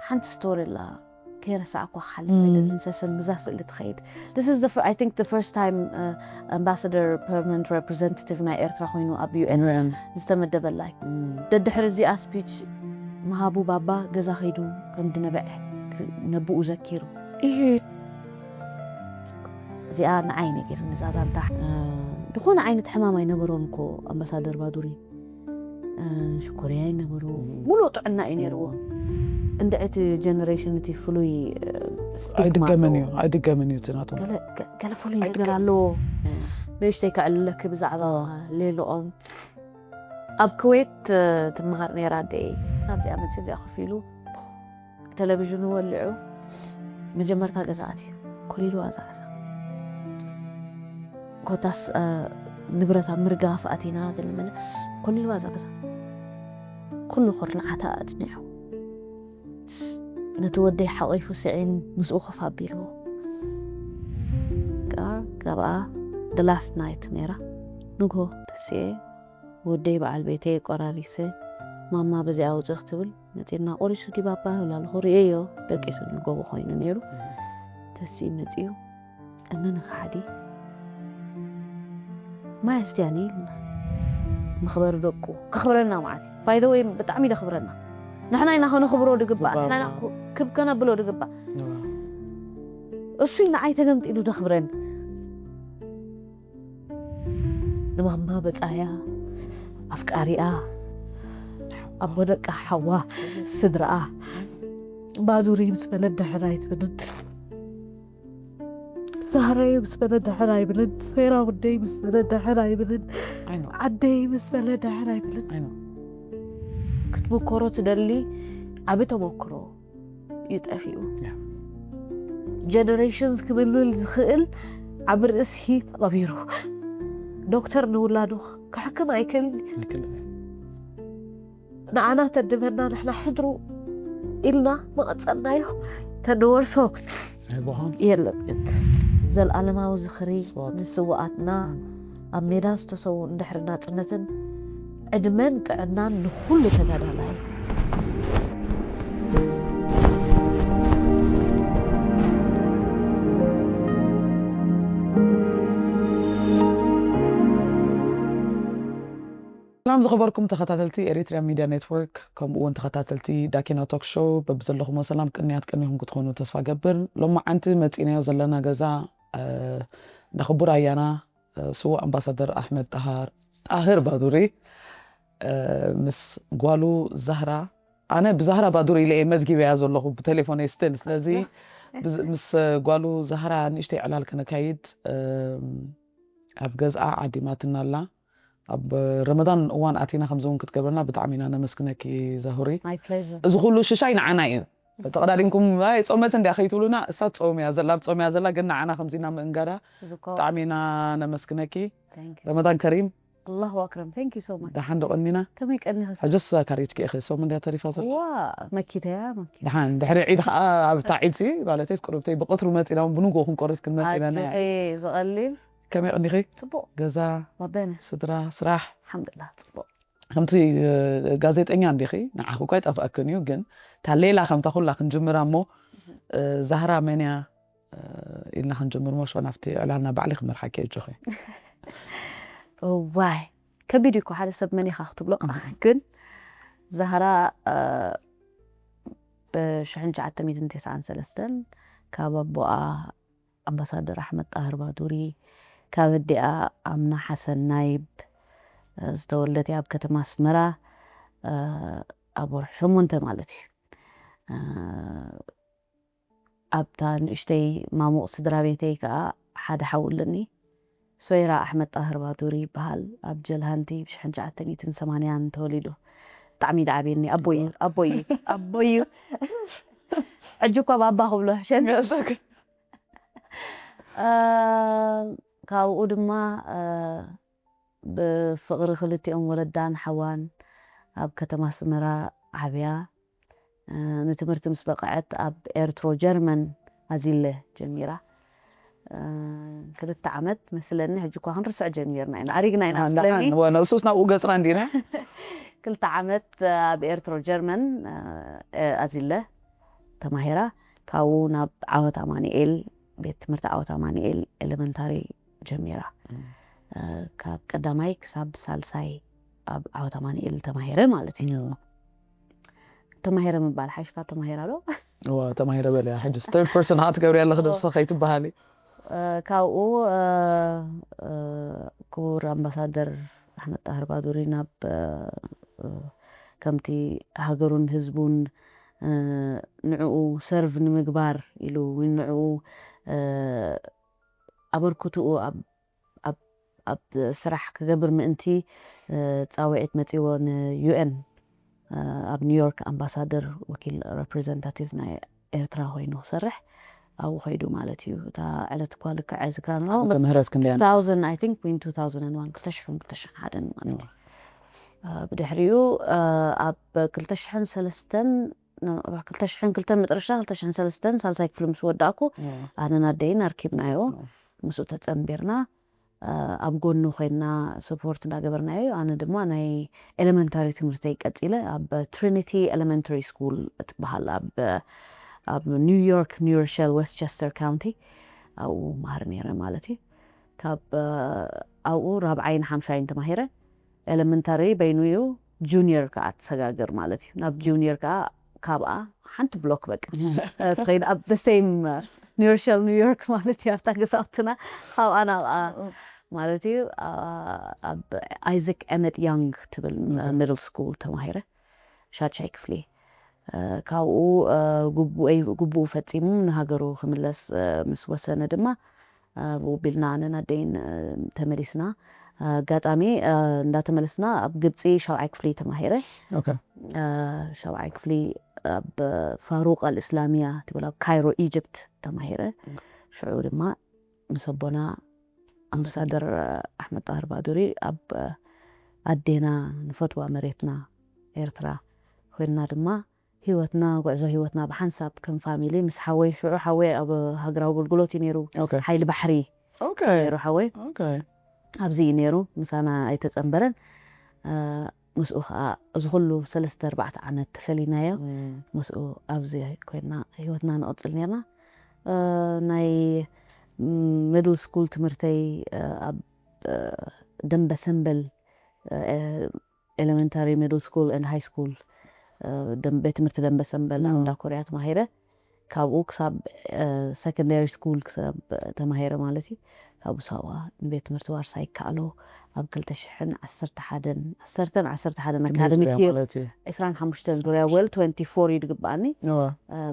ሓንቲ ስቶሪ ኣላ ከይረሳዕኳ ክሓልፍ ኣይደልን። ሰሰን ብዛ ስእሊ ትኸይድ። This is the fir- I think the first time uh, ambassador permanent representative ናይ ኤርትራ ኮይኑ ኣብ UN ዝተመደበላ እዩ። ደድሕሪ እዚኣ ስፒች ምሃቡ ባባ ገዛ ከይዱ ከም ድነበዐ ነብኡ ዘኪሩ። እዚኣ ንዓይ ነጊርኒ እዛ ዛንታ። ዝኾነ ዓይነት ሕማም ኣይነበሮን እኮ ኣምባሳደር ባዱሪ። ሽኮርያ ይነበሩ። ሙሉእ ጥዕና እዩ ነይርዎ። እንድዒ እቲ ጀነሬሽን እቲ ፍሉይ ስቲግማ ኣይድገምን ኣለዎ። እዩ ኣይድገምን እዩ እቲ ናቶም። ገለ ፍሉይ ነገር ኣለዎ። ንእሽተይ ከዕልለኪ ብዛዕባ ሌሎኦም ኣብ ክዌት ትመሃር ነይራ ኣደይ። ናብዚኣ መፅእ እዚኣ ኮፍ ኢሉ ቴሌቪዥኑ ወሊዑ መጀመርታ ገዛ ኣትዩ ኮሊልዋ እዛ ገዛ። ኮታስ ንብረት ኣብ ምርጋፍ ኣቲና ገለመለ ኮሊልዋ እዛ ገዛ። ኩሉ ኩርንዓታ ኣጽኒዑ ነቲ ወደይ ሓቒፉ ስዒን ምስኡ ኮፍ ኣቢልዎ። ካብኣ the last night ነይራ። ንግሆ ተሲኤ ወደይ በዓል ቤተይ ቆራሪሰ ማማ በዚኣ ውፅእ ክትብል መፂና ቆሪሱ ዲባባ ይብል ኣለኹ ርእየዮ። ደቂሱ ንጎቦ ኮይኑ ነይሩ። ተሲኡ መፂኡ ቀነኒ ከሓዲ ማይ ኣስትያኒ ኢልና መኽበሪ ደቁ ከኽብረና ማለት እዩ። ባይደወይ ብጣዕሚ ደኽብረና። ንሕና ኢና ከነኽብሮ ድግባእ። ንሕና ኢና ክብ ከነብሎ ድግባእ። እሱ ንዓይ ተገምጢሉ ደኽብረኒ። ንማማ በጻያ ኣፍቃሪኣ ኣቦ ደቃ ሓዋ ስድራኣ ባዱሪ ምስ በለት ድሕር ኣይትብልን። ዛህራየ ምስ በለ ድሕር ኣይብልን። ሴራ ውደይ ምስ በለ ድሕር ኣይብልን። I know. ዓደይ ምስ በለ ድሕር ኣይብልን። I know. ክትምኮሮ ትደሊ ዓቢ ተመክሮ እዩ ጠፊኡ። Yeah. ጀነሬሽንስ ክምልምል ዝኽእል ዓቢ ርእሲ ቀቢሩ። ዶክተር ንውላዱ ክሕክም ኣይክእል። ልክል ንዓና ተድመና ንሕና ሕድሩ ኢልና መቐጸልናዮ ተንወርሶ ኣይቦኻን የለን። ዘለኣለማዊ ዝኽሪ ስዋት። ንስውኣትና ኣብ ሜዳ ዝተሰዉ እንድሕሪ ናጽነትን ዕድመን ጥዕናን ንኹሉ ተጋዳላይ። ሰላም ዝኸበርኩም ተኸታተልቲ ኤሪትሪያ ሚድያ ኔትወርክ፣ ከምኡ እውን ተኸታተልቲ ዳኪና ቶክ ሾው፣ በብዘለኹሞ ሰላም ቅንያት ቀኒኹም ክትኾኑ ተስፋ ገብር። ሎማዓንቲ መፂናዮ ዘለና ገዛ ንኽቡር ኣያና ስዉእ ኣምባሳደር ኣሕመድ ጣሃር ጣህር ባዱሪ ምስ ጓሉ ዛህራ፣ ኣነ ብዛህራ ባዱሪ ኢለ እየ መዝጊበያ ዘለኹ ብቴሌፎነይ ስቲል። ስለዚ ምስ ጓሉ ዛህራ ንእሽተይ ዕላል ክነካይድ ኣብ ገዝኣ ዓዲማትና ኣላ። ኣብ ረመዳን እዋን ኣቲና ከምዚ እውን ክትገብረና ብጣዕሚ ኢና ነመስግነኪ ዛሁሪ። እዚ ኩሉ ሽሻይ ንዓና እዩ። ተቐዳዲምኩም ኣይ ጾመት እንዲያ ከይትብሉና፣ እሳ ጾም እያ ዘላ ጾም እያ ዘላ፣ ግን ንዓና ከምዚ ኢና ምእንጋዳ ብጣዕሚ ኢና ነመስግነኪ። ረመዳን ከሪም። ኣላሁ ኣክረም። Thank you so much። ደሓን ዶ ቀኒና? ከመይ ቀኒኻ? ሕጅስ ካሪጅ ከኢኸ ሶም እንዲያ ተሪፋ ዘላ። ዋ መኪተያ መኪ ደሓን ድሕሪ ዒድ ከዓ ኣብታ ዒድ ሲ ማለተይ ቁርብተይ ብቐትሩ መፂና እውን ብንጎ ክንቆርስ ክንመፅ ኢና ናይ ኣጆኺ ዝቐሊል ከመይ ቀኒኺ? ጽቡቕ ገዛ ወበነ ስድራ ስራሕ ሓምድላ ጽቡቕ ከምቲ ጋዜጠኛ እንዲኺ ንዓኺ እኳ ይጠፍኣክን እዩ፣ ግን እታ ሌላ ከምታ ኩላ ክንጅምራ እሞ ዛህራ መን እያ ኢልና ክንጅምር እሞ ሽዑ ናብቲ ዕላልና ባዕሊ ክመርሓኪ እጆኺ። እዋይ ከቢድ እዩ እኮ ሓደ ሰብ መን ኢኻ ክትብሎ። ግን ዛህራ ብሽሕን ትሽዓተ ሚእትን ተስዓን ሰለስተን ካብ ኣቦኣ ኣምባሳደር ኣሕመድ ጣህር ባዱሪ፣ ካብ ኣዲኣ ኣምና ሓሰን ናይብ ዝተወልደት እያ ኣብ ከተማ ኣስመራ ኣብ ወርሒ ሸሞንተ ማለት እዩ። ኣብታ ንእሽተይ ማሙቕ ስድራ ቤተይ ከኣ ሓደ ሓው ኣለኒ። ሶይራ ኣሕመድ ጣህር ባዱሪ ይበሃል። ኣብ ጀልሃንቲ ብሽሕን ትሽዓተ ሚእትን ሰማንያን ተወሊዱ። ብጣዕሚ ደዓብየኒ ኣቦይ ኣቦይ ኣቦይ ሕጂ እኳ ባባ ክብሎ ሕሸን። ካብኡ ድማ ብፍቕሪ ክልቲኦም ወለዳን ሓዋን ኣብ ከተማ ኣስመራ ዓብያ። ንትምህርቲ ምስ በቕዐት ኣብ ኤርትሮ ጀርመን ኣዚለ ጀሚራ። ክልተ ዓመት መስለኒ ሕጂ እኳ ክንርስዕ ጀሚርና ኢና ኣሪግና ኢና መስለኒ። ንሱስ ናብኡ ገፅና እንዲና። ክልተ ዓመት ኣብ ኤርትሮ ጀርመን ኣዚለ ተማሂራ፣ ካብኡ ናብ ዓወት ኣማኑኤል፣ ቤት ትምህርቲ ዓወት ኣማኑኤል ኤሌመንታሪ ጀሚራ። ካብ ቀዳማይ ክሳብ ሳልሳይ ኣብ ዓወት ኣማኑኤል ተማሂረ ማለት እዩ። ተማሂረ ምባል ሓይሽካ ተማሂራ ዶ? ተማሂረ በለ ሕጂ third person ሃ ትገብሪ ኣለክ ደብሰ ከይትበሃሊ። ካብኡ ክቡር ኣምባሳደር ኣሕመድ ጣህር ባዱሪ ናብ ከምቲ ሃገሩን ህዝቡን ንዕኡ ሰርቭ ንምግባር ኢሉ ወይ ንዕኡ ኣበርክትኡ ኣብ ስራሕ ክገብር ምእንቲ ፃውዒት መፂዎ ንዩ ኤን ኣብ ኒውዮርክ ኣምባሳደር ወኪል ሬፕሬዘንታቲቭ ናይ ኤርትራ ኮይኑ ክሰርሕ ኣብኡ ከይዱ ማለት እዩ። እታ ዕለት እኳ ልክዕ ኣይዝክራን ምህረት ክንደያ two thousand I think when two thousand and one ክልተ ሽሕን ክልተ ሽሕን ሓደን ማለት እዩ። ብድሕሪኡ ኣብ ክልተ ሽሕን ሰለስተን ክልተ ሽሕን ክልተን መጨረሻ ክልተ ሽሕን ሰለስተን ሳልሳይ ክፍሊ ምስ ወዳእኩ ኣነን ኣደይን ኣርኪብናዮ። ምስኡ ተጸንቢርና ኣብ ጎኑ ኮይና ሰፖርት እንዳገበርናዮ። ኣነ ድማ ናይ ኤሌመንታሪ ትምህርተይ ቀጺለ ኣብ ትሪኒቲ ኤሌመንታሪ ስኩል እትበሃል ኣብ ኣብ ኒውዮርክ ኒውሮሸል ዌስትቸስተር ካውንቲ ኣብኡ መሃር ነይረ ማለት እዩ። ካብ ኣብኡ ራብዓይን ሓምሻይን ተማሂረ። ኤሌመንታሪ በይኑ እዩ፣ ጁኒየር ከዓ ትሰጋገር ማለት እዩ። ናብ ጁኒየር ከዓ ካብኣ ሓንቲ ብሎክ በቃ ትኸይድ ኣብ the same ኒውሮሸል ኒውዮርክ ማለት እዩ። ኣብታ ገዛውትና ካብኣ ናብኣ ማለት እዩ። ኣብ ኣይዘክ ኤመት ያንግ ትብል ሚድል ስኩል ተማሂረ ሻድሻይ ክፍሊ። ካብኡ ግቡኡ ፈፂሙ ንሃገሩ ክምለስ ምስ ወሰነ ድማ ብኡ ቢልና ኣነን ኣደይን ተመሊስና። ኣጋጣሚ እንዳተመለስና ኣብ ግብፂ ሻብዓይ ክፍሊ ተማሂረ። ሻብዓይ ክፍሊ ኣብ ፋሩቅ ኣልእስላሚያ ትብል ኣብ ካይሮ ኢጅፕት ተማሂረ። ሽዑ ድማ ምስ ኣቦና ኣምባሳደር ኣሕመድ ጣህር ባዱሪ ኣብ ኣዴና ንፈትዋ መሬትና ኤርትራ ኮይንና ድማ ህይወትና ጉዕዞ ህይወትና ብሓንሳብ ከም ፋሚሊ ምስ ሓወይ ሽዑ ሓወይ ኣብ ሃገራዊ ኣገልግሎት እዩ ነይሩ ሓይሊ ባሕሪ ነይሩ ሓወይ ኣብዚ እዩ ነይሩ ምሳና ኣይተጸንበረን ምስኡ ከዓ እዚ ኩሉ ሰለስተ ኣርባዕተ ዓመት ተፈሊናዮ ምስኡ ኣብዚ ኮይና ህይወትና ንቐጽል ነርና ናይ ሚድል ስኩል ትምህርተይ ኣብ ደንበ ሰንበል ኤሌመንታሪ ሚድል ስኩል ን ሃይ ስኩል ቤት ትምህርቲ ደንበ ሰንበል እንዳ ኮርያ ተማሂረ ካብኡ ክሳብ ሰከንዳሪ ስኩል ክሳብ ተማሂረ ማለት እዩ ካብኡ ሳዋ ንቤት ትምህርቲ ዋርሳ ይከኣሎ ኣብ ክልተ ሽሕን ዓሰርተ ሓደን ዓሰርተን ዓሰርተ ሓደን ኣካደሚክ ይር ዕስራን ሓሙሽተን ዙርያ ወል ትወንቲ ፎር እዩ ድግበኣኒ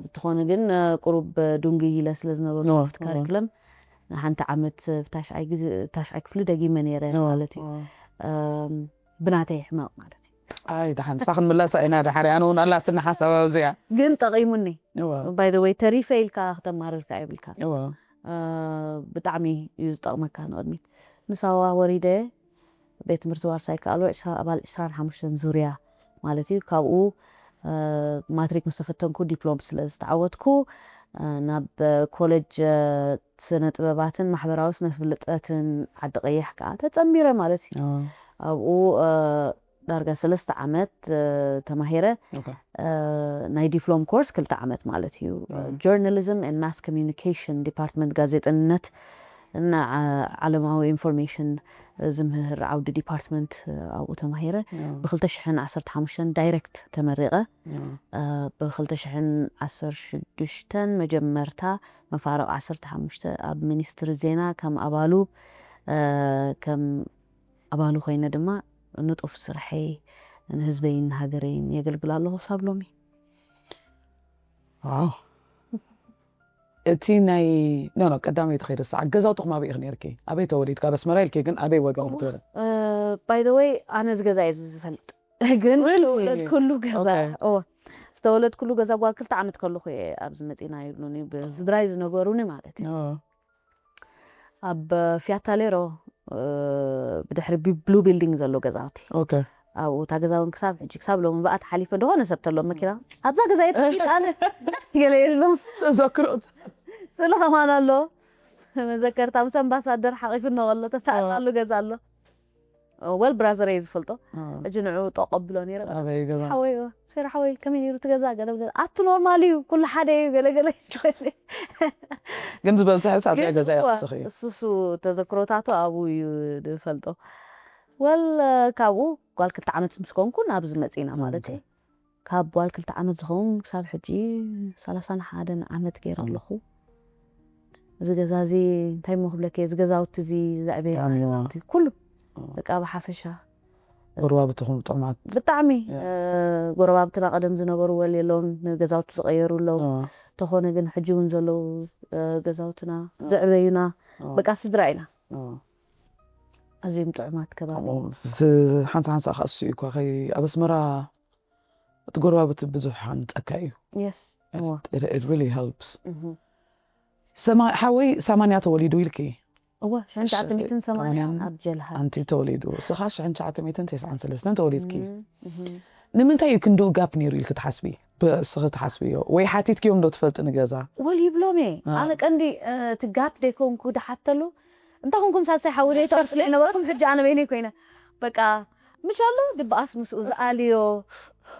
ብትኾነ ግን ቁሩብ ዱንግይ ኢለ ስለ ዝነበሩ ኣብቲ ካሪክለም ሓንቲ ዓመት ታሽዓይ ክፍሊ ደጊመ ነይረ ማለት እዩ ብናተይ ሕመቕ ማለት እዩ ኣይ ደሓን ንሳ ክንምለሳ ኢና ደሓር ኣነ እውን ኣላትና ሓሳብ ኣብዚኣ ግን ጠቒሙኒ ባይ ወይ ተሪፈ ኢልካ ክተማርር ከ ኣይብልካ ብጣዕሚ እዩ ዝጠቕመካ ንቕድሚት ንሳዋ ወሪደ ቤት ትምህርቲ ዋርሳይ ከኣሎ ኣባል ዕስራን ሓሙሽተን ዙርያ ማለት እዩ ካብኡ ማትሪክ ምስ ተፈተንኩ ዲፕሎም ስለ ዝተዓወትኩ ናብ ኮሌጅ ስነ ጥበባትን ማሕበራዊ ስነ ፍልጠትን ዓዲ ቀይሕ ከዓ ተፀንቢረ ማለት እዩ ኣብኡ ዳርጋ ሰለስተ ዓመት ተማሂረ ናይ ዲፕሎም ኮርስ ክልተ ዓመት ማለት እዩ journalism and mass communication department ጋዜጠንነት እና ዓለማዊ ኢንፎርሜሽን ዝምህር ዓውዲ ዲፓርትመንት ኣብኡ ተማሂረ ብ2015 ዳይሬክት ተመሪቐ ብ2016 መጀመርታ መፋርቕ 15 ኣብ ሚኒስትሪ ዜና ከም ኣባሉ ከም ኣባሉ ኮይነ ድማ ንጡፍ ስርሐይ ንህዝበይን ሃገረይን የገልግል ኣለኹ ክሳብ ሎሚ እቲ ናይ ኖ ኖ ቀዳመይቲ ከይደ ሰዓ ገዛውትኹም ኣበይ ኢኺ ነርኪ ኣበይ ተወሊድካ ኣብ ኣስመራ ኢልኪ ግን ኣበይ ወገን ትበለ ባይ ዘ ወይ ኣነ ዝገዛ እየ ዝፈልጥ ግን ዝተወለድኩሉ ገዛ ዝተወለድኩሉ ገዛ ጓል ክልተ ዓመት ከለኹ እየ ኣብዚ መፂና ይብሉኒ ብስድራይ ዝነበሩኒ ማለት እዩ ኣብ ፊያታ ሌሮ ብድሕሪ ብሉ ቢልዲንግ ዘሎ ገዛውቲ ኣብኡ እታ ገዛ እውን ክሳብ ሕጂ ክሳብ ሎም በኣ ተሓሊፈ ዝኾነ ሰብ ተሎ መኪና ኣብዛ ገዛ እየ ተቂጣለ ገለ የሎም ዘክሮት ስእሊ ከማን ኣሎ መዘከርታ ምስ ኣምባሳደር ሓቂፍኖ ኣሎ ተሳእላሉ ገዛ ኣሎ ወል ብራዘር እየ ዝፈልጦ። ሕጂ ንዑ ጠቆ ብሎ ነይረ። ኣበይ ገዛ ሓወይ ሶይራ ሓወይ ከመይ ነይሩ እቲ ገዛ ገለ ገለ ኣቱ ኖርማል እዩ ኩሉ ሓደ እዩ ገለ ገለ። ግን ዝበዝሐ ኣብዚኣ ገዛ እያ ትስኺ። እሱ እሱ ተዘክሮታቱ ኣብኡ እዩ ዝፈልጦ። ወል ካብኡ ጓል ክልተ ዓመት ምስ ኮንኩ ናብዚ መፂና ማለት እዩ። ካብ ጓል ክልተ ዓመት ዝኸውን ክሳብ ሕጂ ሰላሳን ሓደን ዓመት ገይረ ኣለኹ። እዚ ገዛ እዚ እንታይ እሞ ክብለኪ እዚ ገዛውቲ እዚ ዘዕበየ ብጣዕሚ እዋ። ገዛውቲ ኩሉ በቃ ብሓፈሻ ጎረባብትኹም ጥዑማት ብጣዕሚ ያ። እ፣ ጎረባብትና ቀደም ዝነበሩ ወል የለውን ንገዛውቲ ዝቀየሩ ኣለዉ። እዋ። ተኾነ ግን ሕጂ እውን ዘለዉ እ፣ ገዛውትና ዘዕበዩና እዋ። በቃ ስድራ ኢና። እዋ። ኣዝዮም ጥዑማት ከባቢ። ከምኡ ዝ- ሓንሳ ሓንሳ ከዓ እሱ እዩ እኳ ከይ ኣብ ኣስመራ እቲ ጎረባብቲ ብዙሕ ሓንፀካ እዩ። የስ እዋ። It really helps። እህ። ሰማ- ሓወይ ሰማንያ ተወሊዱ ኢልኪ እወ ሽሕን ትሽዓተ ሚእትን ሰማንያን ሰማንያን ኣብ ጀልሃ። ኣንቲ ተወሊዱ እስኻ ሽሕን ትሽዓተ ሚእትን ተስዓን ሰለስተን ተወሊድኪ። እህ፣ እህ። ንምንታይ እዩ ክንድኡ ጋፕ ነይሩ ኢልኪ ትሓስቢ? ብእስኺ ትሓስብዮ ወይ ሓቲትክዮም ዶ ትፈልጢ ንገዛ? ወል ይብሎም እየ አ። ኣነ ቀንዲ እ፣ እቲ ጋፕ ደይኮንኩ ድሓተሉ እንታይ ኮንኩም ሳልሳይ ሓዊ ደይተወር ስለ ነበርኩም ሕጂ ኣነ በይነይ ኮይነ በቃ ምሽ ኣሎ ድበኣስ ምስኡ ዝኣልዮ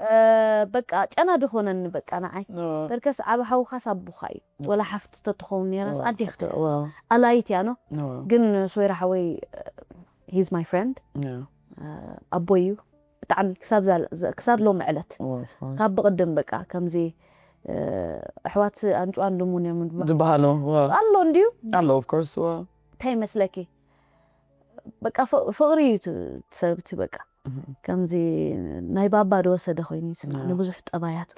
እ፣ በቃ ጨና ድኾነኒ በቃ ንዓይ በርከስ ዓብ ሓውካ ሳቡካ እዩ ወላ ሓፍቲ ተትኸውን ነራስ ኣዴክ ኣላይት እያ ኖ ግን ሶይራ ሓወይ he's my friend ኣቦይ እዩ ብጣዕሚ ክሳብ ዛል- ዘ- ክሳብ ሎም ዕለት ካብ ብቅድም በቃ ከምዚ እ፣ ኣሕዋት ኣንጭዋን ድሙን እዮም ድማ ዝበሃሉ ኣሎ እንድዩ ኣሎ of course እንታይ ይመስለኪ በቃ ፍ- ፍቅሪ እዩ ት- ትሰብቲ በቃ ከምዚ ናይ ባባ ዝወሰደ ኮይኑ ይስማዕ ያ። ንብዙሕ ጠባያት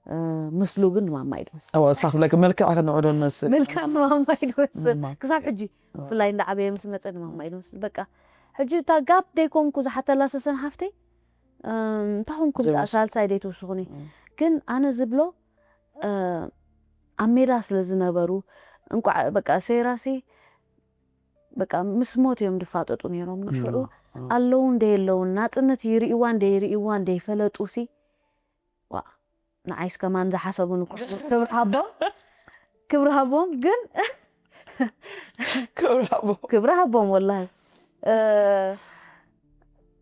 እ፣ ምስሉ ግን ንማማ እዩ ዝመስል እዋ እሳ ክብለኪ መልክዕ ከንዕዶ ንመስል መልክዕ ንማማ እዩ ዝመስል እማ። ክሳብ ሕጂ ብፍላይ እንዳ ዓበየ ምስ መፀ ንማማ እዩ ዝመስል በቃ ሕጂ እታ ጋብ ደይኮንኩ ዝሓተላ ሰሰን ሓፍተይ እም፣ እንታይ ኮንኩም ደኣ ዘይወስ- ሳልሳይ ደይትውስኹኒ እም። ግን ኣነ ዝብሎ እ፣ ኣብ ሜዳ ስለ ዝነበሩ እንቋዕ በቃ ሴራሲ በቃ ምስ ሞት እዮም ዝፋጠጡ ነይሮም ንሽዑ ኣለዉ እንደየለውን ናፅነት ይርእዋ እንደይርእዋ እንደይፈለጡ ሲ ዋ ንዓይስ ከማን ዝሓሰቡን እኮ ክብሪ ሃቦም ክብሪ ሃቦም ግን ክብሪ ሃቦ ክብሪ ሃቦም ወላሂ እ፣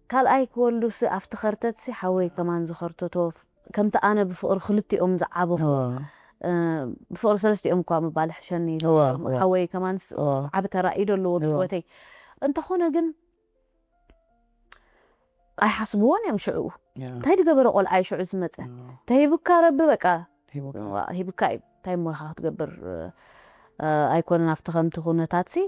ካልኣይ ክወልዱ ሲ ኣብቲ ከርተት ሲ ሓወይ ከማን ዝኸርተቶ ከምቲ ኣነ ብፍቕሪ ክልቲኦም ዝዓበኹ እ፣ ብፍቕሪ ሰለስቲኦም እኳ ምባል ሕሸኒ እዋ፣ እዋ። ሓወይ ከማን ስ- እዋ። ዓቢ ተራ ኢዶ ኣለዎ እዋ። ብህይወተይ እንተኾነ ግን ኣይሓስብዎን እዮም ሽዕኡ እንታይ ዝገበረ ቆልዓ እዩ ሽዑ ዝመፀ ተሂቡካ ረቢ በቃ ዋ፣ ሂቡካ እዩ እንታይ እሞ ኢኻ ክትገብር እ፣ ኣይኮነን ኣብቲ ከምቲ ኩነታት ሲ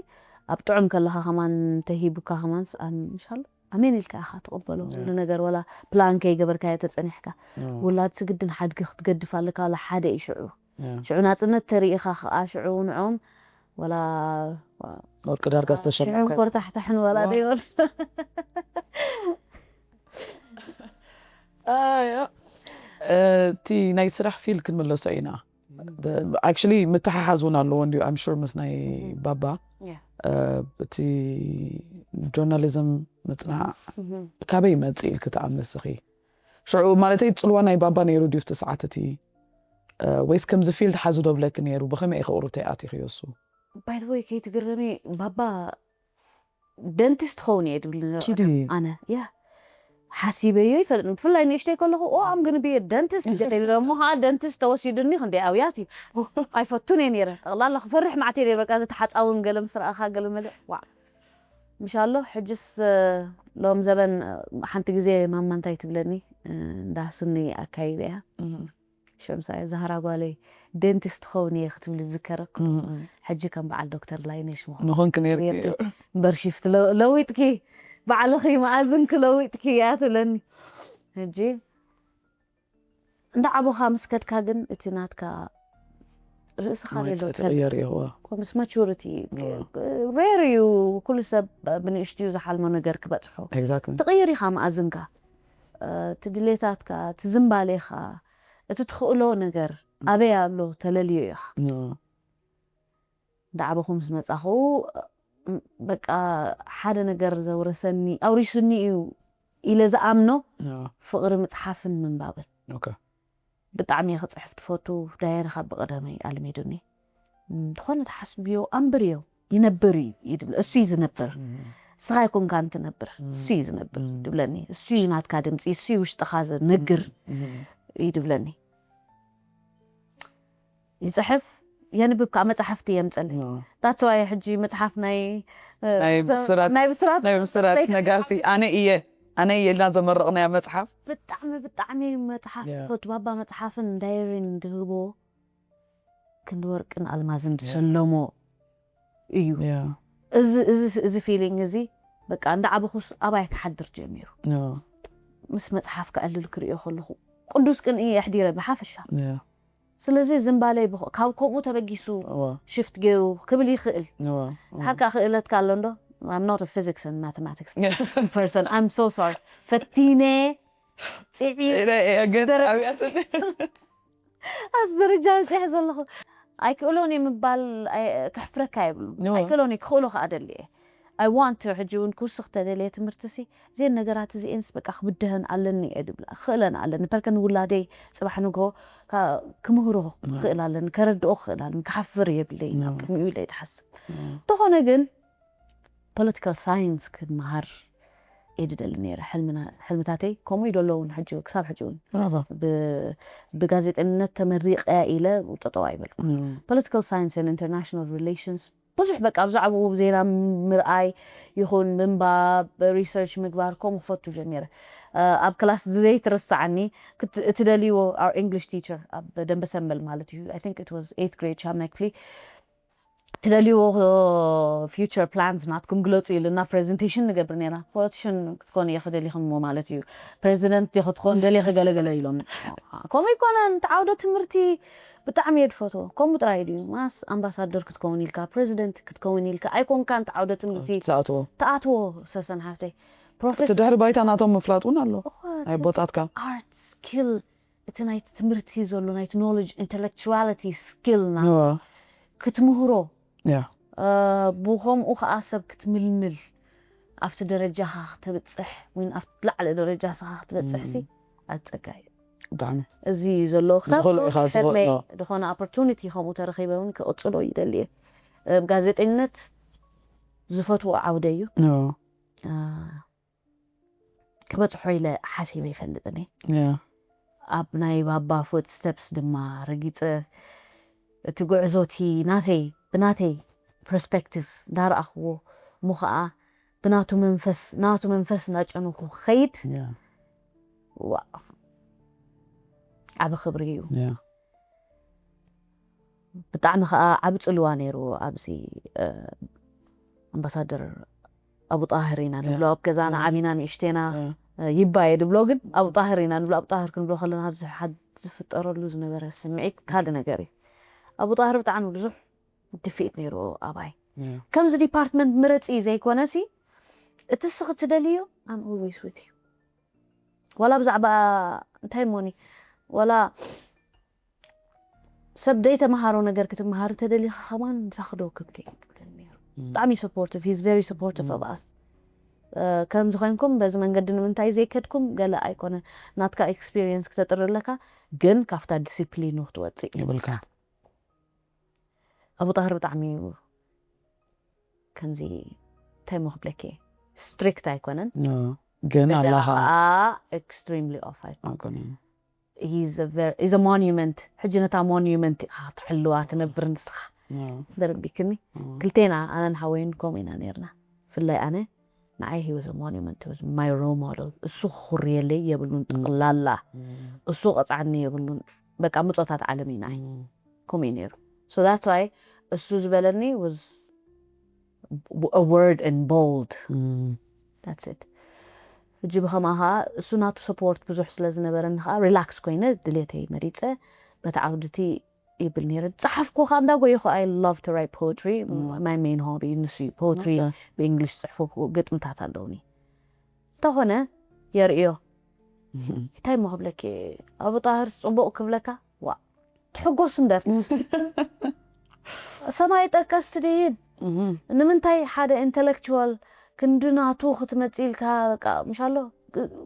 ኣብ ጥዑም ከለኻ ከማን እንተሂቡካ ከማን ስ- ኣን- እንሻላ ኣሜን ኢልካ ኢኻ ትቕበሎ ኩሉ ነገር ወላ ፕላን ከይገበርካዮ ተፀኒሕካ ውላድ ስግድን ሓድጊ ክትገድፍ ኣለካ ወላ ሓደ እዩ ሽዑ ሽዑ ናፅነት ተሪኢኻ ከዓ ሽዑ ንዖም ወላ ወርቂ ዳርጋ ዝተሸመ ሽዑ ኮርታሕታሕን ወላ ደይወል እቲ ናይ ስራሕ ፊልድ ክንምለሶ ኢና actually ምትሓሓዝ እውን ኣለዎ እንዲዩ I'm sure ምስ ናይ ባባ እቲ ጆርናሊዝም ምፅናዕ ካበይ ይመፅእ ኢልክ ትኣምኒ እስኺ ሽዑ ማለተይ ፅልዋ ናይ ባባ ነይሩ ድዩ እቲ ሰዓት እቲ ወይስ ከምዚ ፊልድ ሓዙ ዶ ብለኪ ነይሩ ብኸመይ ኢኸ ቁሩብተይ ኣቲኽዮ እሱ ባይተወይ ከይትግረሚ ባባ ደንቲስት ትኸውን እየ ትብል ኪዲ ኣነ ያ ሓሲበዮ ይፈልጥ ብፍላይ ንእሽተይ ከለኹ ኦ ኣም ግን ብየ ደንቲስት ገለ እሞ ከዓ ደንቲስት ተወሲዱኒ ክንደይ ኣብያት እዩ ኣይፈቱን እየ ነይረ ጠቕላላ ክፈርሕ ማዕተ ነይረ በቃ ተሓፃውን ገለ ምስ ረኣኻ ገለ መለ ዋ ምሻሎ ሕጅስ ሎም ዘበን ሓንቲ ግዜ ማማ እንታይ ትብለኒ እንዳ ስኒ ኣካይደ እያ ሸምሳይ ዛህራ ጓለይ ደንቲስት ትኸውን እየ ክትብል ዝከረኩ ሕጂ ከም በዓል ዶክተር ላይነሽ ምኾን ምኾንክ ነይርኪ እምበር ሽፍት ለ- ለዊጥኪ ባዕልኺ መኣዝንኪ ለዊጥኪ እያ ትብለኒ ሕጂ እንዳ ዓቦኻ ምስ ከድካ ግን እቲ ናትካ ርእስኻ ሌሎ ትቕየር እዋ ምስ ማቹሪቲ ሬር እዩ ኩሉ ሰብ ብንእሽትዩ ዝሓልሞ ነገር ክበፅሖ exactly ትቕይር ኢኻ መኣዝንካ እቲ ድሌታትካ እቲ ዝምባሌኻ እቲ ትኽእሎ ነገር ኣበይ ኣሎ ተለልዮ ኢኻ ዳዕበኹ ምስ መጻኹ በቃ ሓደ ነገር ዘውረሰኒ ኣውሪሱኒ እዩ ኢለ ዝኣምኖ ፍቕሪ ምጽሓፍን ምንባብን okay ብጣዕሚ እየ ክፅሕፍ ትፈቱ ዳየሪ ካብ ብቐደመይ ኣልሚዱኒ ዝኾነ ትሓስብዮ ኣንብርዮ ይነብር እዩ ይድብል እሱ እዩ ዝነብር ንስኻ ኣይኮንካን ትነብር፣ እሱ እዩ ዝነብር ድብለኒ። እሱ እዩ ናትካ ድምፂ፣ እሱ እዩ ውሽጥኻ ዝነግር እዩ ድብለኒ። ይፅሕፍ፣ የንብብ ከዓ መፅሓፍቲ የምፀልይ። That's why ሕጂ መፅሓፍ ናይ ናይ ብስራት ናይ ብስራት ናይ ብስራት ነጋሲ ኣነ እየ ኣነ እየ ኢልና ዘመረቕናያ መፅሓፍ ብጣዕሚ ብጣዕሚ መፅሓፍ ቶት ባባ መፅሓፍን ዳይሪን ድህቦ ክንዲ ወርቅን ኣልማዝን ዝሰለሞ እዩ። እዚ እዚ ፊሊንግ እዚ በቃ እንዳ ዓበኹስ ኣባይ ክሓድር ጀሚሩ። ምስ መፅሓፍ ክዕልል ክሪኦ ከለኹ ቅዱስ ቅንኢ የሕዲረ ብሓፈሻ። ስለዚ ዝንባለይ ካብ ከምኡ ተበጊሱ ሽፍት ገይሩ ክብል ይኽእል። ሓካ ክእለትካ ኣሎ እንዶ I'm not a physics and mathematics person. I'm so sorry. ፈቲነ ፅዒ ግን ኣብያትኒ ኣብዚ ደረጃ በፂሐ ዘለኹ ኣይክእሎን እየ ምባል ኣይ- ከሕፍረካ የብሉ። ኣይክእሎን እየ ክኽእሎ ከዓ ደሊ እየ። I want to ሕጂ እውን ክውስኽ ተደልየ ትምህርቲ ሲ እዚን ነገራት እዚኤንስ በቃ ክብድሀን ኣለኒ እየ ድብላ ክኽእለን ኣለኒ ፐርከ ንውላደይ ፅባሕ ንግሆ ካ- ክምህሮ ክኽእል ኣለኒ ከረድኦ ክኽእል ኣለኒ ክሓፍር የብለይ ናብ ቅድሚኡ ኢለ እየ ዝሓስብ። እንተኾነ ግን ፖለቲካል ሳይንስ ክመሃር እየ ዝደሊ ነይረ። ሕልምና- ሕልምታተይ ከምኡ እዩ ዘሎ እውን ሕጂ ክሳብ ሕጂ እውን ብራቮ ብ- ብጋዜጠኝነት ተመሪቀ ኢለ ጠጠው ኣይበልኩ። ፖለቲካል ሳይንስ ን ኢንተርናሽናል ሪሌሽንስ ብዙሕ በቃ ብዛዕባኡ ዜና ምርኣይ ይኹን ምንባብ ሪሰርች ምግባር ከምኡ ክፈቱ ጀሚረ። ኣብ ክላስ ዘይትርስዓኒ ክት- እትደልይዎ our English teacher ኣብ ደንበ ሰንበል ማለት እዩ I think it was eighth grade ሻምናይ ክፍሊ ትደልይዎ future plans ናትኩም ግለፁ ኢልና ፕሬዘንቴሽን ንገብር ነርና። ፖለቲሽን ክትኮን እየ ክደሊኹምዎ ማለት እዩ። ፕሬዚደንት ዲኹ ትኾን ደልየ ክገለገለ ኢሎም። ከምኡ ኣይኮነን እቲ ዓውደ ትምህርቲ ብጣዕሚ እየ ድፈትዎ። ከምኡ ጥራይ ድዩ ማስ ኣምባሳደር ክትከውን ኢልካ ፕሬዚደንት ክትከውን ኢልካ ኣይኮንካን እቲ ዓውደ ትምህርቲ ትኣትዎ ትኣትዎ። ሰሰን ሓፍተይ እቲ ድሕሪ ባይታ ናቶም ምፍላጥ እውን ኣሎ ናይ ቦታትካ art skill እቲ ናይቲ ትምህርቲ ዘሎ ናይቲ knowledge intellectuality skill ና ክትምህሮ ያ ብኸምኡ ከዓ ሰብ ክትምልምል ኣብቲ ደረጃኻ ክትብፅሕ ወይ ኣብቲ ላዕሊ ደረጃ ስኻ ክትበፅሕ ሲ ኣፀጋዩ ብጣዕሚ እዚ ዘሎ ክሳብ ዝኽእሎ ኢኻ ዝኽእሎ። ሕልመይ ዝኾነ opportunity ከምኡ ተረኺበ እውን ክቕፅሎ ይደሊ እየ። እ፣ ጋዜጠኝነት ዝፈትዎ ዓውደ እዩ። ኖ እ፣ ክበፅሖ ኢለ ሓሲበ ይፈልጥን እየ። ያ ኣብ ናይ ባባ ፉት ስተፕስ ድማ ረጊፀ እቲ ጉዕዞ እቲ ናተይ ብናተይ ፐርስፔክቲቭ እንዳረኣኽዎ እሞ ከዓ ብናቱ መንፈስ ናቱ መንፈስ እናጨነኹ ክኸይድ ያ ዋእ፣ ዓቢ ክብሪ እዩ። ያ ብጣዕሚ ከዓ ዓቢ ፅልዋ ነይሩ ኣብዚ ኣምባሳደር ኣቡ ጣህር ኢና ንብሎ ኣብ ገዛና ዓቢና ንእሽቴና ይባየ ድብሎ ግን ኣቡ ጣህር ኢና ንብሎ ኣብ ጣህር ክንብሎ ከለና ዝፍጠረሉ ዝነበረ ስምዒት ካልእ ነገር እዩ ኣቡ ጣህር ብጣዕሚ ብዙሕ ድፍኢት ነይሩ ኣባይ ከምዚ ዲፓርትመንት ምረፂ ዘይኮነ ሲ እቲ ስኺ ትደልዮ I'm always with you ዋላ ብዛዕባ እንታይ ሞኒ ዋላ ሰብ ደይተምሃሮ ነገር ክትምሃር ተደሊኻ ከማን ምሳኺ ደው ክብል እየ ብጣዕሚ supportive he's very supportive of us ከምዚ ኮይንኩም በዚ መንገዲ ንምንታይ ዘይከድኩም ገለ ኣይኮነ ናትካ ኤክስፒሪየንስ ክተጥርለካ ግን ካብታ ዲሲፕሊኑ ክትወፅእ ይብልካ ኣቡ ጣህር ብጣዕሚ እዩ ከምዚ እንታይ ሞ ክብለኪ ስትሪክት ኣይኮነን ግን ኣላኻ ኤክስትሪምሊ ኦፍ ኣይኮነን ኣይኮነን is a monument ሕጂ ነታ ሞኒመንት ኢኻ ክትሕልዋ ትነብር ንስኻ ደረዲክኒ ክልቴና ኣነን ሓወይን ከምኡ ኢና ነርና ፍላይ ኣነ ንዓይ he was a monument was my role model እሱ ክኹርየለይ የብሉን ጠቕላላ እሱ ቀፅዓኒ የብሉን በቃ ምፆታት ዓለም እዩ ንዓይ ከምኡ እዩ ነይሩ so that's why እሱ ዝበለኒ was a word in bold that's it ሕጂ ብኸምኣ ከዓ እሱ ናቱ ሰፖርት ብዙሕ ስለ ዝነበረኒ ከዓ ሪላክስ ኮይነ ድሌተይ መሪፀ በቲ ዓውድቲ ይብል ነይረ ዝፀሓፍኩ ከዓ እንዳጎየኹ I love to write poetry my main hobby ንሱ እዩ poetry ብእንግሊሽ ፅሕፎ ግጥምታት ኣለውኒ እንተኾነ የርእዮ እንታይ እሞ ክብለኪ ኣቡ ጣህር ፅቡቕ ክብለካ ዋ ትሕጎስ እንደር ሰማይ ጠቀስ ትድይን ንምንታይ ሓደ ኢንተሌክቹዋል ክንዲ ናቱ ክትመፅእ ኢልካ በቃ ምሻሎ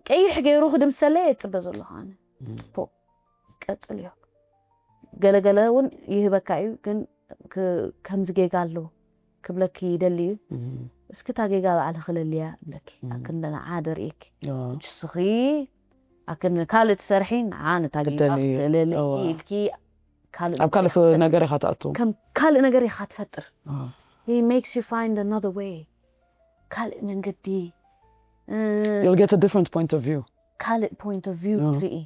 ቀይሕ ገይሩ ክድምሰለ እየ ዝፅበ ዘለኹ ኣነ ፅቡቕ ቀፅልዮ ገለገለ እውን ይህበካ እዩ ግን ከምዚ ጌጋ ኣሎ ክብለኪ ይደሊ እዩ እስኪ እታ ጌጋ ባዕልኺ ለልያ እብለኪ። እም። ኣክንዲ ንዓ ደርእየኪ። ዋ። ንስኺ ኣክን ካልእ ትሰርሒ ንዓ ነታ ጌጋ ክትደሊ፣ ክትለሊ እዋ። ኢልኪ ካልእ ኣብ ካልእ ነገር ነገር ኢኻ ትኣቱ። ከም ካልእ ነገር ኢኻ ትፈጥር። ዋ። He makes you find another way. ካልእ መንገዲ እ፣ You'll get a different point of view. ካልእ point of view ዋ። ትርኢ።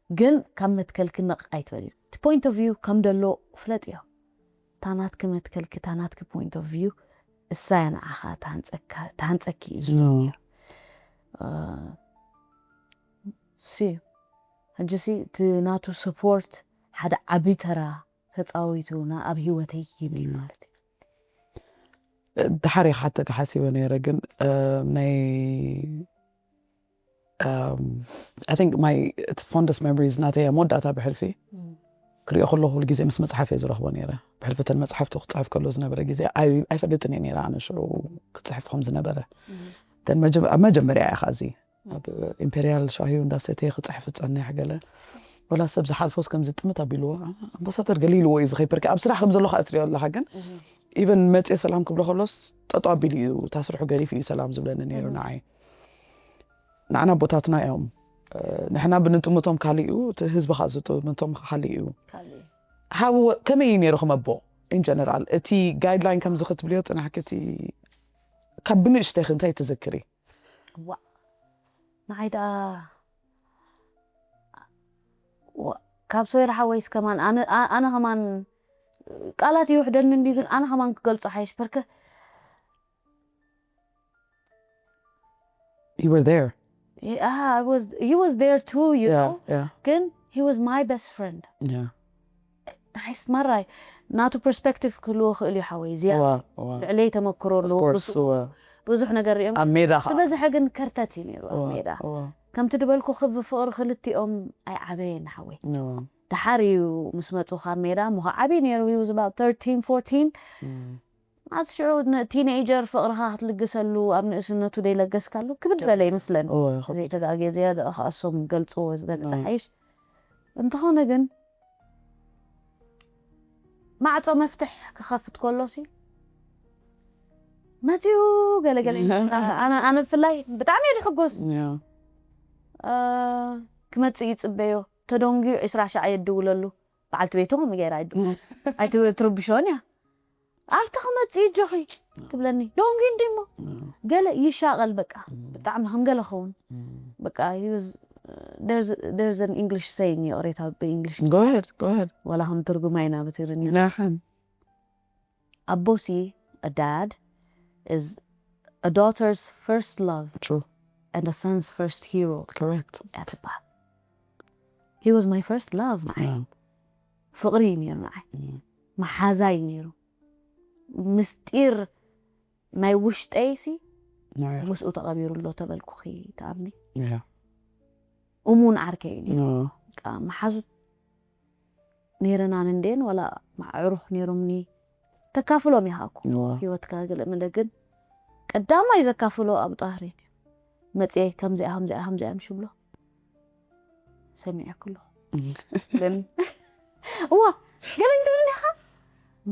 ግን ካብ መትከልኪ ነቕ ኣይትበል እዩ። እቲ point of view ከም ደሎ ፍለጥ እዮ። እታ ናትኪ መትከልኪ፣ እታ ናትኪ point of view እሳ እያ ንዓኻ ትሃንጸካ-፣ ትሃንጸኪ እዩ ዝብል ዋ። ነይሩ። እ፣ ሲ፣ ሕጂ ሲ እቲ ናቱ support ሓደ ዓቢ ተራ ተጻዊቱ ና-፣ ኣብ ህይወተይ ይብል እም። ማለት እዩ። ድሓር ኢኻ ሓተካ ሓሲበ ነይረ፣ ግን፣ እ፣ ናይ፣ እም፣ I think my፣ እቲ fondest memories ናተይ ኣብ መወዳእታ ብሕልፊ እም። ክሪኦ ከለኹ ኩሉ ግዜ ምስ መጽሓፍ እየ ዝረኽቦ ነይረ። ብሕልፊ እተን መጽሓፍቱ ክጽሕፍ ከሎ ዝነበረ ግዜ ኣይ-፣ ኣይፈልጥን እየ ነይረ። ኣነ ሽዑ ክጽሕፍ ከም ዝነበረ። እም። እተን መጀመ-፣ ኣብ መጀመርያ ኢኻ እዚ ኣብ ኢምፔርያል ሻሂ እንዳሰተየ ክጽሕፍ ዝጸንሕ ገለ፣ ወላ ሰብ ዝሓልፎስ ከምዚ ጥምት ኣቢልዎ፣ ኣምባሳደር ገሊልዎ እዩ ዝኸይድ። ፐርኪ ኣብ ስራሕ ከም ዘለኹ እትሪኦ ኣለኻ፣ ግን እም። ኢቨን መጽየ ሰላም ክብሎ ከሎስ ጠጦ ኣቢሉ እዩ፣ እታ ስርሑ ገዲፉ እዩ ሰላም ዝብለኒ ነይሩ። እም። ንዓይ ንዓና ኣቦታትና እዮም፣ እ፣ ንሕና ብንጥምቶም ካልእ እዩ፣ እቲ ህዝቢ ኸዓ ዝጥምቶም ካልእ እዩ። ካልእ እዩ። ሃው ከመይ እዩ ነይሩ ከም ኣቦ? In general እቲ ጋይድላይን ከምዚ ክትብልዮ ጽናሕኪ፣ እቲ ካብ ብንእሽተይኺ እንታይ ትዝክሪ? ዋ፣ ንዓይ ደኣ ዋ፣ ካብ ሶይራ ሓወይስ ከማን ኣነ፣ ኣ-፣ ኣነ ከማን ቃላት ይውሕደኒ እንዲ፣ ግን ኣነ ከማን ክገልጾ ሓይሽ። ፐርከ You were there. Yeah, I was, he was there too, you Yeah, know. yeah, ግን he was my best friend. yeah. ንዓይስ ማራይ ናቱ ፐርስፔክቲቭ ክህልዎ ክእል እዩ ሓወይ። እዚኣ ዋ፣ ዋ። ልዕለይ ተመክሮ Of ኣለዎ። course, ብዙ-፣ ዋ። ብዙሕ ነገር እዮም። ኣብ ሜዳ ኸዓ። ዝበዝሐ ግን ከርተት እዩ ነይሩ ኣብ ዋ፣ ሜዳ። ዋ። ከምቲ ድበልኩ ክብ ፍቕሪ ክልቲኦም ኣይዓበየን ሓወይ። ዋ። ደሓር እዩ ምስ መጹ ካብ ሜዳ ምዃ ዓብዪ ነይሩ። He was about thirteen, fourteen. እም። ኣብዚ ሽዑ ን-፣ ቲኔጀር ፍቕርኻ ክትልግሰሉ ኣብ ንእስነቱ ደይለገስካሉ ክብድ በለ ይመስለኒ። ዋ፣ ይኸብድ። ዘይተጋግየ ዝያዳ ከኣሶም ገልጽዎ ዝበለጸ ዋ። ሓይሽ። እንተኾነ ግን ማዕጾ መፍትሕ ክኸፍት ከሎ ሲ መጺኡ ገለገለ ይብል። ኣነ፣ ኣነ ብፍላይ ብጣዕሚ እየ ዝሕጎስ። ያ። እ፣ ክመጽእ ይጽበዮ። ተደንጉዩ ዒስራ ሻዕ የድውለሉ። በዓልቲ ቤቱ ከምኡ ገይራ ኣይድ-፣ ኣይትርብሾን እያ። ኣብቲ ክመጽእ እጆኺ ትብለኒ። ደንጉዩ እንዲሞ። ያ። ገለ ይሻቐል በቃ። እም። ብጣዕሚ ከም ገለ ኸውን። እም። በቃ he was፣ there's፣ there's an English saying፣ ይቕሬታ ብእንግሊሽ። Go ahead, go ahead. ዋላ ከም ትርጉማ ኢና ብትግርኛ። ናሕን። ኣቦሲ፣ a dad is a daughter's first love True. and a son's first hero Correct. እያ ትበሃል። He was my first love ንዓይ። Yeah. ፍቕሪ እዩ ነይሩ ንዓይ። Mm. መሓዛይ ነይሩ። ምስጢር ናይ ውሽጠይሲ Yeah. ምስኡ ተቐቢሩ ኣሎ ተበልኩኺ ትኣምኒ። Yeah. እሙን ዓርከይ እዩ ነይሩ። Yeah. በቃ መሓዙት ነይረናን እንዴን ዋላ ኣዕሩኽ ነይሮምኒ ተካፍሎም ኢኻ እኮ Yeah. ህይወትካ ገለ መለ ግን ቀዳማይ ዘካፍሎ ኣብ ጣህሪ መፅየ ከምዚኣ ከምዚኣ ከምዚኣ ምሽ ብሎ ሰሚዐ ክሎ Mm. ግን እዋ ገለ ይትብልኒ ኢኻ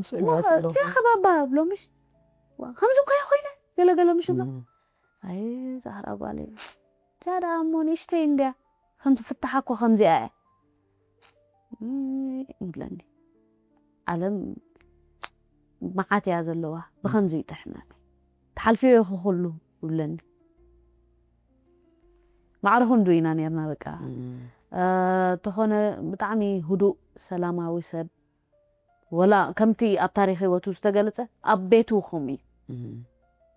ሰሚዐ ክሎ። እዚኣ ከባባ ብሎ ምሽ ዋ፣ ከምዚ እኮ እየ ኮይነ ገለ ገለ ምሽ ብሎ Mm. ኣይ ዛህራ ጓለይ እዛ ደኣ እሞ ንእሽተይ እንድያ ከምቲ ፍታሓ እኮ ከምዚኣ እያ እም፣ ይብለኒ። ዓለም መዓት እያ ዘለዋ ብኸምዚ ይጥሕነኒ ትሓልፍዮ ኢኹ ኩሉ ይብለኒ። ማዕረ ክንዱ ኢና ነርና በቃ። Mm. እ፣ ተኾነ ብጣዕሚ ህዱእ ሰላማዊ ሰብ ወላ ከምቲ ኣብ ታሪክ ህይወቱ ዝተገለጸ ኣብ ቤቱ ከምኡ እዩ። Mm.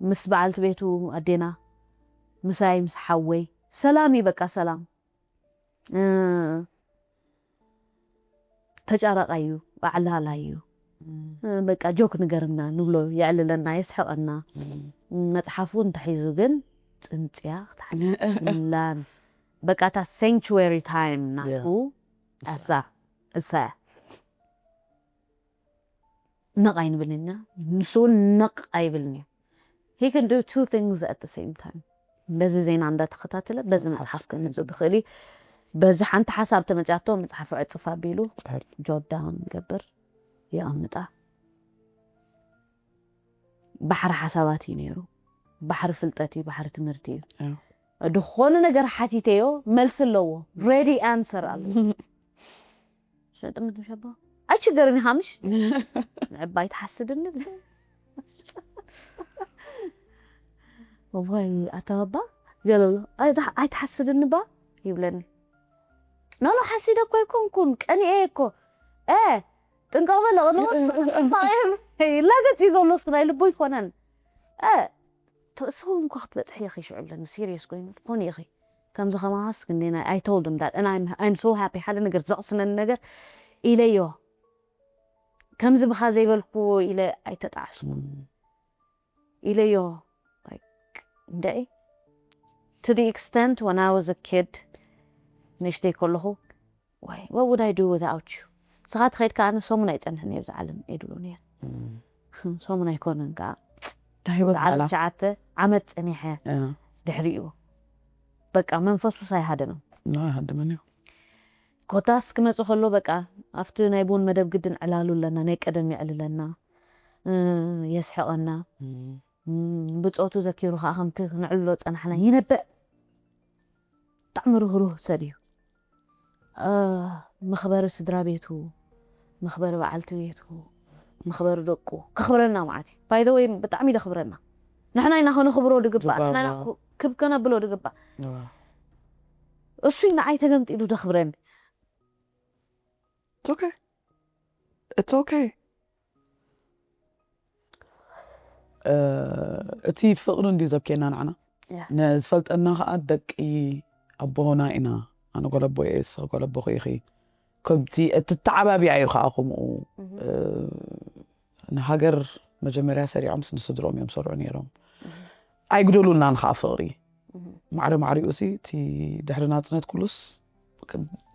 ምስ በዓልቲ ቤቱ ኣዴና ምሳይ ምስ ሓወይ ሰላም እዩ በቃ ሰላም። እ፣ ተጫራቃይ እዩ፣ ኣዕላላይ እዩ። Mm. እ፣ በቃ ጆክ ንገርና ንብሎ የዕልለና የስሕቀና። Mm. መጽሓፉ እንተሒዙ ግን ጽንጽያ ክትሓ ላን በቃ እታ sanctuary time ናቱ Yeah. እሳ እሳ እያ። ነቕ ኣይንብልን ኢና ንሱ እውን ነቕ ኣይብልን እዩ። He can do two things at the same time። በዚ ዜና እንዳተኸታተለ በዚ መጽሓፍ ክምጽእ ዝኽእል እዩ። በዚ ሓንቲ ሓሳብ ተመጽያቶ መጽሓፉ ዕጽፍ ኣቢሉ ጽሕል። ጆት ዳውን ይገብር የቐምጣ። ባሕሪ ሓሳባት እዩ ነይሩ። ባሕሪ ፍልጠት እዩ፣ ባሕሪ ትምህርቲ እዩ። ኣዎ። ዝኾነ ነገር ሓቲተዮ መልሲ ኣለዎ፣ ready answer ኣሎ። ሸጥምት ምሸባ ኣይችገርን ኢኻ ምሽ ምዕባይ ትሓስድኒ። ወይ ኣተባባ ገለሎ ኣይትሓስድኒ ባ ይብለኒ። ናሎ ሓሲደ እኮ ኣይኮንኩን፣ ቀኒኤ እኮ። እ፣ ጥንቀቕ በል፣ ቅድሚ ወስዶ ይላገጽ እዩ ዘሎ፣ ውስጥ ናይ ልቡ ኣይኮነን። እ፣ ት-፣ ሰው እንኳ ክትበጽሒ ኢኺ ሽዑ ኣለኒ፣ serious ኮይኑ ትኾኒ ኢኺ። ከምዚ ከማኻስ ክንደይ ናይ፣ I told him that, and I'm, I'm so happy። ሓደ ነገር ዘቕስነኒ ነገር ኢለዮ። ከምዚ ብኻ ዘይበልኩዎ ኢለ ኣይተጣዕስኩን። ኢለዮ፣ like፣ እንደ to the extent when I was a kid፣ ንእሽተይ ከለኹ፣ ወይ what would I do without you? ስኻ ተኸይድካ ኣነ ሰሙን ኣይጸንሕን እየ ኣብዚ ዓለም እየ ድብሎ ነይረ። ሰሙን ኣይኮነን ከዓ ናይ ህይወት እዚ ዓለም ዓላ ትሽዓተ ዓመት ጸኒሐ። ድሕሪኡ በቃ መንፈሱስ ኣይሃደመን። ሃደመን እዩ። ኮታስ ክመጽእ ከሎ በቃ ኣብቲ ናይ ቡን መደብ ግድን ዕላሉ ኣለና፣ ናይ ቀደም የዕልለና፣ እ፣ የስሕቐና። ም፣ ብጾቱ ዘኪሩ ከዓ ከምቲ ንዕልሎ ጸናሕና ይነብዕ። ብጣዕሚ ርህሩህ ሰብ እዩ። እ፣ መኽበሪ ስድራ ቤቱ፣ መኽበሪ በዓልቲ ቤቱ፣ መኽበሪ ደቁ ከኽብረና ማለት እዩ። By the way ብጣዕሚ ደኽብረና። ንሕና ኢና ከነኽብሮ ድግባእ፣ ንሕና ኢና ድግባእ። ክብ ከነብሎ ድግባእ። እዋ። እሱ ንዓይ ተገምጢሉ ደኽብረኒ። It's okay. It's okay. እ፣ እቲ ፍቕሪ እንድዩ ዘብኬና ንዓና። ያ። ንዝፈልጠና ከዓ ደቂ ኣቦና ኢና። ኣነ ጓል ኣቦ እየ፣ ንስኺ ጓል ኣቦኺ ኢኺ። ከምቲ እትተዓባብያ እዩ ከዓ ከምኡ። እ፣ ንሃገር መጀመርያ ሰሪዖምስ ንስድሮም እዮም ዝሰርዑ ነይሮም። ኣይግደሉልናን ከዓ ፍቕሪ። ማዕረ ማዕሪኡ ሲ እቲ ድሕሪ ናጽነት ኩሉስ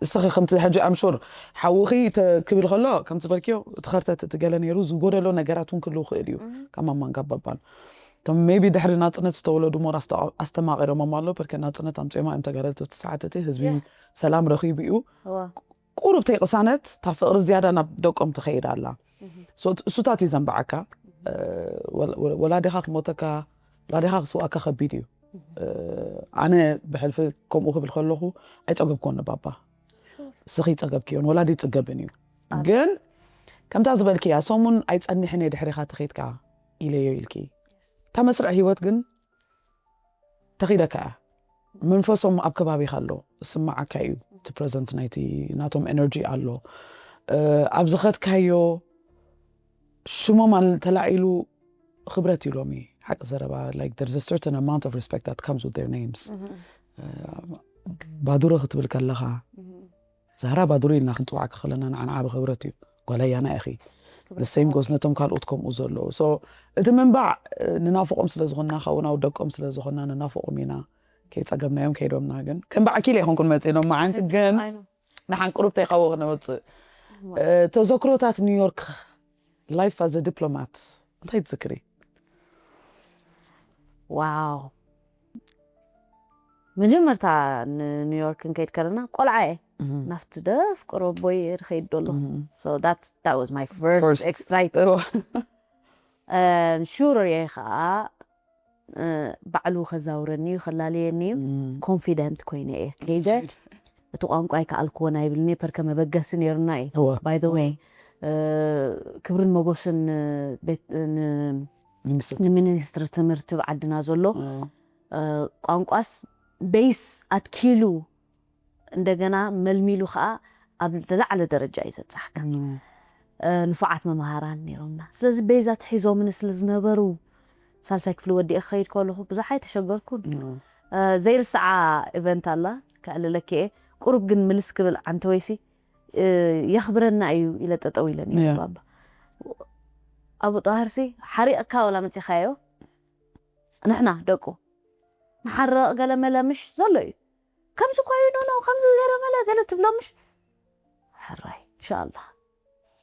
እስኺ ከምቲ ሕጂ I'm sure ሓውኺ ተ-፣ ክብል ከሎ ከምቲ ዝበልክዮ እቲ ኸርተት እቲ ገለ ነይሩ ዝጎደሎ ነገራት እውን ክህልው ክእል እዩ። ካብ ማማን ካብ ባባን ከም maybe ድሕሪ ናጽነት ዝተወለዱ ሞር ኣስተ-፣ ኣስተማቒሮሞም ኣሎ። በርከ ናጽነት ኣምጺኦማ እዮም ተጋደልቲ ኣብቲ ሰዓት እቲ ህዝቢ Yeah. ሰላም ረኺቡ እዩ። እዋ። ቁሩብ ተይቅሳነት እታ ፍቕሪ ዝያዳ ናብ ደቆም ትኸይድ ኣላ። So እሱታት እዩ ዘንበዓካ። እ፣ ወላ-፣ ወላ-፣ ወላዲኻ ክሞተካ፣ ወላዲኻ ክስውኣካ ከቢድ እዩ። እ፣ ኣነ ብሕልፊ ከምኡ ክብል ከለኹ ኣይጸገብኩዎን ንባባ። እስኺ ይጸገብክዮን ወላዲ ይጽገብን እዩ። ግን ከምታ ዝበልክያ ሰሙን ኣይጸንሕን እየ ድሕሪኻ ተኸይድካ ኢለዮ ኢልኪ። እታ መስርዕ ህይወት ግን ተኺደካ እያ። መንፈሶም ኣብ ከባቢኻ ኣሎ፣ እስምዓካ እዩ። እቲ ፕረዘንት ናይቲ ናቶም ኤነርጂ ኣሎ። እ፣ ኣብ ዝኸድካዮ ሽሞም ኣል-፣ ተላዒሉ ክብረት እዩ ሎሚ። ሓቂ ዘረባ፣ like, there's a certain amount of respect that comes with their names. እ፣ ባዱረ ክትብል ከለኻ፣ ዛህራ ባዱሪ ኢልና ክንጽዋዕካ ከለና ንዓና ዓቢ ክብረት እዩ። ጓል ኣያና ኢኺ። The same goes ነቶም ካልኦት ከምኡ ዘለዉ። So እቲ ምንባዕ፣ እ፣ ንናፍቖም ስለ ዝኾንና፣ ካብኡ ናብ ደቆም ስለ ዝኾንና ንናፍቖም ኢና። ከይጸገብናዮም ከይዶምና ግን ከም በዓኪል ኣይኮንኩን መጽእ ሎም መዓንቲ ግን I know. ንሓን ቁሩብ ተይካዎ ክነወጽእ። እ፣ ተዘክሮታት ኒውዮርክ life as a diplomat እንታይ ትዝክሪ? ዋው። መጀመርታ ንኒውዮርክ ክንከይድ ከለና ቆልዓ እየ። ናብቲ ደፍቅሮ ኣቦይ እየ ዝኸይድ ዘሎ። So that, that was my first First. Excited. እሮ። And sure እየ ከዓ፣ እ፣ ባዕሉ ከዛውረኒ እዩ፣ ከላለየኒ እዩ። ኮንፊደንት ኮይነ እየ ከይደ። እቲ ቋንቋ ኣይከኣልክዎን ኣይብልኒ፣ ፐርከ መበገሲ ነይሩና እዩ። እወ። By the way፣ እ፣ ክብርን መጎስን ንቤት፣ ን-፣ ሚኒስትር ንሚኒስትሪ ትምህርቲ ብዓድና ዘሎ፣ እ፣ ቋንቋስ ቤይስ ኣትኪሉ እንደገና መልሚሉ ከዓ ኣብ ዝለዓለ ደረጃ እዩ ዘብፅሓካ። እ፣ ንፉዓት መምሃራን ነይሮምና። ስለዚ ቤዛ ትሒዞምኒ ስለ ዝነበሩ ሳልሳይ ክፍሊ ወዲኤ ክኸይድ ከለኹ ብዙሕ ኣይተሸገርኩን። እ፣ ዘይርስዓ ኢቨንት ኣላ፣ ከዕልለኪ እየ። ቁሩብ ግን ምልስ ክብል ዓንተወይሲ፣ እ፣ የኽብረና እዩ ኢለ ጠጠው ኢለ ነይረ ያ። ባባ። ኣቡ ጣህርሲ ሓሪቕካ ወላ መፂኻዮ? ንሕና ደቁ ንሓረቕ ገለ መለ ምሽ ዘሎ እዩ። ከምዚ እኳ እዩ ኖኖ፣ ከምዚ ገለ መለ ገለ ትብሎ ምሽ? ሕራይ፣ ኢንሻኣላህ።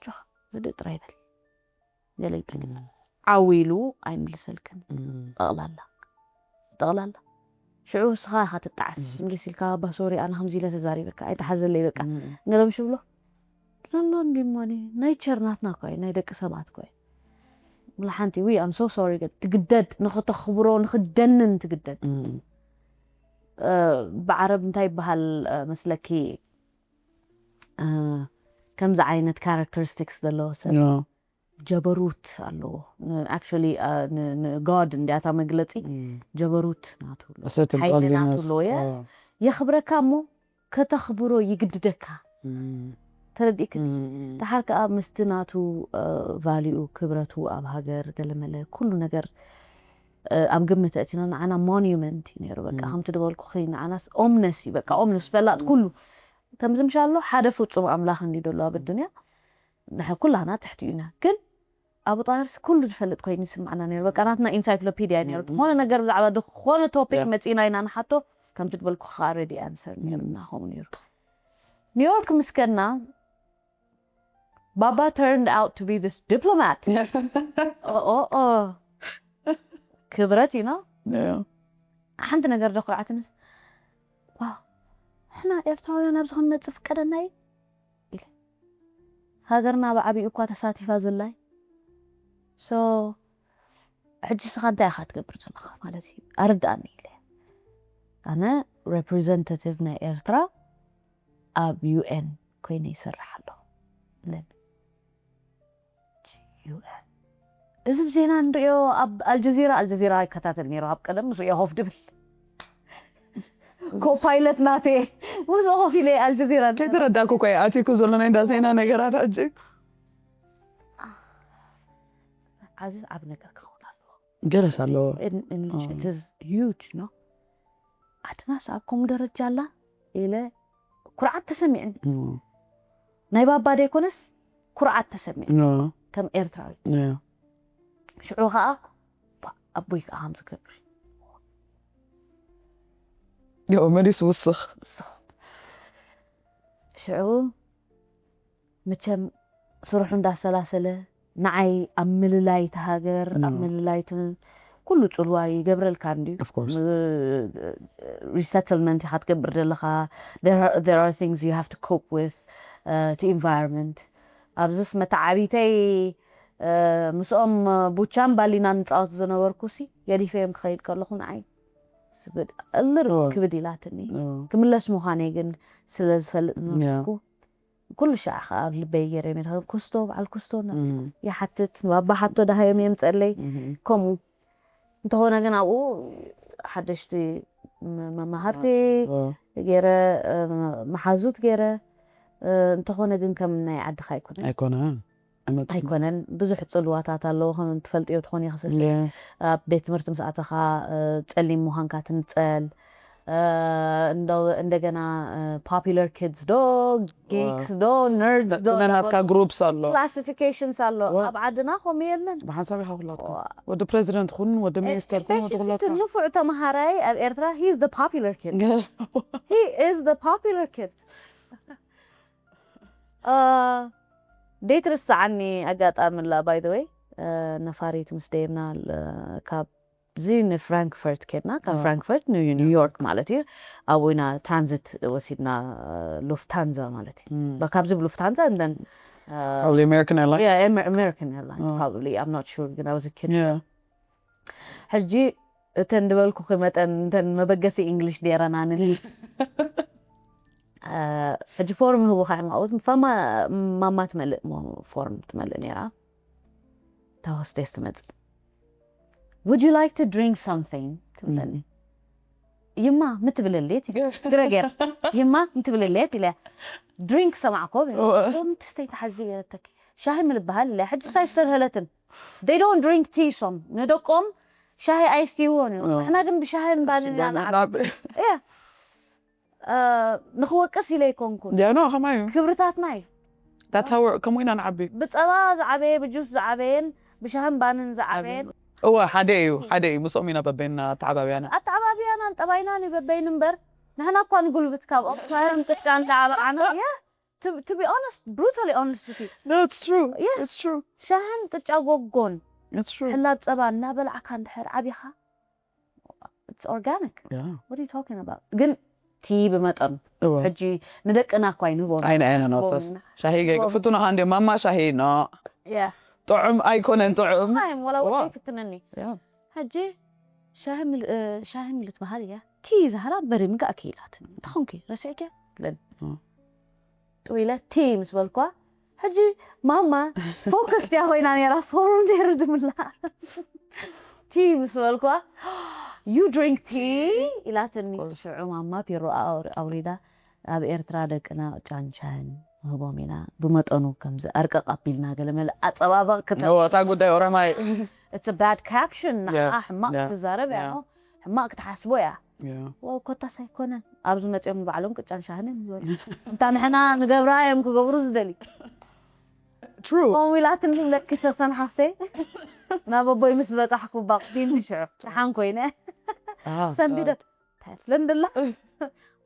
ጆኻ፣ ህድእ ጥራይ በል። ገለ ይበል። ዓው ኢሉ ኣይምልሰልክን። ጠቕላላ። ጠቕላላ። ሽዑ ንስኻ ኢኻ ትጣዓስ። ምልስ ኢልካ፣ "ኣባ ሶሪ፣ ኣነ ከምዚ ኢለ ተዛሪበካ፣ ኣይተሓዘለይ በቃ." ገለ ምሽ ብሎ? ዘሎ እንዲ እሞ፣ ናይ ቸር ናትና እኮ እዩ፣ ናይ ደቂ ሰባት እኮ እዩ። ላሓንቲ ዊ I'm so sorry ትግደድ ንኽተኽብሮ ንኽደንን ትግደድ። ብዓረብ እንታይ ይበሃል መስለኪ? ከምዚ ዓይነት characteristics ዘለዎ ሰብ ጀበሩት ኣለዎ። Actually ንጋድ እንዲያታ መግለፂ ጀበሩት ናቱ ሓይሊ ናቱ ኣለዎ። የኽብረካ እሞ ከተኽብሮ ይግድደካ። ተረዲእክ? ድሓር ከዓ ምስቲ ናቱ ቫሊኡ ክብረቱ ኣብ ሃገር ገለመለ ኩሉ ነገር ኣብ ግምት ኣእቲና ንዓና ሞኒመንት እዩ ነይሩ። በቃ ከምቲ ዝበልኩ ንዓናስ ኦምነስ እዩ። በቃ ኦምነስ ፈላጥ ኩሉ ከምዚ ምሻ ኣሎ ሓደ ፍጹም ኣምላኽ እንዲ ዘሎ ኣብ ኣዱንያ ንሕ ኩላና ትሕቲ ኢና። ግን ኣቡ ጣሂርስ ኩሉ ዝፈልጥ ኮይኑ ይስማዕና ነይሩ። በቃ ናትና ኢንሳይክሎፒድያ ነይሩ። ዝኾነ ነገር ብዛዕባ ዝኾነ ቶፒክ መፂና ኢና ንሓቶ ከምቲ ዝበልኩ ከዓ ሬዲ ኣንሰር ነይሩ ናኸም ነይሩ። ኒውዮርክ ምስ ከድና ባባ turned out to be this diplomat። ክብረት ኢና ሓንቲ ነገር ዶ ኩርዓትንስ ንሕና ኤርትራውያን ኣብዚ ክንመፅእ ፍቀደና እዩ ኢለ ሃገርና ብዓብኡ እኳ ተሳቲፋ ዘላይ ሶ ሕጂ ስኻ እንታይ ኢኻ ትገብር ዘለኻ ማለት እዩ ኣረዳእኒ ኢለ ኣነ ሬፕሬዘንታቲቭ ናይ ኤርትራ ኣብ ዩኤን ኮይነ ይሰርሕ ኣለኹ ኢለኒ። ዩኤን እዚ ብዜና ንሪኦ ኣብ ኣልጀዚራ ኣልጀዚራ ይከታተል ነይሩ ኣብ ቀደም ምስ የሆፍ ድብል ኮፓይለት ናተ ምስ ኮፍ ኢለ ኣልጀዚራ ከይተረዳእኩ እኮ ኣቲኩ ዘሎ ናይ እንዳ ዜና ነገራት ሕጂ ዓዚ ዓብ ነገር ክኸውን ኣለዎ ገለስ ኣለዎ ዩጅ ነው ዓድናስ ኣብ ከምኡ ደረጃ ኣላ ኢለ ኩርዓት ተሰሚዕኒ ናይ ባባ ደይኮነስ ኩርዓት ተሰሚዕኒ ከም ኤርትራዊት ሽዑ ከዓ ኣቦይ ከዓ ከም ዝገብር ያው መሊስ ውስኽ ሽዑ መቸም ስርሑ እንዳሰላሰለ ንዓይ ኣብ ምልላይ እቲ ሃገር ኣብ ምልላይ እቲ ኩሉ ፅልዋ ይገብረልካ እንድዩ resettlement ኢኻ ትገብር ዘለኻ there are things you have to cope with እቲ environment ኣብዚስ መተዓቢተይ ምስኦም ቡቻን ባሊና ንፃወት ዝነበርኩ ሲ ገዲፈዮም ክኸይድ ከለኹ ንዓይ ስብድ እልር ክብድ ኢላትኒ ክምለስ ምዃነይ ግን ስለ ዝፈልጥ ነበርኩ ኩሉ ሻዕ ከዓ ኣብ ልበይ ገይረ ሜዳ ኩስቶ በዓል ኩስቶ ይሓትት ባባ ሓቶ ዳሃዮም የምፀለይ ከምኡ እንተኾነ ግን ኣብኡ ሓደሽቲ መማሃርቲ ገይረ መሓዙት ገይረ እንተኾነ ግን ከም ናይ ዓድኻ ኣይኮነ ኣይኮነ ኣይመፅእ ኣይኮነን ብዙሕ ፅልዋታት ኣለዎ ከም ትፈልጥዮ ትኾን ይኽስስ ኣብ ቤት ትምህርቲ ምስ ኣተኻ ጸሊም ምዃንካ ትንጸል እንደገና popular kids ዶ geeks ዶ nerds ዶ ናትካ groups ኣሎ classifications ኣሎ ኣብ ዓድና ከምኡ የለን ብሓንሳብ ኢኻ ኩላትካ ወዲ ፕሬዚደንት ኩን ወዲ ሚኒስተር ኩን ወዲ ኩላትካ ንፉዕ ተመሃራይ ኣብ ኤርትራ he is the popular kid he is the popular kid ደይትርስዓኒ ኣጋጣሚ ላ by the way ነፋሪት ምስ ደይብና ካብዚ ንፍራንክፈርት ከድና ካብ ፍራንክፈርት ንኒውዮርክ ማለት እዩ ኣብኡ ኢና ትራንዚት ወሲድና ሉፍታንዛ ማለት እዩ ካብዚ ብሉፍታንዛ እንደን Probably American Airlines. Yeah, Amer- American Airlines probably. I'm not sure ግን I was a kid. ሕጂ እተን ዝበልኩኺ መጠን እንተን መበገሲ እንግሊሽ ነይረናኒ ሕጂ ፎርም ህቡኻ እዮም ኣብኡ ማማ ትመልእ ፎርም ትመልእ ነይራ እታ ሆስቴስ ትመፅእ Would you like to drink something ትብለኒ ይማ ምትብለሌት ግረጌር ይማ ምትብለሌት ኢለ ድሪንክ ሰማዕኮ ሶም ትስተይ ተሓዚ ገረተኪ ሻሂ ምልበሃል ኢለ ሕጂ ሳይ ዝተልሀለትን they don't drink tea ሶም ንደቆም ሻሂ ኣይስትይዎን እዮም ንሕና ግን ብሻሂን ባንን ኢና ንዓቢ ንኽወቅስ ኢለ ኣይኮንኩን ያ ኖ ከማይ እዩ ክብርታትና እዩ that's how we're- ከምኡ ኢና ንዓቢ ብፀባ ዝዓበየ ብጁስ ዝዓበየን ብሻሂን ባንን ዝዓበየን እወ ሓደ እዩ ሓደ እዩ ምስኦም ኢና በበይና ኣተዓባብያና ኣተዓባብያናን ጠባይናን እዩ በበይን እምበር ንሕና እኳ ንጉልብት ካብኦም ሻሂን ጥጫን ተዓበዓና to be honest brutally honest with you No, it's true. Yes. It's true. ሻህን ጥጫ ጎጎን It's true. ሕላብ ፀባ እናበላዕካ እንድሕር ዓቢኻ it's organic Yeah. What are you talking about ግን ቲ ብመጠኑ እወ ሕጂ ንደቅና እኳ ይንህቦ ኣይነ ኣይነ ነወሰስ ሻሂ ገይገ ፍቱና ከ እንዲዮ ማማ ሻሂ ኖ Yeah. ጥዑም ኣይኮነን ጥዑም። ማይ ወላ ዋ። ወደ ይፍትነኒ። Yeah. ሕጂ ሻሂ ምል- እ፣ ሻሂ ምልት ባህል እያ። ቲ ዝሃላ በሪ ምግኣ ክኢላት። እንተኾንኪ ረሲዕኪ ለን እ። ጥዊለ ቲ ምስ በልኳ ሕጂ ማማ ፎከስ ያ ኮይና ነራ ፎርም ነይሩ ድምላ ቲ ምስ በልኳ you drink tea ኢላትኒ። Of course. ሽዑ ማማ ፒሮ ኣውሪ- ኣውሪዳ ኣብ ኤርትራ ደቅና ጫንቻን ንህቦም ኢና ብመጠኑ ከምዚ ኣርቀቕ ኣቢልና ገለመለ ኣጸባባቕ ክተ No, እታ ጉዳይ ኦሮማይ። it's a bad caption ንዓ Yeah, ሕማቕ yeah, ትዛረብ እያ yeah. እሞ ሕማቕ ክትሓስቦ እያ። Yeah. ወ ኮታስ ኣይኮነን ኣብዚ መፅኦም ንባዕሎም ቅጫን ሻህንን ይበሉ። እንታ ንሕና ንገብራ እዮም ክገብሩ ዝደሊ። True. ከምኡ ኢላትኒ ለኪ ሰሰን ሓፍተይ ናብ ኣቦይ ምስ በፃሕኩ ባቕዲን ሽዑ ደሓን ኮይነ Ah, ሰንቢደ God. እንታይ ትብለን ደላ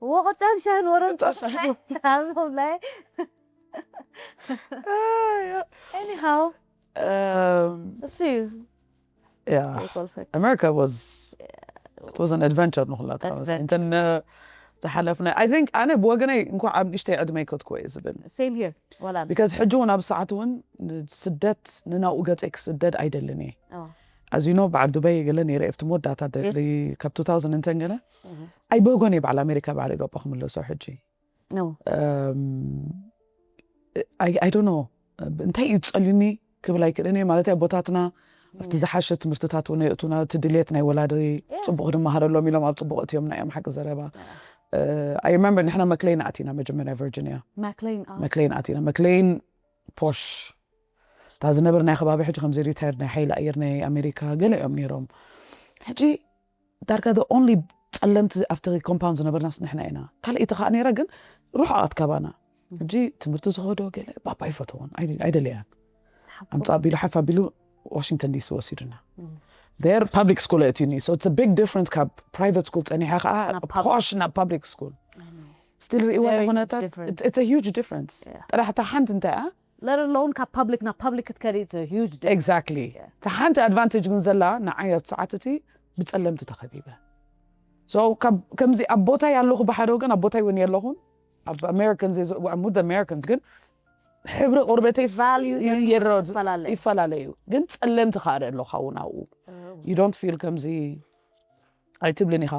ወ ቅጫን ሻህን ወረን ቅጫን ሻህን። ብላይ Ah, yeah. anyhow Um, እሱ እዩ yeah. ዘይኮልፈክ America was it was an adventure ንኹላትና Adventure. እንተን ዝሓለፍና I think ኣነ ብወገነይ እንኳዕ ኣብ ንእሽተይ ዕድመይ ከትኮ እየ ዝብል same here ወላ because ሕጂ እውን ኣብ ሰዓት እውን ስደት ንናብኡ ገፀይ ክስደድ ኣይደልን እየ Oh. as you know በዓል ዱባይ ገለ ነይረ ኣብቲ መወዳእታ ደ- Yes. ደ- ካብ two thousand እንተን ገለ Mhm. ኣይበጎን እየ በዓል ኣሜሪካ ባዕለ ገባ ክምለሶ ሕጂ No. Um, I, I don't know እንታይ እዩ ዝፀልዩኒ ክብል ኣይክእልን እየ ማለት ኣቦታትና ኣብቲ ዝሓሸ ትምህርትታት እውን የእቱና እቲ ድሌት ናይ ወላዲ Yeah. ፅቡቅ ድመሃረሎም ኢሎም ኣብ ፅቡቅ እትዮምና እዮም ሓቂ ዘረባ I remember ንሕና መክለይን ኣቲና መጀመርያ ቨርጂኒያ McLean oh. መክለይን ኣቲና መክለይን ፖሽ እታ ዝነበርናይ ከባቢ ሕጂ ከምዚ ሪታየርድ ናይ ሓይሊ ኣየር ናይ ኣሜሪካ ገለ እዮም ነይሮም ሕጂ ዳርጋ the only ፀለምቲ ኣብቲ ኮምፓውንድ ዝነበርናስ ንሕና ኢና ካልኣይቲ ከዓ ነይራ ግን ርሑቃት ካባና ሕጂ ትምህርቲ ዝኸዶ ገለ ባባ ይፈተውን ኣይደ- ኣይደለያን ኣምፃ ኣቢሉ ሓፍ ኣቢሉ ዋሽንግተን ዲሲ ወሲዱና there public school ኣእትዩኒ so it's a big difference ካብ private school ፀኒሐ ከዓ ናብ public. ፖሽ ናብ public school still ርእዋ Very ተኾነታት different. It's a huge difference Yeah. ጥራሕ እታ ሓንቲ እንታይ እያ Let alone ካብ public ናብ public ክትከዲ it's a huge difference. Exactly እታ ሓንቲ advantage ግን ዘላ ንዓይ ኣብቲ ሰዓት እቲ ብፀለምቲ ተኸቢበ so ካብ- ከምዚ ኣብ ቦታይ ኣለኹ ብሓደ ወገን ኣብ ቦታይ እውን የለኹን ኣብ Americans with Americans ግን ሕብሪ ቁርበተይ Value ይረድ ይፈላለ። ይፈላለ እዩ ግን ፀለምቲ ከዓ ኣለኻ እውን ኣብኡ you don't feel ከምዚ ኣይትብልን ኢኻ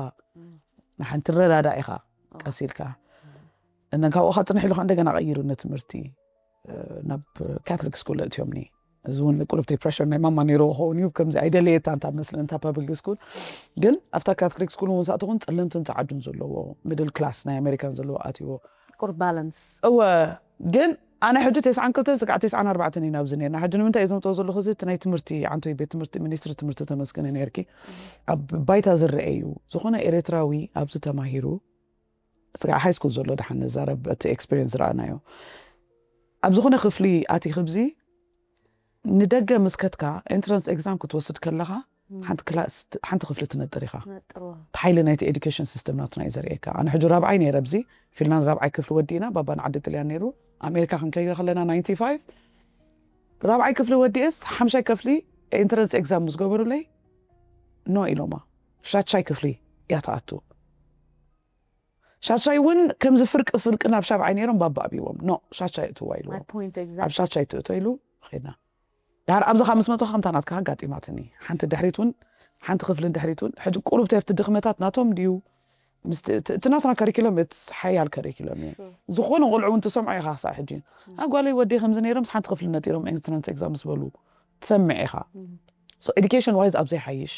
ንሓንቲ ትረዳዳ ኢኻ ቀስ ኢልካ እነን ካብኡ ከዓ ፅንሕ ኢሉ ከዓ እንደገና ቀይሩ ንትምህርቲ ናብ ካቶሊክ ስኩል እትዮምኒ እዚ እውን ቁሩብ ፕሬሽር ናይ ማማ ነይርዎ ክኸውን እዩ ከምዚ ኣይደለየታ እንታ መስለ እንታ ፐብሊክ ስኩል ግን ኣብታ ካቶሊክ ስኩል እውን ሳእትኹን ፀለምትን ፀዓዱን ዘለዎ ሚድል ክላስ ናይ ኣሜሪካን ዘለዎ ኣትዎ ቁር ባላንስ እወ ግን ኣነ ሕጂ ተስዓን ክልተን ስጋዕ ተስዓን ኣርባዕተን ኢና ኣብዚ ነርና ሕጂ ንምንታይ እየ ዝምጥኦ ዘለኹ እዚ እቲ ናይ ትምህርቲ ዓንቶይ ቤት ትምህርቲ ሚኒስትሪ ትምህርቲ ተመስገነ ነርኪ ኣብ ባይታ ዝረአ እዩ ዝኾነ ኤርትራዊ ኣብዚ ተማሂሩ ስጋዕ ሃይ ስኩል ዘሎ ድሓን ንዛረብ እቲ ኤክስፒሪንስ ዝረኣናዮ ኣብ ዝኾነ ክፍሊ ኣቲኺ ብዚ ንደገ ምስ ከድካ ኤንትራንስ ኤግዛም ክትወስድ ከለኻ ሓንቲ ክላስ ሓንቲ ክፍሊ ትነጥር ኢኻ ነጥርዋ እቲ ሓይሊ ናይቲ ኤዱኬሽን ሲስተም ናትና እዩ ዘርእየካ ኣነ ሕጂ ራብዓይ ነይረ ብዚ ፊንላንድ ራብዓይ ክፍሊ ወዲእና ባባ ንዓዲ ጥልያን ነይሩ ኣሜሪካ ክንከይደ ከለና ናይንቲ ፋይቭ ራብዓይ ክፍሊ ወዲእስ ሓምሻይ ክፍሊ ኤንትራንስ ኤግዛም ምስ ገበሩለይ ኖ ኢሎማ ሻሻይ ክፍሊ እያ ትኣቱ ሻሻይ እውን ከምዚ ፍርቂ ፍርቂ ናብ ሻብዓይ ነይሮም ባባ ኣብዎም ኖ ሻሻይ እትዋ ኢልዎ my point ኣብ exactly ሻሻይ ትእቶ ኢሉ ኸይድና ዳር ኣብዚ ካብ ምስ መፅኻ ከምታ ናትካ ኣጋጢማትኒ ሓንቲ ድሕሪት እውን ሓንቲ ክፍልን ድሕሪት እውን ሕጂ ቁሩብ ተፍቲ ድኽመታት ናቶም ድዩ ምስቲ እቲ- እቲ ናትና ከሪኩለም እቲ ሓያል ከሪኩለም እዩ ዝኾነ ቆልዑ እውን ትሰምዖ ኢኻ ክሳዕ ሕጂ ኣጓለይ ወዲ ከምዚ ነይሮም ምስ ሓንቲ ክፍሊ ነጢሮም ኤንትራንስ ኤግዛም ምስ በሉ ትሰምዕ ኢኻ so education wise ኣብ ዘይሓይሽ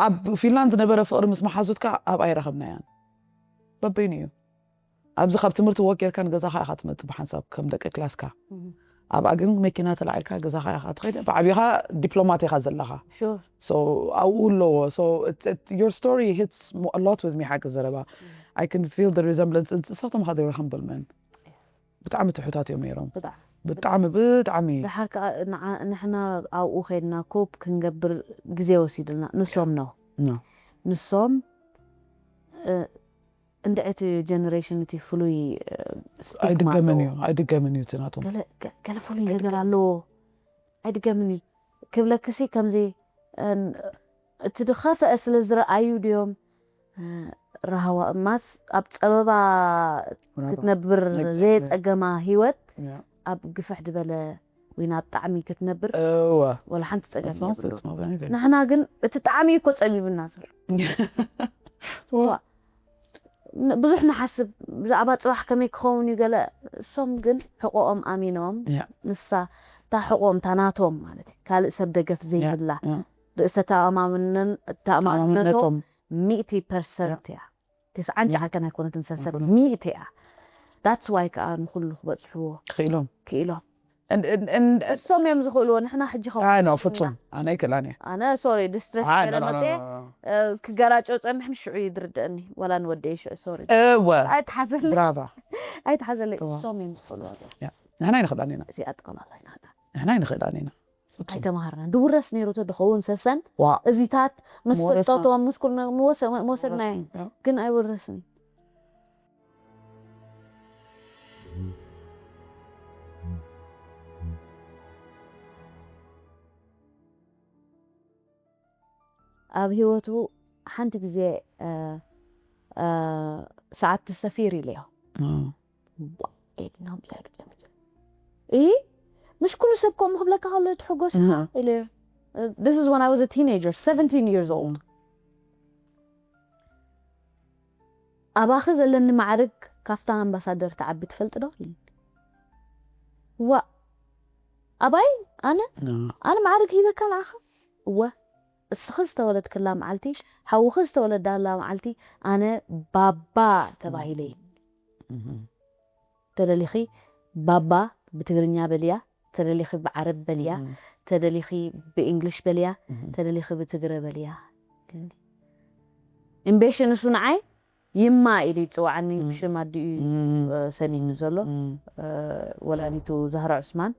ኣብ ፊንላንድ ዝነበረ ፍቕሪ ምስ መሓዙትካ ኣብ ኣይረኸብናያን በበይኑ እዩ ኣብዚ ካብ ትምህርቲ ወክ ጌርካ ንገዛኻ ኢኻ ትመፅእ ብሓንሳብ ከም ደቂ ክላስካ ኣብኣ ግን መኪና ተላዒልካ ገዛኻ ኢኻ ትኸይደ ብዓብኻ ዲፕሎማት ኢኻ ዘለኻ sure so ኣብኡ ኣለዎ so it- it- your story hits mo- a lot with me ሓቂ ዘረባ I can feel the resemblance ንሳቶም ኻ they were humble men ብጣዕሚ ትሑታት እዮም ነይሮም ብጣዕሚ ብጣዕሚ ብጣዕሚ ድሓር ከዓ ንዓ- ንሕና ኣብኡ ከይድና ኮፕ ክንገብር ግዜ ወሲድልና ንሶም ነው No. ንሶም እ፣ እንድዒ እቲ ጀነሬሽን እቲ ፍሉይ እ፣ ስቲግማ ኣይድገምን ኣለዎ። እዩ ኣይድገምን እዩ እቲ ናቶም ገለ- ገ- ገለ ፍሉይ ነገር ኣለዎ ኣይድገምን እዩ ክብለክሲ ከምዚ እ፣ እቲ ድኸፍአ ስለ ዝረኣዩ ድዮም እ፣ ራህዋ እማስ ኣብ ፀበባ ክትነብር Exactly. ዘየፀገማ ህይወት Yeah. ኣብ ግፍሕ ዝበለ ወይና ብጣዕሚ ክትነብር እወ ወላ ሓንቲ ጸገም It's not- የብሉን። it's not anything. ንሕና ግን እቲ ጣዕሚ እኮ ጸሊቡና ዘሎ። እወ ን- ብዙሕ ንሓስብ ብዛዕባ ጽባሕ ከመይ ክኸውን እዩ ገለ። እሶም ግን ሕቆኦም ኣሚኖም Yeah. ንሳ እታ ሕቆኦም እታ ናቶም ማለት እዩ፣ ካልእ ሰብ ደገፍ ዘይብላ Yeah. ርእሰ ተኣማምነን ተኣማምነቶም ተኣማምነቶም ሚእቲ ፐርሰንት እያ። ተስዓን Yeah. ሸሓን ኣይኮነትን ሰሰብ ኣይኮነን። ሚእቲ እያ። That's why ከዓ ንኩሉ ክበጽሕዎ ክኢሎም ክኢሎም። And- and- and- እሶም እዮም ዝኽእልዎ፣ ንሕና ሕጂ ኸ ኣይ ኖ ፍጹም ኣነ ኣይክእላን እየ ኣነ ሶሪ ዲስትረስ ኣይ ገለ ኖ ኖ መፅየ ኖ ክገራጨው ፀኒሕ ምሽ ሽዑ ይድርደኒ ወላ ንወደይ ሽዑ ሶሪ እወ ኣይትሓዘለይ ብራቫ ኣይትሓዘለይ እዋ። እሶም እዮም ዝኽእልዎ። ንሕና ኣይንኽእላን ኢና እዚኣ ጠቕላላ ኢና ንሕና ኣይንኽእላን ኢና ፍጹም ኣይተማሃርና ድውረስ ነይሩ ተደኸውን ሰሰን ዋ እዚታት ምስ ምወረስና። ፍልጠቶም ምስ ኩሉ ነገር ምወሰ- መወሰድናዮ ያ። ግን ኣይወረስን። ኣብ ህይወቱ ሓንቲ ግዜ እ፣ እ፣ ሰዓት ትሰፊር ኢለዮ። እም። ዋ፣ ኢልና ብላይ ርጀምት። እ፣ ምሽ ኩሉ ሰብ ከምኡ ክብለካ ከሎ ትሕጎስ እህ። ኢለዮ። This is when I was a teenager, seventeen years old. ኣባኺ ዘለኒ ማዕርግ ካፍታ ኣምባሳደር ትዓቢ ትፈልጢ ዶ? ዋ፣ ኣባይ ኣነ እም። ኣነ ማዕርግ ሂበካ ንዓኻ? እወ፣ እስኺ ዝተወለድክላ መዓልቲ፣ ሓውኺ ዝተወለዳላ መዓልቲ ኣነ ባባ ተባሂለ እዩ። እም። ተደሊኺ ባባ ብትግርኛ በልያ፣ ተደሊኺ ብዓረብ በልያ፣ እም። ተደሊኺ ብእንግሊሽ በልያ፣ እም። ተደሊኺ ብትግረ በልያ። እምቤሽ ንሱ ንዓይ ይማ ኢሉ ይፅዋዓኒ እም። ብሽም ኣዲኡ እዩ እም። እ፣ ሰኒኑ ዘሎ እም። እ፣ ወላዲቱ ዛህራ ዑስማን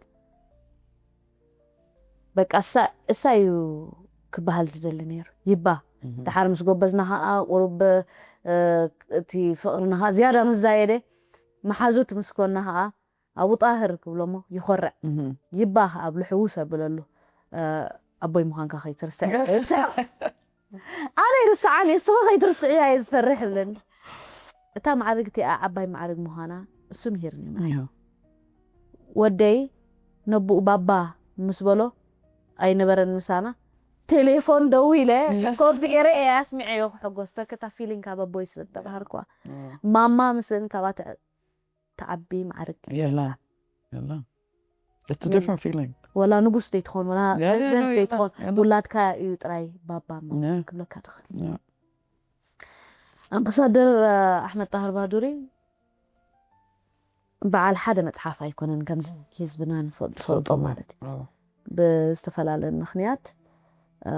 በቃ እሳ እሳ እዩ ክበሃል ዝደሊ ነይሩ ይባ እም። ድሓር ምስ ጎበዝና ከዓ ቁሩብ እ፣ እቲ ፍቅርና ከዓ ዝያዳ ምስ ዛየደ መሓዙት ምስ ኮና ከዓ ኣቡ ጣህር ክብሎሞ ይኮርዕ እም። ይባ ከዓ ኣብ ልሕውስ ኣብለሉ እ፣ ኣቦይ ምዃንካ ከይትርስዕ ኣነ ይርስዓኒ እስኺ ከይትርስዕያ እየ ዝፈርሕ እብለኒ እታ ማዕርግ እቲኣ ዓባይ ማዕርግ ምዃና እሱ ምሂርኒ እም። ወደይ ነብኡ ባባ ምስ በሎ ኣይነበረን ምሳና ቴሌፎን ደዊለ ኮድ ገይረ እየ ኣስሚዐዮ ክሕጎስ በከታ ፊሊንግ ካብ ኣቦይ ስለ ዝተባሃርኳ እም። ማማ ምስለኒ ካብኣ ትዕ- ትዓቢ ማዕርግ የላ የላ It's a different feeling ወላ ንጉስ ዘይትኾን ወላ Yeah, yeah, ፕሬዚደንት no, yeah, ዘይትኾን yeah, no. ውላድካ እዩ ጥራይ ባባ Yeah. ክብለካ ትኽእል Yeah. ኣምባሳደር ኣሕመድ ጣህር ባዱሪ በዓል ሓደ መፅሓፍ ኣይኮነን ከምዚ ህዝብና ንፈልጦ ትፈልጦ ማለት እዩ Oh. ብዝተፈላለየ ምኽንያት እ፣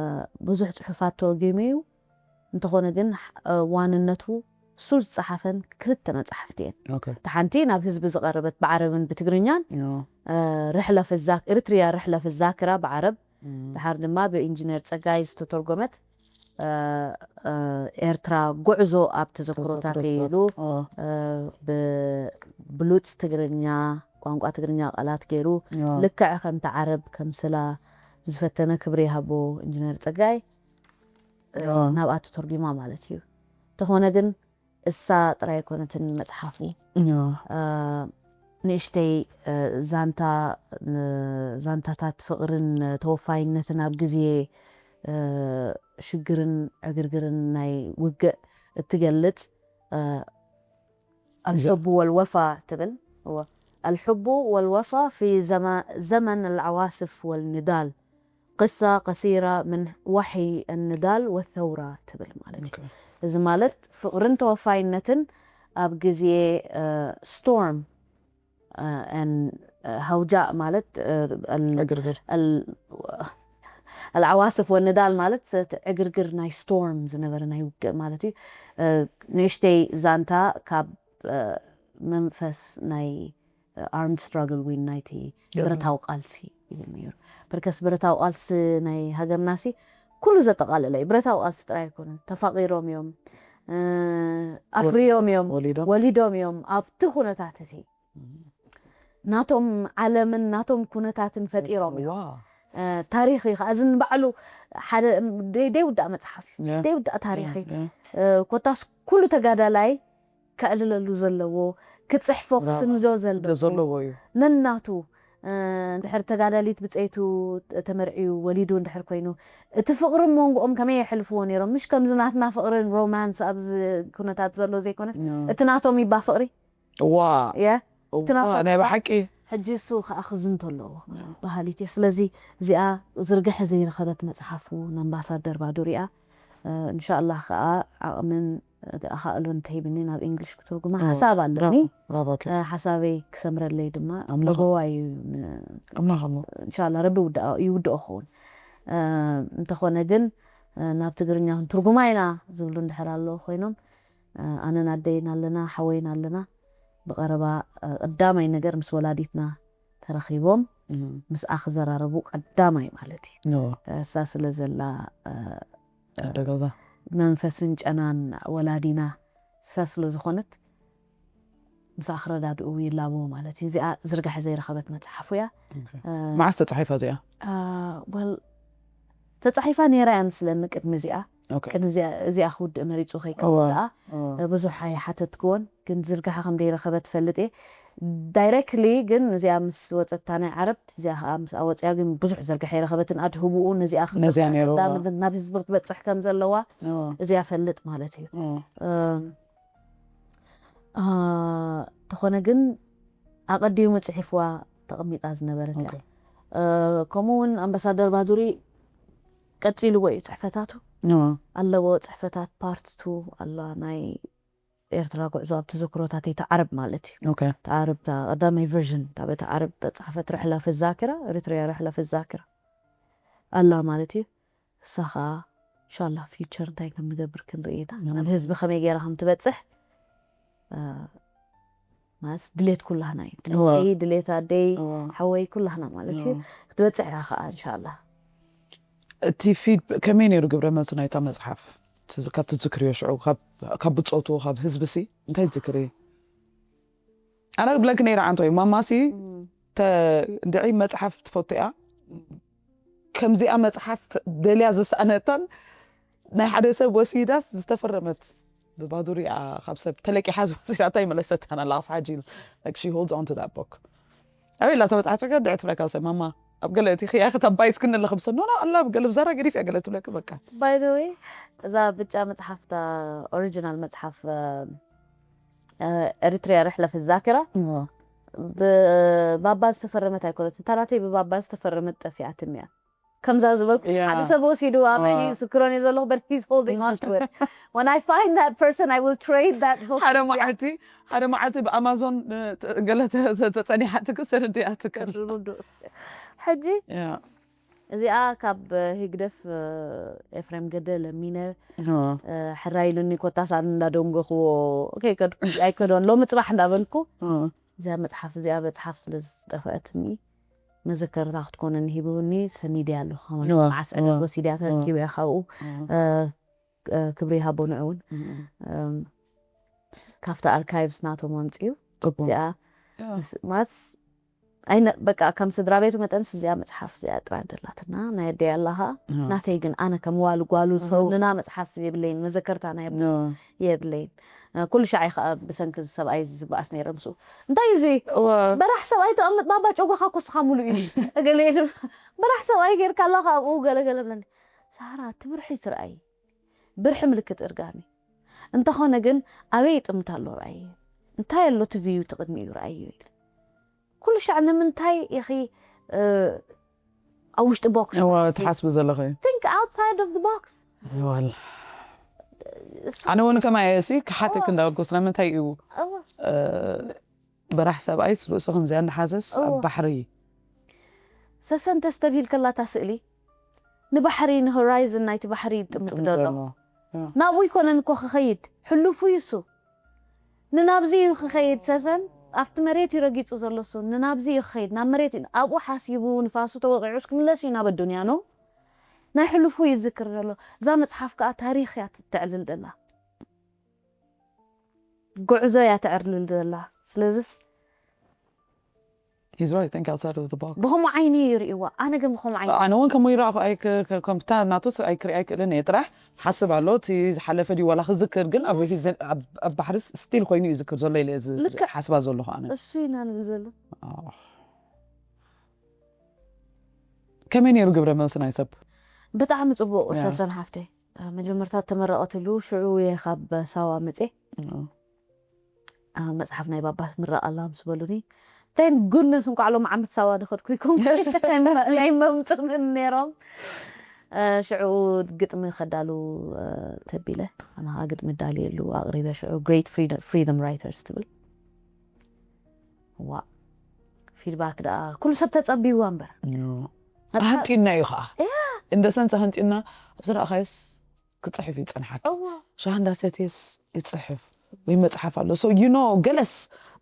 ብዙሕ ፅሑፋት ተወጊሙ እዩ እንተኾነ ግን እ፣ ዋንነቱ እሱ ዝፀሓፈን ክልተ መፅሓፍቲ እየን Okay. እቲ ሓንቲ ናብ ህዝቢ ዝቐረበት ብዓረብን ብትግርኛን Yeah. እ፣ ርሕለ ፍዛ- ኤርትርያ ርሕለ ፍዛክራ ብዓረብ Mm. ድሓር ድማ ብኢንጂነር ፀጋይ ዝተተርጎመት እ፣ እ፣ ኤርትራ ጉዕዞ ኣብ ተዘክሮታት ተዘክሮታት። ኢሉ Oh. እ፣ ብብሉፅ ትግርኛ ቋንቋ ትግርኛ ቃላት ገይሩ Yeah. ልክዕ ከምቲ ዓረብ ከምስላ ዝፈተነ ክብሪ ይሃቦ ኢንጂነር ፀጋይ እ፣ Yeah. ናብኣ ተተርጉማ ማለት እዩ እንተኾነ ግን እሳ ጥራይ ኣይኮነትን መፅሓፉ Yeah. እ፣ ንእሽተይ እ፣ ዛንታ እ፣ ዛንታታት ፍቕርን ተወፋይነትን ኣብ ግዜ እ፣ ሽግርን ዕግርግርን ናይ ውግእ እትገልፅ እ፣ الحب والوفا ትብል እወ الحب والوفا في زما- زمن العواصف والنضال قصة قصيرة من وحي النضال والثورة ትብል ማለት እዩ Okay. እዚ ማለት ፍቕርን ተወፋይነትን ኣብ ግዜ ስቶርም ሃውጃእ ማለት ال- ዕግርግር ال- العواصف والنضال ማለት ዕግርግር ናይ ስቶርም ዝነበረ ናይ ውግእ ማለት እዩ እ፣ ንእሽተይ ዛንታ ካብ እ፣ መንፈስ ናይ ኣርምድ ስትራግል ዊን ናይቲ ገለ። ብረታዊ ቃልሲ ይብል ነይሩ በርከስ ብረታዊ ቃልሲ ናይ ሃገርናሲ ኩሉ ዘጠቃለለ እዩ ብረታዊ ቃልሲ ጥራይ ኣይኮነን ተፋቂሮም እዮም እ፣ ኣፍርዮም እዮም ወሊዶም ወሊዶም እዮም ኣብቲ ኩነታት እቲ ናቶም ዓለምን ናቶም ኩነታትን ፈጢሮም እዮም ዋ እ፣ ታሪኽ እዩ ከዓ እዚ ንባዕሉ ሓደ ደይ- ደይውዳእ መፅሓፍ እዩ ያ። ደይውዳእ ታሪኽ እዩ ያ። እ፣ ኮታስ ኩሉ ተጋዳላይ ከዕልለሉ ዘለዎ ክፅሕፎ ክስንዶ ዘለዎ ዘለዎ እዩ ነናቱ እ፣ እንድሕር ተጋዳሊት ብፀይቱ ተመርዕዩ ወሊዱ እንድሕር ኮይኑ፣ እቲ ፍቕሪ መንጎኦም ከመይ የሕልፍዎ ነይሮም? ምሽ ከምዚ ናትና ፍቕርን ሮማንስ ኣብዚ ኩነታት ዘሎ ዘይኮነስ፣ ኖ። እቲ ናቶም ይባ ፍቕሪ ዋ የ ዋ፣ ትናፍቕ ናይ እባ። ብሓቂ ሕጂ እሱ ከኣ ክዝንቶ ኣለዎ በሃሊት እየ። ስለዚ እዚኣ ዝርግሐ ዘይረኸበት መጽሓፉ ንኣምባሳደር ባዱሪኣ፣ እ፣ እንሻላህ ከኣ ዓቕምን ኣኻእሎን እንተሂብኒ ናብ እንግሊሽ ክትርጉማ ኦ፣ ሓሳብ ኣለኒ። ብራቮ፣ ብራቮ። እ፣ ሓሳበይ ክሰምረለይ ድማ ኣምላኽ። ለበዋ እዩ ን- ኣምላኽ ኣሎ። እንሻላ ረቢ ውድኣ- ይውድኦ ክኸውን። እ፣ እንተኾነ ግን፣ እ፣ ናብ ትግርኛ ክንትርጉማ ኢና ዝብሉ እንድሕር ኣለዉ ኮይኖም፣ እ፣ ኣነን ኣደይን ኣለና፣ ሓወይን ኣለና። ብቐረባ፣ እ፣ ቀዳማይ ነገር ምስ ወላዲትና ተረኺቦም እም። ምስኣ ክዘራረቡ ቀዳማይ ማለት እዩ። ኖ። እሳ ስለ ዘላ፣ እ፣ ኣደ ገዛ። መንፈስን ጨናን ወላዲና እሳ ስለ ዝኾነት ምስኣ ክረዳድኡ ይላበው ማለት እዩ። እዚኣ ዝርጋሐ ዘይረኸበት መጽሓፉ እያ። ኦኬ። እ፣ መዓስ ተጻሒፋ እዚኣ? እ፣ ወል ተጻሒፋ ነይራ እያ ምስለኒ ቅድሚ እዚኣ። ኦኬ። ቅድሚ እዚኣ እዚኣ ክውድእ መሪጹ እዋ፣ ከይከውን ደኣ እዋ። እ፣ ብዙሕ ኣይሓተትክዎን፣ ግን ዝርጋሐ ከም ደይረኸበት ትፈልጥ እየ። ዳይሬክትሊ ግን እዚኣ ምስ ወጸታ ናይ ዓረብ፣ እዚኣ ከኣ ምስ ኣወጽያ ግን ብዙሕ ዝርጋሐ ኣይረኸበትን። ኣድህቡኡ ነዚኣ ነዚኣ ነይሩ፣ ናብ ህዝቢ ክትበጽሕ ከም ዘለዋ እዋ፣ እዚኣ ፈልጥ ማለት እዩ። እዋ። እም፣ አ፣ ተኾነ ግን ኣቐዲሙ ጽሒፍዋ ተቐሚጣ ዝነበረት እያ። ኦኬ። እ፣ ከምኡ እውን ኣምባሳደር ባዱሪ ቀጺልዎ እዩ ጽሕፈታቱ። እዋ። ኣለዎ ጽሕፈታት ፓርት ቱ ኣለዋ ናይ ኤርትራ ጉዕዞ ኣብ ተዘክሮታት እታ ዓረብ ማለት እዩ። ኦኬ። እታ ዓረብ እታ ቀዳማይ ቨርዥን እታ በታ ዓረብ ተጻሕፈት ርሕላ ፍዛኪራ፣ ኤሪትሪያ ርሕላ ፍዛኪራ ኣላ ማለት እዩ። እሳ ኸኣ እንሻላ ፊውቸር እንታይ ከም ንገብር ክንርኢ ኢና። ናብ ህዝቢ ከመይ ገይራ ከም ትበጽሕ፣ እ፣ ማለት ድሌት ኩላህና እዩ። እዋ። ድሌተይ፣ ድሌት ኣደይ፣ እዋ። ሓወይ ኩላህና ማለት እዩ። እዋ። ክትበጽሕ እያ ኸኣ እንሻላ። እቲ ፊድ ከመይ ነይሩ ግብረ መልሲ ናይታ መጽሓፍ? ትዝ-፣ ካብ ትዝክርዮ ሽዑ ካብ፣ ካብ ብጾቱ፣ ካብ ህዝቢ ሲ እንታይ ትዝክሪ? ኣነ ክብለኪ ነይረ ዓንቶይ፣ ማማሲ ተ-፣ እንድዒ መጽሓፍ ትፈቱ እያ። ከምዚኣ መጽሓፍ ደልያ ዝሰኣነታን ናይ ሓደ ሰብ ወሲዳስ ዝተፈረመት ብባዱሪኣ ካብ ሰብ ተለቂሓ ዝወሲዳታ ይመለሰታን ኣላ ክሳብ ሕጂ ኢሉ። Like, she holds on to that book። ኣበይ ኣላ እታ መጽሓፍ? ትብለካ፣ ድዒ ትብለካ፣ "ሰይ ማማ፣ ኣብ ገለ እቲ ክያ ክተባይስ ክንለ ክምሰል፣ ኖ፣ ኖ፣ ኣላ ኣብ ገለ ብዛራ ገዲፍ እያ ገለ" ትብለካ፣ በቃ። ባይ ዘ ወይ እዛ ብጫ መጽሓፍ፣ እታ ኦሪጂናል መጽሓፍ፣ እ፣ እ፣ ኤሪትሪያ ርሕለ ፍዛኪራ፣ እዋ። ብባባ ዝተፈረመት ኣይኮነትን። እታ ናተይ ብባባ ዝተፈረመት ጠፊኣትኒ እያ። ከምዛ ዝበልኩ፣ ያ። ሓደ ሰብ ወሲዱ፣ ኣበይ እዋ። እዩ ዝክሮን እየ ዘለኹ፣ but he's holding on to it. When I find that person, I will trade that hook. ሓደ መዓልቲ፣ ሓደ መዓልቲ ብኣማዞን፣ እ፣ ተ-፣ ገለ ተ-፣ ተ-፣ ተጸኒሓትኪ ሰደድያ ትከድ። ከርድኡ። ሕጂ ያ። እዚኣ ካብ ህግደፍ፣ እ፣ ኤፍሬም ገደ ለሚነ፣ እዋ። እ፣ ሕራይ ኢሉኒ፣ ኮታስ ኣነ እንዳደንገኽዎ ከይከድኩ ኣይከዶን። ሎሚ ጽባሕ እንዳበልኩ፣ እዋ። እዚኣ መጽሓፍ እዚኣ መጽሓፍ ስለ ዝጠፍአትኒ፣ መዘከርታ ክትኮነኒ ሂቡኒ፣ ሰኒደያ ኣለኹ። ከማን እዋ፣ መዓስ ዕለት እዋ፣ ወሲድያ እዋ። ተረኪበያ ካብኡ። እዋ። እ፣ እ፣ ክብሪ ይሃቦ ንዑ እውን። እም። እም፣ ካብቲ ኣርካይቭስ ናቶም ኣምጽኡ። ጽቡቅ። እዚኣ ያ። ምስ-፣ ማስ-፣ ኣይነ-፣ በቃ ከም ስድራ ቤቱ መጠንስ እዚኣ መጽሓፍ እዚኣ ጥራይ ደላትና። ናይ ኣደይ ኣላ ኸኣ፣ እዋ። ናተይ ግን ኣነ ከም ዋሉ ጓሉ እዋ። ዝኸውንና መጽሓፍ የብለይን፣ መዘከርታ ናይ ኣቦ እዋ። የብለይን። እ፣ ኩሉ ሻዕ እየ ኸኣ ብሰንኪ እዚ ሰብኣይ እዚ ዝበኣስ ነይረ ምስኡ። "እንታይ እዩ እዚ? እዋ። በራሕ ሰብኣይ ተቐምጥ ባባ፣ ጨጉርኻ ኮስኻ ሙሉእ እዩ." ገለ ኢሉ፣ "በራሕ ሰብኣይ ጌርካ ኣለኻ ኣብኡ?" ገለ ገለ ብለኒ። "ሳራ፣ እቲ ብርሒ ትርኣይ። ብርሒ ምልክት እርጋን እዩ። እንተኾነ ግን ኣበይ ይጥምት ኣሎ ርኣይ። እንታይ ኣሎ እቲ ቪዩ እቲ ቅድሚኡ ርኣዮ?" ኢሉ። ኩሉ ሻዕ ንምንታይ ኢኺ፣ እ፣ ኣብ ውሽጢ ቦክስ እዋ፣ ራእሲ? ትሓስቢ ዘለኺ። Think outside of the box። ይዋል። እሱ ኣነ እውን ከማይ እሲ ክሓተክ እዋ። እንዳበልኩ ስለምንታይ እዩ፣ እዋ። እ፣ በራሕ ሰብኣይስ ርእሱ ከምዚኣ እንዳሓዘስ ኣብ እዋ። ባሕሪ ሰሰን ተስተብሂል ከላ እታ ስእሊ ንባሕሪ፣ ንሆራይዝን ናይቲ ባሕሪ ይጥምት ጥምት ዘሎ። ዘሎ። ያ። ናብኡ ይኮነን እኮ ክኸይድ፣ ሕሉፉ እዩ እሱ። ንናብዚ እዩ ክኸይድ ሰሰን፣ ኣብቲ መሬት እዩ ረጊጹ ዘሎ እሱ። ንናብዚ እዩ ክኸይድ፣ ናብ መሬት እዩ። ኣብኡ ሓሲቡ፣ ንፋሱ ተወቒዑስ ክምለስ እዩ ናብ ኣዱንያ፣ ኖ? ናይ ሕሉፉ እዩ ዝዝክር ዘሎ። እዛ መጽሓፍ ከኣ ታሪኽ እያ ትተዕልል ዘላ። ጉዕዞ እያ ተዕልል ዘላ። ስለዚስ He's right, think outside of the box። ብኸምኡ ዓይኒ እዩ ይርእይዋ። ኣነ ግን ብኸምኡ ዓይኒ ኣነ እውን ከምኡ ይረኣኹ፣ ኣይ፣ ከ-፣ ከ-፣ ከምታ ናቱ ስ-፣ ኣይክርኢ ኣይክእልን እየ። ጥራሕ ሓስብ ኣሎ፣ እቲ ዝሓለፈ ድዩ ዋላ ክዝክር፣ ግን ኣብ፣ ኣብ፣ ኣብ ባሕሪ ስቲል ኮይኑ እዩ ዝዝክር ዘሎ ኢለ እዚ ልክዕ። ሓስባ ዘለኹ ኣነ። እሱ ኢና ንብል ዘሎ። ኣዎ። ከመይ ነይሩ ግብረ መልሲ ናይ ሰብ? ብጣዕሚ ፅቡቅ ሰሰን ሓፍተይ። መጀመርታ ተመረቐትሉ ሽዑ እየ ካብ ሳዋ መፅየ። መፅሓፍ ናይ ባባ ምረቕ ኣላ ምስ በሉኒ፣ thank goodness እንኳዕ ሎም ዓመት ሳዋ ድኸድኩ ይኮንኩ ናይ መምፅቕንን ነይሮም። ሽዑ ግጥሚ ከዳሉ ተቢለ ኣና ግጥሚ ዳልየሉ ኣቕሪበ ሽዑ great freedom writers ትብል። ዋ ፊድባክ ደኣ ኩሉ ሰብ ተጸቢዋ እምበር ኣሃንጢና እዩ ከዓ እንደሰንስ ኣሃንጢና ኣብዚ ረኣኻዮስ ክፅሕፍ ይፀንሓት ሻሃ እንዳሰትየስ ይፅሕፍ ወይ መፅሓፍ ኣሎ so you know ገለስ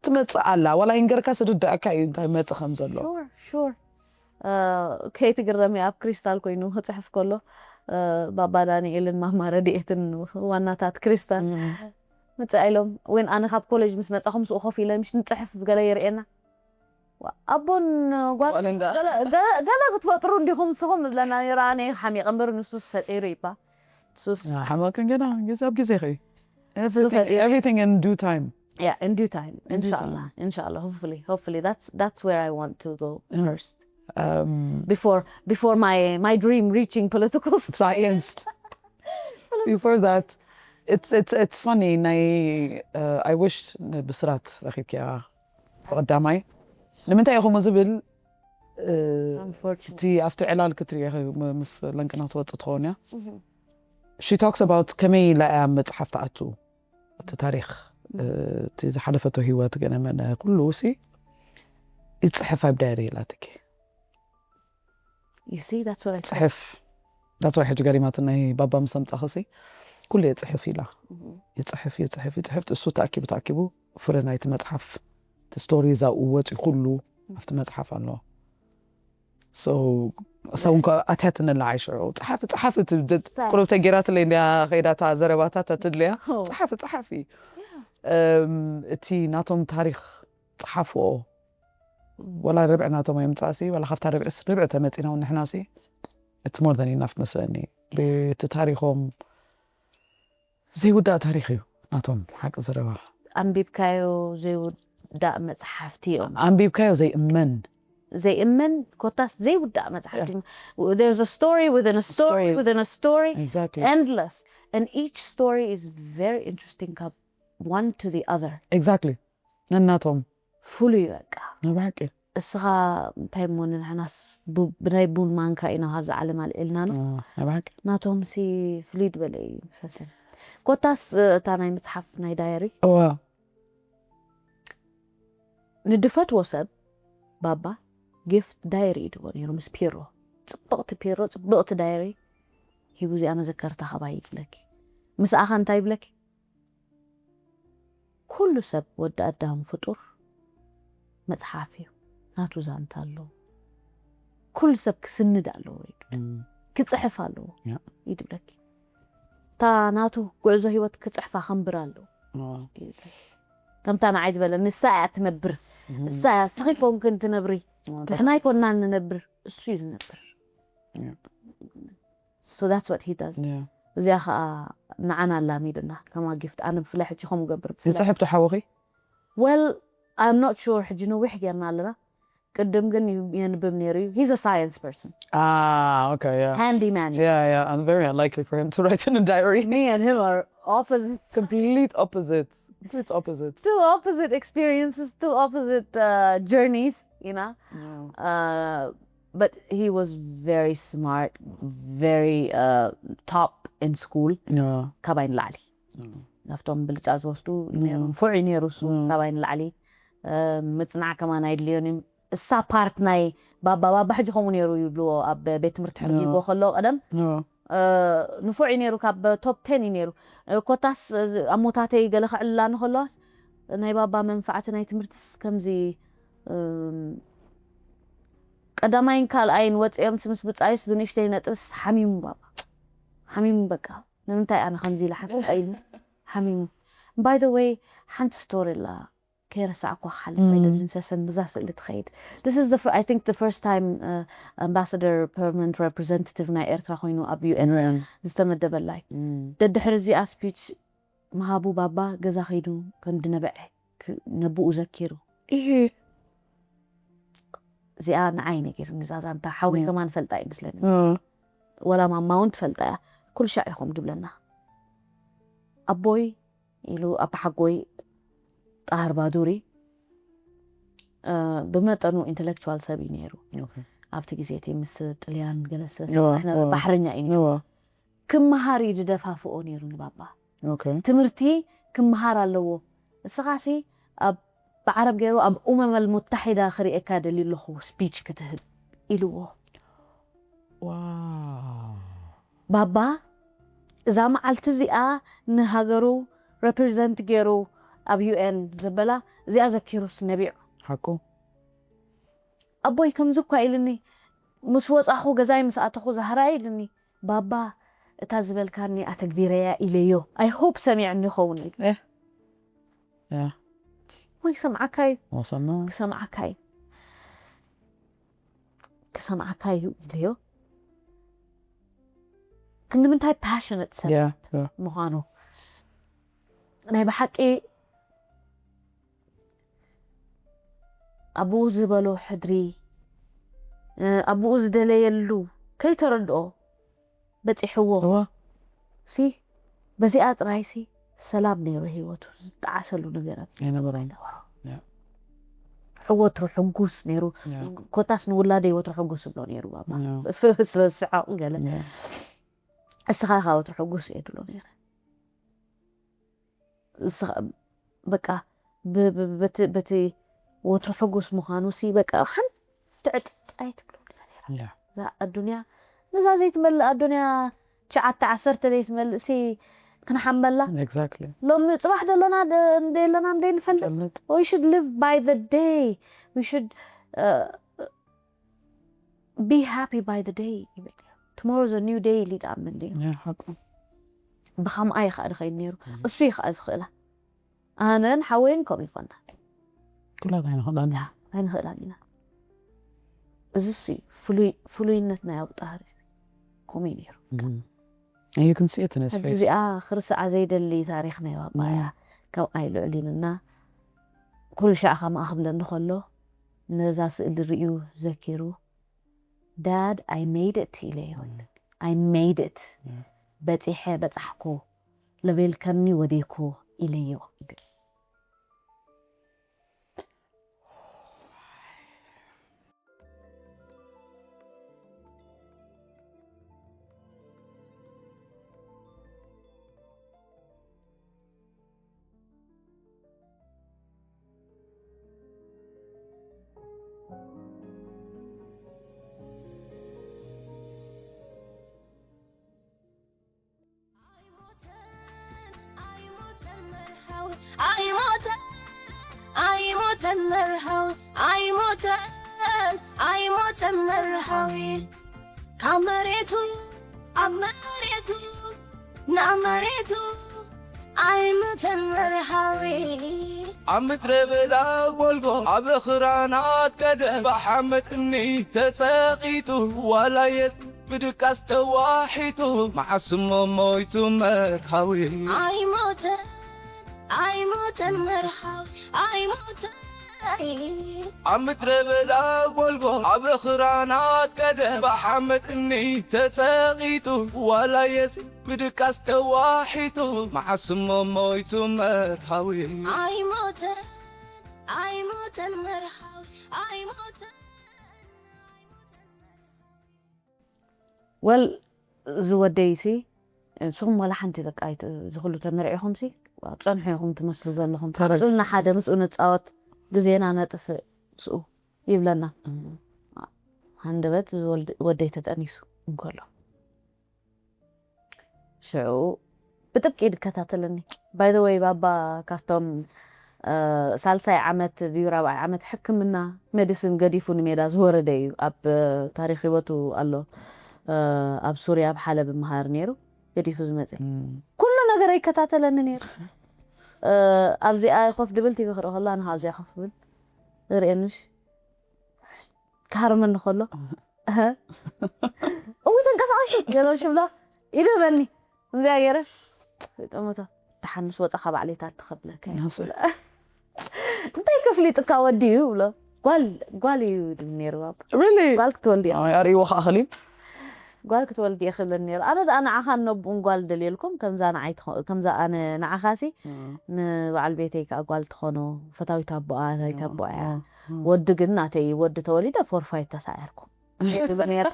ትመፅእ ኣላ ዋላ ይንገርካ ስርዳእካ እዩ እንታይ መፅእ ከም ዘሎ ከይትግረሚ ኣብ ክሪስታል ኮይኑ ክፅሕፍ ከሎ ባባ ዳንኤልን ማማ ረድኤትን ዋናታት ክሪስታል ምፅእ ኢሎም ወይን ኣነ ካብ ኮሌጅ ምስ መፃኹ ምስኡ ኮፍ ኢለ ምሽ ንፅሕፍ ገለ የርእየና ኣቦን ጓል ገለ ክትፈጥሩ እንዲኹም ንስኹም እብለና ነይሩ ኣነ ሓሚቐ እምበር ንሱስ ፈጢሩ ይባ ንሱስ ሓማቅን ገና ግዜ ኣብ ግዜ ኸ everything in due time Yeah, in due time. Inshallah. Inshallah. Hopefully. Hopefully. That's that's where I want to go first. Um, before before my my dream reaching political science. Before that, it's it's it's funny. ናይ uh, I wish ብስራት ረኺብኪያ ብቐዳማይ ንምንታይ ኢኹም ዝብል እቲ ኣብቲ ዕላል ክትሪኦ ምስ ለንቅና ትወፅእ ትኸውን እያ she talks about ከመይ ኢላ እያ መፅሓፍ ትኣቱ እቲ ታሪኽ እቲ ዝሓለፈቶ ህይወት ገለመለ ኩሉ ሲ ይፅሕፍ ኣብ ዳይሪ ኢላትኪ You see, that's what I said. ፅሕፍ that's why ሕጂ ገሪማት ናይ ባባ ምስ ኣምፃኸሲ ኩሉ የፅሕፍ ኢላ ይፅሕፍ ይፅሕፍ ይፅሕፍ እሱ ተኣኪቡ ተኣኪቡ ፍረ ናይቲ መፅሓፍ እቲ ስቶሪ ዛብኡ ወፂ ኩሉ ኣብቲ መፅሓፍ ኣሎ so እሳ እውን ኣትያትኒ ኣላ ዓይሽዑ ፀሓፊ ፀሓፊ ቁሩብ ተጌራትለይ እንድያ ከይዳታ ዘረባታት ኣትድልያ ፀሓፊ ፀሓፊ እቲ ናቶም ታሪክ ፀሓፍኦ ወላ ርብዒ ናቶም ኣይምፃእሲ ወላ ካብታ ርብዒ ርብዒ ተመፂና እውን ንሕናሲ it's more than enough መስለኒ ብቲ ታሪኮም ዘይውዳእ ታሪክ እዩ ናቶም ሓቂ ዘረባ ኣንቢብካዮ ዘይውዳእ መፅሓፍቲ እዮም ኣንቢብካዮ ዘይእመን ዘይእመን ኮታስ ዘይውዳእ መፅሓፍቲ there's a story within a story within a story exactly endless and each story is very interesting ካብ one to the other exactly ነናቶም ፍሉይ በቃ ናይ ብሓቂ እስኻ እንታይ እሞ ንንሕናስ ብናይ ቡን ማንካ ኢና ካብዚ ዓለም ኣልዒልና ና ናይ ብሓቂ ናቶም ሲ ፍሉይ ዝበለ እዩ ሰሰን ኮታስ እታ ናይ መፅሓፍ ናይ ዳየሪ እዋ ንድፈትዎ ሰብ ባባ ጊፍት ዳየሪ እዩ ድቦ ነይሩ ምስ ፒሮ ፅብቕቲ ፒሮ ፅብቕቲ ዳየሪ ሂቡ እዚኣ መዘከርታ ካባይ ይብለኪ ምስ ኣኻ እንታይ ይብለኪ ኩሉ ሰብ ወዲ ኣዳም ፍጡር መፅሓፍ እዩ ናቱ ዛንታ ኣለዎ ኩሉ ሰብ ክስንድ ኣለዎ ክፅሕፍ ኣለዎ ይድብለኪ እታ ናቱ ጉዕዞ ሂወት ክፅሕፋ ከንብር ኣለዎ ከምታ ንዓይ ዝበለ ንሳ እያ ትነብር እሳ እያ ስኺ ኮንክን ትነብሪ ትሕና ይኮንና ንነብር እሱ እዩ ዝነብር so that's what he does እዚኣ ከዓ ንዓና ኣላሚዱና ከማ ጊፍት ኣነ ብፍላይ ሕጂ ከምኡ ገብር ይፅሕፍ ትሓወኺ well I'm not sure ሕጂ ነዊሕ ጌርና ኣለና ቅድም ግን የንብብ ነይሩ እዩ he's a science person Ah, okay, yeah. handyman Yeah, yeah, and very unlikely for him to write in a diary. me and him are opposite Complete opposites. Complete opposites. two opposite experiences two opposite uh, journeys you know Yeah. uh, but he was very smart very uh, top in school Yeah. ካባይ ንላዕሊ ናብቶም ብልጫ ዝወስዱ ነይሩ ንፉዕ እዩ ነይሩ እሱ ካባይ ንላዕሊ ምፅናዕ ከማን ኣይድልዮን እዩ እሳ ፓርት ናይ ባባ ባባ ሕጂ ከምኡ ነይሩ ይብልዎ ኣብ ቤት ትምህርቲ ሕርጊጎ ከሎ ቀደም Yeah. ንፉዕ እዩ ነይሩ ካብ ቶፕ ቴን እዩ ነይሩ ኮታስ ኣሞታተይ ገለ ክዕልላ ንከለዋስ ናይ ባባ መንፋዕቲ ናይ ትምህርትስ ከምዚ ቀዳማይን ካልኣይን ወፅኦም ምስ ብፃይስ ብንእሽተይ ነጥብስ ሓሚሙ ባባ ሓሚሙ በቃ ንምንታይ ኣነ ከምዚ ኢለ ሓሚሙ ሓሚሙ by the way ሓንቲ ስቶሪ ኣላ ከይረሳዕኳ ክሓልፍ ኣይደልን ሰሰን ብዛ ስእሊ ትኸይድ this is the fir- I think the first time uh, ambassador permanent representative ናይ ኤርትራ ኮይኑ ኣብ UN ዝተመደበላይ ደድሕሪ እዚኣ ስፒች ምሃቡ ባባ ገዛ ከይዱ ከም ድነበዐ ክ- ነብኡ ዘኪሩ ይሄ እዚኣ ንዓይ ነጊሩኒ ዛዛንታ ሓወይ ከማን ፈልጣ ይመስለኒ። ወላ ማማ እውን ትፈልጣ እያ። ኩሉ ሻዕ ኢኹም ድብለና። ኣቦይ ኢሉ ኣባ ሓጎይ ጣህር ባዱሪ ብመጠኑ ኢንተሌክቹዋል ሰብ እዩ ነይሩ። ኣብቲ ግዜ እቲ ምስ ጥልያን ገለሰ ባሕረኛ እዩ ነይሩ። ክመሃር እዩ ዝደፋፍኦ ነይሩ ንባባ። ትምህርቲ ክመሃር ኣለዎ። እስኻሲ ኣብ ብዓረብ ገይሩ ኣብ ኡመመል ሙታሒዳ ክርእየካ ደልዩ ኣለኹ ስፒች ክትህብ ኢልዎ። ባባ እዛ መዓልቲ እዚኣ ንሃገሩ ሬፕሬዘንት ገይሩ ኣብ ዩ ኤን ዘበላ እዚኣ ዘኪሩስ ነቢዑ። ሓቁ። ኣቦይ ከምዚ እኳ ኢልኒ፣ ምስ ወጻኹ ገዛይ ምስ ኣተኹ ዛህራ ኢልኒ፣ ባባ እታ ዝበልካኒ ኣተግቢረያ ኢለዮ። ኣይ ሆፕ ሰሚዕኒ ይኸውን ኢሉ። ወይ ሰምዓካ እዩ። ወሰማ። ክሰምዓካ እዩ። ክሰምዓካ እዩ ኢለዮ። ክንዲ ምንታይ ፓሽነት ሰብ ምዃኑ ናይ ብሓቂ ኣብኡ ዝበሎ ሕድሪ ኣብኡ ዝደለየሉ ከይተረድኦ በፂሕዎ ሲ በዚኣ ጥራይ ሲ ሰላም ነይሩ ህይወቱ ዝጠዓሰሉ ነገር ኣይነበረን። ሕወትሩ ሕጉስ ነይሩ። ኮታስ ንውላደይ ወትሩ ሕጉስ እብሎ ነይሩ ባባ ስለዝስሕቕ ገለ እስኻ ኢኻ ወትሩ ሕጉስ እየ ድብሎ ነይረ። በቃ በቲ ወትሩ ሕጉስ ምዃኑ ሲ በቃ ሓንቲ ዕጥጥ ኣይትብሎ እዛ ኣዱንያ ነዛ ዘይትመልእ ኣዱንያ ትሽዓተ ዓሰርተ ዘይትመልእ ሲ ክንሓመላ ሎሚ ፅባሕ ደሎና እንደየለና እንደይንፈልጥ we should live by the day we should be happy by the day ይብል tomorrow is a new day ኢሉ ይድኣምን ድዩ ሓቁ ብኸምኣ እዩ ከዓ ድኸይድ ነይሩ እሱ እዩ ከዓ ዝኽእላ ኣነን ሓወይን ከምኡ ይኾና ኩላት ኣይንኽእላን ኢና ኣይንኽእላን ኢና እዚ ሱ ፍሉይነት ናይ ኣብጣሃር ከምኡ እዩ ነይሩ You can see it in his face. እዚኣ ክርስዓ ዘይደሊ ታሪኽ ናይ ባባያ ካብ ኣይልዕሊንና ኩሉ ሻዕ ከማኣ ክብለኒ ከሎ ነዛ ስእሊ ርእዩ ዘኪሩ Dad I made it ኢለዮ I made it በፂሐ በፃሕኩ ለቤልከኒ ወዴኩ ኢለዮ ኣይሞተን መርሃዊ ኣይሞተን ኣይሞተን መርሃዊ ካብ መሬቱ ኣብ መሬቱ ናብ መሬቱ ኣይሞተን መርሃዊ ኣብ ምድረ በዳ ጎልጎ ኣብ ኽራናት ቀደም ብሓመድ እምኒ ተጸቒጡ ዋላ የት ብድቃስ ተዋሒጡ መዓስ እሞ ሞይቱ መርሃዊ ኣይሞተን ኣይሞተን መርሃዊ ኣይሞተን ኣብ ምድረ በዳ ጎልጎ ኣብ ኽራናት ቀደም ብሓመድ እምኒ ተጸቒጡ ዋላ የት ብድቃስ ተዋሒጡ መዓስ እሞ ሞይቱ መርሃዊ ኣይሞተን ኣይሞተን መርሃዊ ኣይሞተን ወል ዝወደይሲ ንስኹም ዋላ ሓንቲ በቃ ዝኽሉ ተመርዒኹምሲ ኣብ ፀንሑ ኢኹም ትመስሉ ዘለኹም። ተረግ- ጽልና ሓደ ምስኡ ንጻወት ግዜና ነጥፍእ ምስኡ ይብለና። እም። ሃንደበት ዝወልድ- ወደይ ተጠኒሱ እንከሎ ሽዑ ብጥብቂ ድከታተለኒ። By the way ባባ ካብቶም ሳልሳይ ዓመት ድዩ ራብዓይ ዓመት ሕክምና ሜዲሲን ገዲፉ ንሜዳ ዝወረደ እዩ ኣብ ታሪክ ህይወቱ ኣሎ ኣብ ሱርያ ኣብ ሓለብ ምሃር ነይሩ ገዲፉ ዝመፀ ኩሉ ነገር ይከታተለኒ ነይሩ ኣብዚኣ ኮፍ ድብል ቲቪ ክርኢ ከሎ ኣነ ኣብዚኣ ኮፍ ብል ርእየኑሽ ክሃርመኒ ከሎ እዊ ተንቀሳቀሹ ገለ ሽብላ ይድህበኒ እዚኣ ገይረ ጠመቶ ተሓንስ ወፃ ካብ ዓሌታት ትኸብለከ እንታይ ከፍሊጥካ ወዲ እዩ ብሎ ጓል ጓል እዩ ድብል ነይሩ ባባ። Really? ጓል ክትወልድ እያ ኣይ ኣርእይዎ ከዓ ከሊል ጓል ክትወልድ እየ ክብለኒ ነይሩ። ኣነ ዝኣ ንዓኻን ነብኡን ጓል ደልየልኩም፣ ከምዛ ንዓይ ትኾ- ከምዛ ኣነ ንዓኻሲ ንበዓል ቤተይ ከዓ ጓል ትኾኖ፣ ፈታዊት ኣቦኣ፣ ፈታዊት ኣቦኣ እያ። ወዲ ግን ናተይ እዩ፣ ወዲ ተወሊደ ፎርፋይት ተሳዒርኩም ይብል ነይሩ።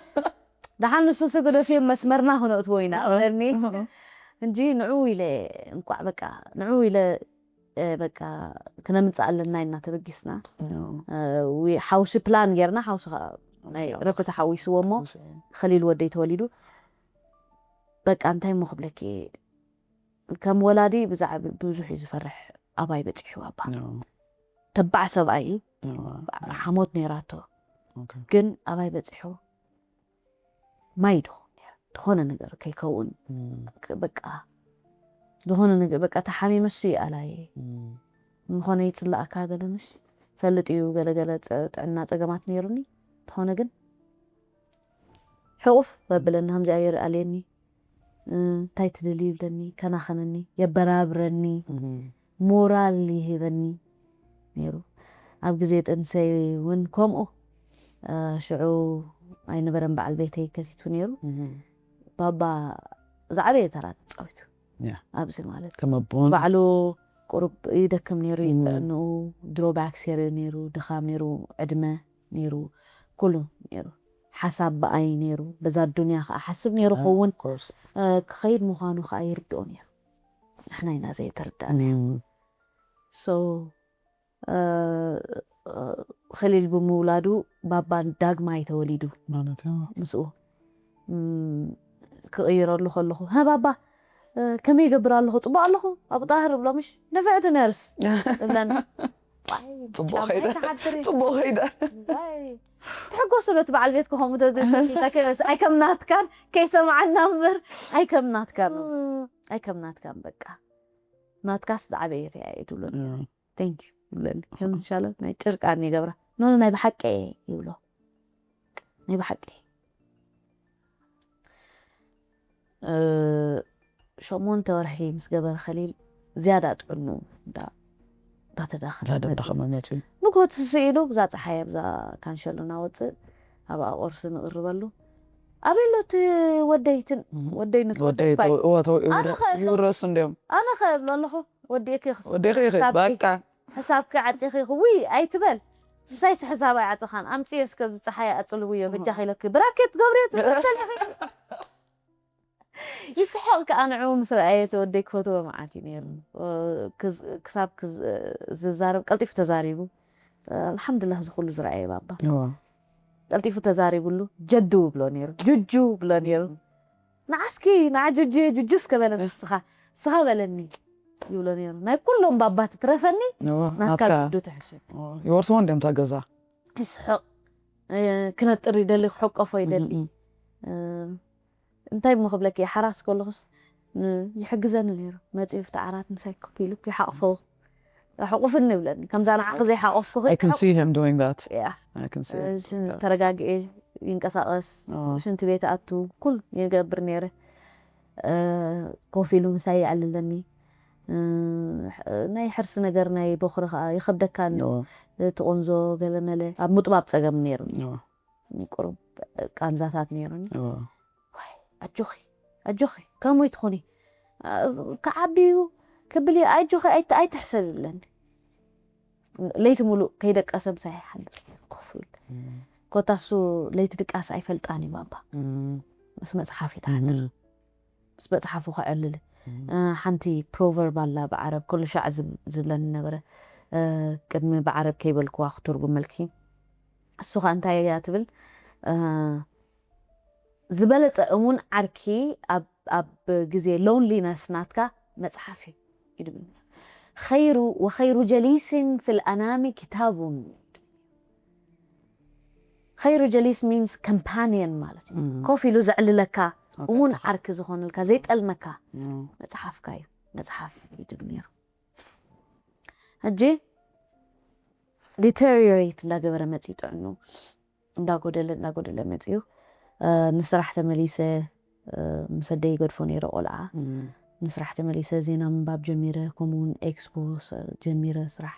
ደሓን ንሱ ስግደፊ መስመርና ክነእትዎ ኢና እብለኒ እንጂ ንዑ ኢለ እንቋዕ በቃ ንዑ ኢለ እ፣ በቃ ክነምፅእ ኣለና ኢልና ተበጊስና። እ፣ ዊ- ሓውሲ ፕላን ጌርና፣ ሓውሲ ከዓ ናይ ረኮ ተሓዊስዎ እሞ ከሊል ወደይ ተወሊዱ። በቃ እንታይ እሞ ክብለኪ፣ ከም ወላዲ ብዛዕባ ብዙሕ እዩ ዝፈርሕ። ኣባይ በፂሑ ኣባ ተባዕ ሰብኣይ እዩ። ሓሞት ነይራቶ ግን ኣባይ በፂሑ ማይ ድኹም ነይሩ። ዝኾነ ነገር ከይከውን ክ- በቃ ዝኾነ ነገር በቃ ተሓሚመ እሱ ይኣላየ ዝኾነ ይፅላእካ ገለ ምሽ ፈልጥ እዩ ገለገለ ጸ- ጥዕና ፀገማት ነይሩኒ። እንተኾነ ግን ሕቑፍ በብለኒ ከምዚኣ ይርኣልየኒ። እንታይ ትደልዩ ይብለኒ፣ ከናኸነኒ፣ የበራብረኒ፣ ሞራል ይህበኒ ነይሩ። ኣብ ግዜ ጥንሰይ እውን ከምኡ። ሽዑ ኣይነበረን በዓል ቤተይ ከቲቱ ነይሩ። ባባ ዝዓበየ ተራ ተፃዊቱ ኣብዚ ማለት እዩ። ባዕሉ ቁሩብ ይደክም ነይሩ፣ ይጥዕንኡ ድሮባክስ የርኢ ነይሩ፣ ድኻም ነይሩ፣ ዕድመ ነይሩ፣ ኩሉ ነይሩ። ሓሳብ ብኣይ ነይሩ፣ በዛ ኣዱንያ ከዓ ሓስብ ነይሩ ክኸውን ክኸይድ ምዃኑ ከዓ ይርድኦ ነይሩ። ንሕና ኢና ዘይተርዳእናዮ። ሶ ኸሊል ብምውላዱ ባባ ዳግማይ ተወሊዱ። ማለት እዩ። ምስኡ ክቕይረሉ ከለኹ፣ "ሀ ባባ፣ ከመይ ይገብር ኣለኹ? ፅቡቅ ኣለኹ? ኣቡ ጣህር?" እብሎ፣ "ምሽ ንፍዕቲ ነርስ?" እብለን። ፅቡቅ ከይደ። ፅቡቅ ከይደ። ትሕጎሱ ነቲ በዓል ቤትኩ ከምኡ ተዘይፈቲታ ኣይከም ናትካን ከይሰማዓና እምበር ኣይከም ናትካን ኣይከም ናትካን በቃ ናትካስ ዝዓበየ ተያየ ትብሎ። Thank you ይብለኒ። ከም ሻለ ናይ ጭርቃን ይገብራ። ኖ ናይ ብሓቂ እየ ይብሎ። ናይ ብሓቂ እ፣ ሸሞንተ ወርሒ ምስ ገበረ ከሊል ዝያዳ ጥዕኑ እንዳ እንዳተዳኸመ መጺኡ። እንዳተዳኸመ መጺኡ። ንግሆ ትስኢሉ ብዛ ጸሓይ ኣብዛ ካንሸሎ እናወጽእ ኣብኣ ቁርሲ ንቕርበሉ። ኣበይ ኣሎ እቲ ወደይ? ትን ወደይ ንትወደይ ወደይ እኳ እዩ። ተው- እወ ተው- ኣነ ይውረ- ከ እብሎ- ይውረሱ እንዲዮም። ኣነ ከ እብሎ ኣለኹ ወዲእኪ ክስ- ወዲኺ ይኸ ክሳብኪ- በቃ ሕሳብኪ ዓፂኺ ክውይ ኣይትበል። ምሳይስ ሕሳብ ኣይዓፅኻን ኣምፅዮ እስከ ኣብዚ ፀሓይ ኣፅልውዮ በጃኺ ኢለኪ ብራኬት ገብርዮ ትብል ይስሕቕ ከዓ ንዕኡ ምስ ረኣየ እቲ ወደይ ክፈትዎ መዓት እዩ ነይሩ። ክዝ- ክሳብ ክዝ- ዝዛረብ ቀልጢፉ ተዛሪቡ። ኣልሓምዱላህ እዚ ኩሉ ዝረኣየ ባባ እዋ። ቀልጢፉ ተዛሪቡሉ ጀዱ ብሎ ነይሩ ጁጁ ብሎ ነይሩ። ንዓስኪ ንዓ ጁጁ ጁጁ እስከ በለ ንስኻ ስኻ በለኒ ይብሎ ነይሩ። ናይ ኩሎም ባባ ትትረፈኒ እዋ፣ ናትካ ናትካ። ጁዱ ትሕሽ። እዋ፣ ይወርስዎ እንዲዮም እታ ገዛ። ይስሕቕ። ክነጥር ይደሊ ክሕቀፎ ይደሊ። እንታይ እሞ ክብለኪ ሓራስ ከለኹስ ይሕግዘኒ ነይሩ። መፂኡ ፍቲ ዓራት ምሳይ ኮፍ ኢሉ ይሓቕፎ ሕቑፍኒ ይብለኒ። ከምዛ ንዓኺ ዘይሓቐፍኹ I can see him doing that. Yeah. I can see it. ሽን- ተረጋጊኤ ይንቀሳቐስ ኣዎ። ሽንቲ ቤት ኣቱ ኩል ይገብር ነይረ። ኮፍ ኢሉ ምሳይ ይኣልለኒ። ናይ ሕርሲ ነገር ናይ በኹሪ ከዓ ይኸብደካኒ። እዎ፣ እቲ ቆንዞ ገለመለ ኣብ ምጥባብ ፀገም ነይሩ። እዎ፣ ቁሩብ ቃንዛታት ነይሩኒ። እዎ። ኣጆኺ ኣጆኺ ከምኡ ትኾኒ ክዓብዩ ክብል እዩ ኣጆኺ ኣይት- ኣይትሕሰብ ይብለኒ። ለይቲ ሙሉእ ከይደቀሰ ምሳይ ይሓልፍ ኮፍ ይብል። ኮታሱ ለይቲ ድቃስ ኣይፈልጣን እዩ ባባ። እም፣ ምስ መፅሓፍ ይትሓድር እም፣ ምስ መፅሓፉ ከዕልል። እም። ሓንቲ ፕሮቨርብ ኣላ ብዓረብ ኩሉ ሻዕ ዝብ- ዝብለኒ ነበረ። ቅድሚ ብዓረብ ከይበልክዋ ክትርጉመልኪ እሱ ከዓ እንታይ እያ ትብል? ዝበለፀ እሙን ዓርኪ ኣብ ግዜ ሎንሊነስ ናትካ መፅሓፍ እዩ ይድብል። ኸይሩ ወኸይሩ ጀሊስን ፊል ኣናሚ ክታቡን። ኸይሩ ጀሊስ ሚንስ ኮምፓኒየን ማለት እዩ። ኮፍ ኢሉ ዘዕልለካ እሙን ዓርኪ ዝኾነልካ ዘይጠልመካ መፅሓፍካ እዩ። መፅሓፍ ይድብል ነይሩ። ሕጂ ዲተሪዮሬት እንዳገበረ መፅዩ ጥዕኑ እንዳጎደለ እንዳጎደለ መፅዩ። ንስራሕ ተመሊሰ ምስ ኣደይ ይገድፎ ነይረ ቆልዓ። ንስራሕ ተመሊሰ ዜና ምንባብ ጀሚረ፣ ከምኡውን ኤክስፖ ጀሚረ ስራሕ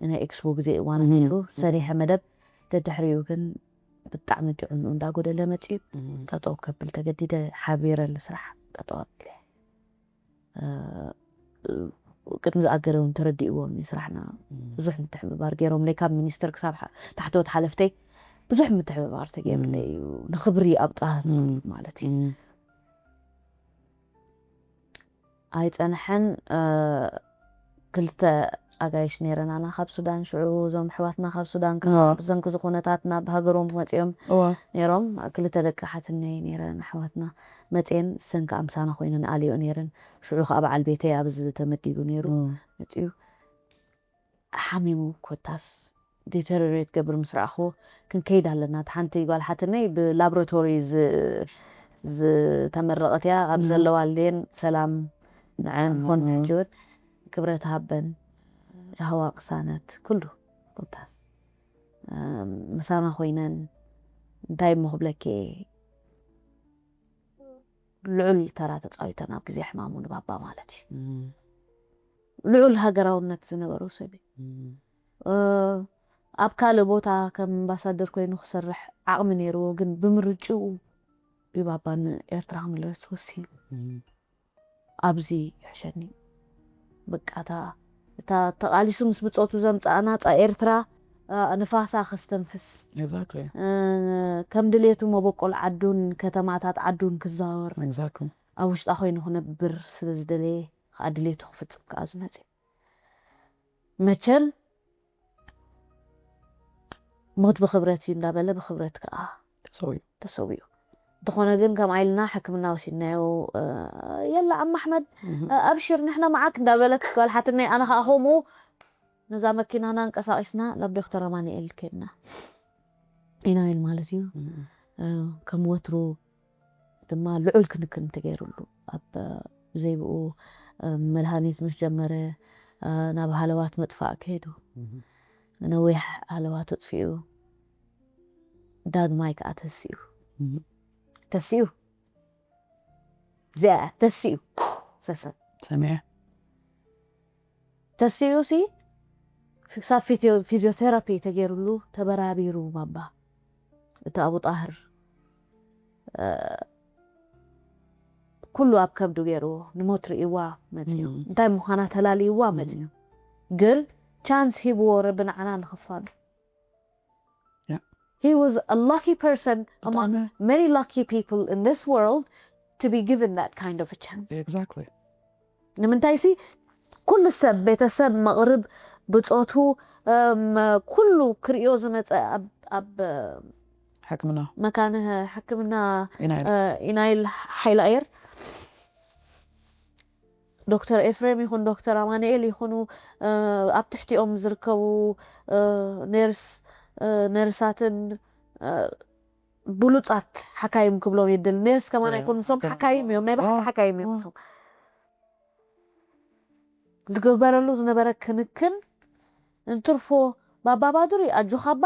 ናይ ኤክስፖ ግዜ እዋን ነይሩ። ሰሪሐ መደብ ደድሕሪኡ ግን ብጣዕሚ ጥዕንኡ እንዳጎደለ መፅዩ። ጠጠው ከብል ተገዲደ። ሓቢረ ንስራሕ ጠጠው ኣቢለ ቅድሚ ዝኣገረ እውን ተረዲእዎም ስራሕና ብዙሕ ምትሕብባር ገይሮምለይ። ካብ ሚኒስተር ክሳብ ታሕተወት ሓለፍተይ ብዙሕ ምትሕብባር ተገይሩለይ እዩ። ንክብሪ ኣብጣ ማለት እዩ። ኣይፀንሐን። ክልተ ኣጋይሽ ነይረን ኣና ካብ ሱዳን ሽዑ እዞም ኣሕዋትና ካብ ሱዳን ዘንኪ ዝኾነታት ናብ ሃገሮም መፅኦም ነይሮም። ክልተ ደቂ ሓትነይ ነይረን ኣሕዋትና መፅየን ሰንኪ ኣምሳና ኮይነን ኣልዮ ነይረን። ሽዑ ከዓ በዓል ቤተይ ኣብዚ ተመዲቡ ነይሩ። መፅኡ ሓሚሙ ኮታስ ዲተሪሬት ገብር ምስ ረኣኹ ክንከይድ ኣለና። እቲ ሓንቲ ጓል ሓትነይ ብላቦራቶሪ ዝተመረቐት እያ። ኣብ ዘለዋሌን ሰላም ንዐን ሆን ሕጅውን ክብረት ሃበን ራህዋ ቅሳነት ኩሉ ኮታስ ምሳና ኮይነን እንታይ እሞ ክብለኪ ልዑል ተራ ተፃዊተን ኣብ ግዜ ሕማሙ ንባባ ማለት እዩ። ልዑል ሃገራውነት ዝነበሮ ሰብ እዩ። ኣብ ካልእ ቦታ ከም ኣምባሳደር ኮይኑ ክሰርሕ ዓቕሚ ነይርዎ፣ ግን ብምርጭኡ እዩ ባባ ንኤርትራ ክምለስ ወሲኑ። ኣብዚ ይሕሸኒ በቃ እታ እታ ተቓሊሱ ምስ ብጾቱ ዘምጽኣ ናጻ ኤርትራ ንፋሳ ከስተንፍስ ከም ድሌቱ መበቆል ዓዱን ከተማታት ዓዱን ክዛወር ኣብ ውሽጣ ኮይኑ ክነብር ስለ ዝደለየ ከዓ ድሌቱ ክፍጽም ከዓ ዝመጽእ መቸም ሞት ብኽብረት እዩ እንዳበለ ብኽብረት ከዓ ተሰዊኡ። ተሰዊኡ። እንተኾነ ግን ከምኣ ኢልና ሕክምና ወሲድናዮ። የላ ዓም ኣሕመድ ኣብሽር ንሕና መዓክ እንዳበለት ጓል ሓትነይ ኣነ ከዓ ከምኡ ነዛ መኪናና እንቀሳቂስና ናብ ዶክተር ኣማኑኤል ከድና ኢና ኢል ማለት እዩ። ከም ወትሩ ድማ ልዑል ክንክን ተገይሩሉ ኣብ ብዘይብኡ መድሃኒት ምስ ጀመረ ናብ ሃለዋት ምጥፋእ ከይዱ። ነዊሕ ሃለዋት ኣጥፊኡ ዳግማይ ከዓ ተሲኡ ተሲኡ እዚኣ ተሲኡ ሰሰን ሰሚዐ ተሲኡ ሲ ክሳብ ፊዚዮቴራፒ ተገይሩሉ ተበራቢሩ ባባ እቲ ኣቡ ጣህር ኩሉ ኣብ ከብዱ ገይርዎ ንሞት ርእይዋ መፅዩ እንታይ ምዃና ተላልይዋ መፅዩ ግን ቻንስ ሂብዎ ረቢ ንዓና ንኽፋሉ He was a lucky person among many lucky people in this world to be given that kind of a chance. Exactly. ንምንታይ ሲ ኩሉ ሰብ ቤተሰብ መቕርብ ብጾቱ ኩሉ ክርእዮ ዝመፀ ኣብ ሕክምና መካነ ሕክምና ኢናይል ሓይለ ኣየር ዶክተር ኤፍሬም ይኹን ዶክተር ኣማንኤል ይኹኑ ኣብ ትሕቲኦም ዝርከቡ ነርስ ነርሳትን ብሉፃት ሓካይም ክብሎም የድል ነርስ ከማን ኣይኮኑ ሶም ሓካይም እዮም ናይ ባሕሪ ሓካይም እዮም ሶም ዝግበረሉ ዝነበረ ክንክን እንትርፎ ባባ ባዱሪ ኣጆኻባ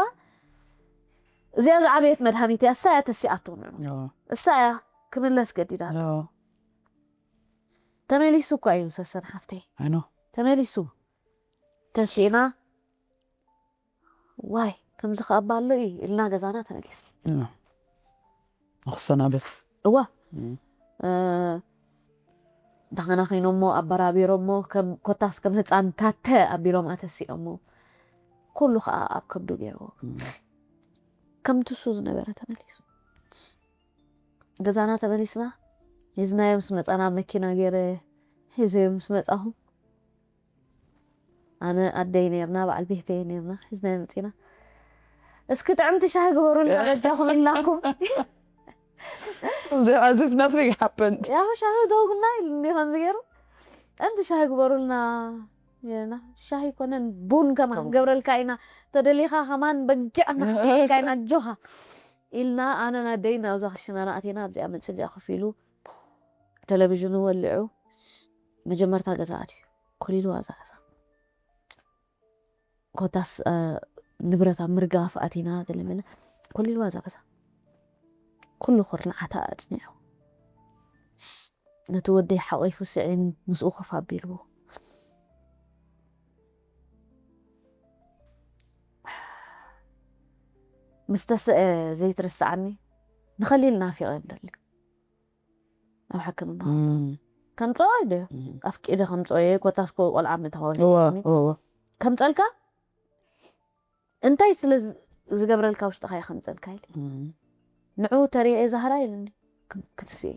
እዚኣ ዝዓበየት መድሃኒት እያ እሳ እያ ተሲኣቶ ንዑ እሳ እያ ክምለስ ገዲዳ ተመሊሱ እኳ እዩ ሰሰን ሓፍተይ ተመሊሱ ተሲእና ዋይ ከምዚ ከኣባ ኣሎ እዩ ኢልና ገዛና ተመሊስ ንክሰናበት እዋ ዳኸና ኮይኖሞ ኣበራቢሮሞ ኮታስ ከም ህፃን ታተ ኣቢሎም ኣተሲኦሞ ኩሉ ከዓ ኣብ ከብዱ ገይርዎ ከምቲ እሱ ዝነበረ ተመሊሱ ገዛና ተመሊስና ሒዝናዮ ምስ መፃና መኪና ገይረ ሒዘዮ ምስ መፃኹ ኣነ ኣደይ ነርና በዓል ቤተይ ነርና ሒዝናዮ መፂና እስኪ ጥዕምቲ ሻሂ ግበሩልና በጃኹም ኢልናኩም as if nothing happened ያው ሻሂ ደውግና ኢልኒ ከምዚ ገይሩ ጥዕምቲ ሻሂ ግበሩልና ኢልና ሻሂ ኮነን ቡን ከማን ገብረልካ ኢና ተደሊኻ ከማን በጊዕ እናክተልካ ኢና ኣጆኻ ኢልና ኣነ ናደይ ናብዛ ክሽናና ኣቲና ኣብዚኣ መፅእ እዚኣ ኮፍ ኢሉ ቴሌቪዥኑ ወሊዑ መጀመርታ ገዛ ኣትዩ ኮሊልዋ እዛ ገዛ ኮታስ ንብረት ኣብ ምርጋፍ ኣቲና ገለመለ ኮሊልዋ እዛ ገዛ ኩሉ ኩርንዓታ ኣፅኒዑ ነቲ ወደይ ሓቂፉ ስዒም ምስኡ ኮፍ ኣቢልዎ ምስ ተስአ ዘይትርስዓኒ ንኸሊል ናፊቐ ይብለኒ ኣብ ሕክምና። ከምፅኦ ኢለ ኣፍቂደ ከምፅኦ እየ። ኮታስ እኮ ቆልዓ ምተኸወለ ከምፀልካ እንታይ ስለ ዝገብረልካ ውሽጥኻ እየ ከምፀልካ ኢለ ንዑ ተሪኤ ዛህራ ኢልኒ ክትስኤ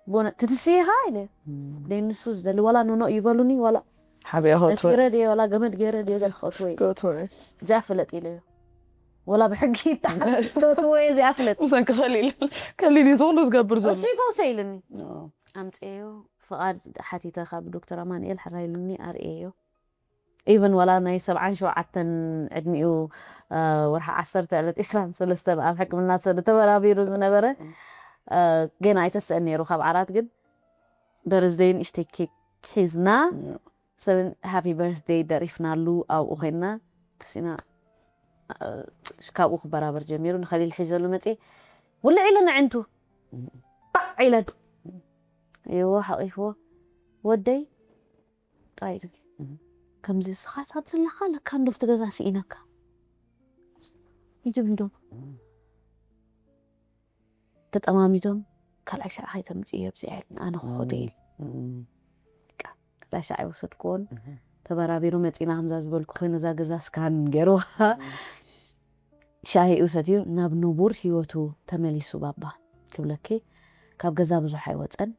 ቦነ ትትስኢኻ ኢለ ደይ ንሱ ዝደሊ ዋላ ኖኖ ይበሉኒ ዋላ ሓቢያ ነጢረ ድየ ዋላ ገመድ ገይረ ድየ ገለ ክእትወ እዩ እዚኣ ፍለጥ ኢለዮ። ወላ ብሕጊ ይጣሓስ ተእትወ እየ እዚኣ ፍለጥ። ምሰን ክኸሊል ከሊል እዩ ዝኾነ ዝገብር ዘሎ እሱ ይፈውሰ ኢልኒ። ኣምፅኤዮ ፍቓድ ሓቲተ ካብ ዶክተር ኣማንኤል ሕራይ ኢሉኒ ኣርእየዮ። ኢቨን ዋላ ናይ ሰብዓን ሸውዓተን ዕድሚኡ ወርሒ ዓሰርተ ዕለት ዒስራን ሰለስተን ኣብ ሕክምና ሰለ ተበራቢሩ ዝነበረ ገና ኣይተስአን ነይሩ ካብ ዓራት ግን በርዝደይ ንእሽተይ ኬክ ሒዝና ሰብን ሃፒ በርዝደይ ደሪፍናሉ ኣብኡ ኮይንና ተሲና ካብኡ ክበራበር ጀሚሩ ንኸሊል ሒዘሉ መፅየ ውልዕ ኢለን ኣዕንቱ ባዕ ኢለን ይዎ ሓቂፍዎ ወደይ ጣይዱ ከምዚ ስኻት ኣብ ዘለኻ ለካ እንዶ ኣብቲ ገዛ ስኢነካ ይጅብ እንዶ ተጠማሚቶም ካልኣይ ሻዕ ከይተምፅእዮ ኣብዚኣ ኣነ ክኾደ ኢል ካልኣይ ሻዕ ይወሰድክዎን ተበራቢሩ መፂና ከምዛ ዝበልኩ ኮይኑ እዛ ገዛ ስካን ገይርዋ ሻሂኡ ሰትዩ ናብ ንቡር ህይወቱ ተመሊሱ ባባ ክብለኪ ካብ ገዛ ብዙሕ ኣይወፀን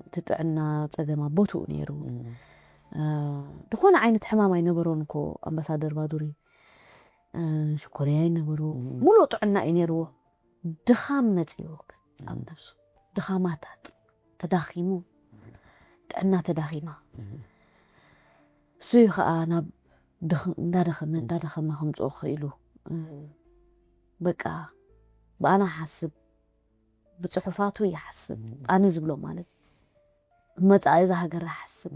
እቲ ጥዕና ፀገም ኣብ ቦትኡ ነይሩ ዝኾነ ዓይነት ሕማም ኣይነበሮን እኮ ኣምባሳደር ባዱሪ ሽኮርያ ይነበሩ ሙሉእ ጥዕና እዩ ነይርዎ ድኻም መፅዎ ኣብ ነብሱ ድኻማት ተዳኺሙ ጥዕና ተዳኺማ እሱ እዩ ከዓ ናብ እንዳደኸመ እንዳደኸመ ከምፅኦ ክኢሉ በቃ ብኣና ሓስብ ብፅሑፋቱ ይሓስብ ኣነ ዝብሎ ማለት መፃኢ እዛ ሃገር ይሓስብ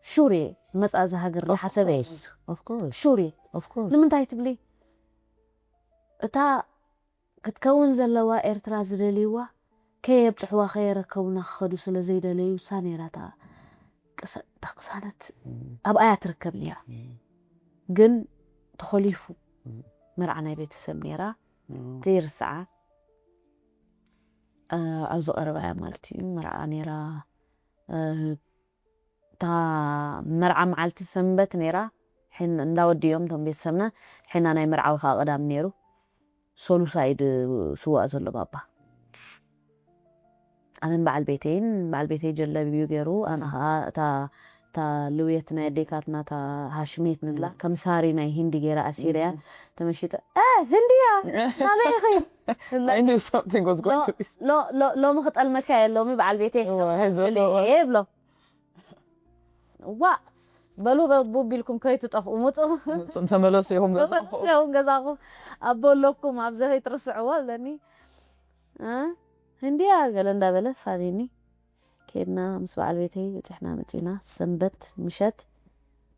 ሹር እየ መፃኢ እዛ ሃገር ዝሓሰበ ሹር እየ ንምንታይ ትብሊ እታ ክትከውን ዘለዋ ኤርትራ ዝደልይዋ ከየብፅሕዋ ከየረከቡና ክኸዱ ስለ ዘይደለዩ እሳ ነይራ እታ ቅሳነት ኣብኣያ ትርከብ ነይራ ግን ተኾሊፉ መርዓ ናይ ቤተሰብ ነይራ ዘይርስዓ ኣብዚ ቀረባ እያ ማለት እዩ መርዓ ነይራ እታ መርዓ መዓልቲ ሰንበት ነይራ እንዳወዲኦም እቶም ቤተሰብና ሒና ናይ መርዓዊ ከዓ ቀዳም ነይሩ ሶሉሳይድ ስዋእ ዘሎ ባባ ኣነን በዓል ቤተይን በዓል ቤተይ ጀለብዩ ገይሩ ኣነ ከዓ እታ እታ ልውየት ናይ ኣዴታትና እታ ሃሽሜት ንብላ ከም ሳሪ ናይ ሂንዲ ገይራ ኣሲርያ ተመሽጠ ህንድያ ናበይ ኢኺ ሎሚ ክጠልመካ እየ ሎሚ በዓል ቤተይ ይብሎ ዋ በሉ ቡብ ኢልኩም ከይትጠፍኡ ምፁ ምፁም ተመለሱ ኢኹም ገዛኹም ተመለሱ ኢኹም ገዛኹም ኣቦ ኣለኩም ኣብዚ ከይትርስዕዎ ኣለኒ ህንድያ ገለ እንዳበለ ፋሊኒ ከድና ምስ በዓል ቤተይ በፂሕና መፂና ሰንበት ምሸት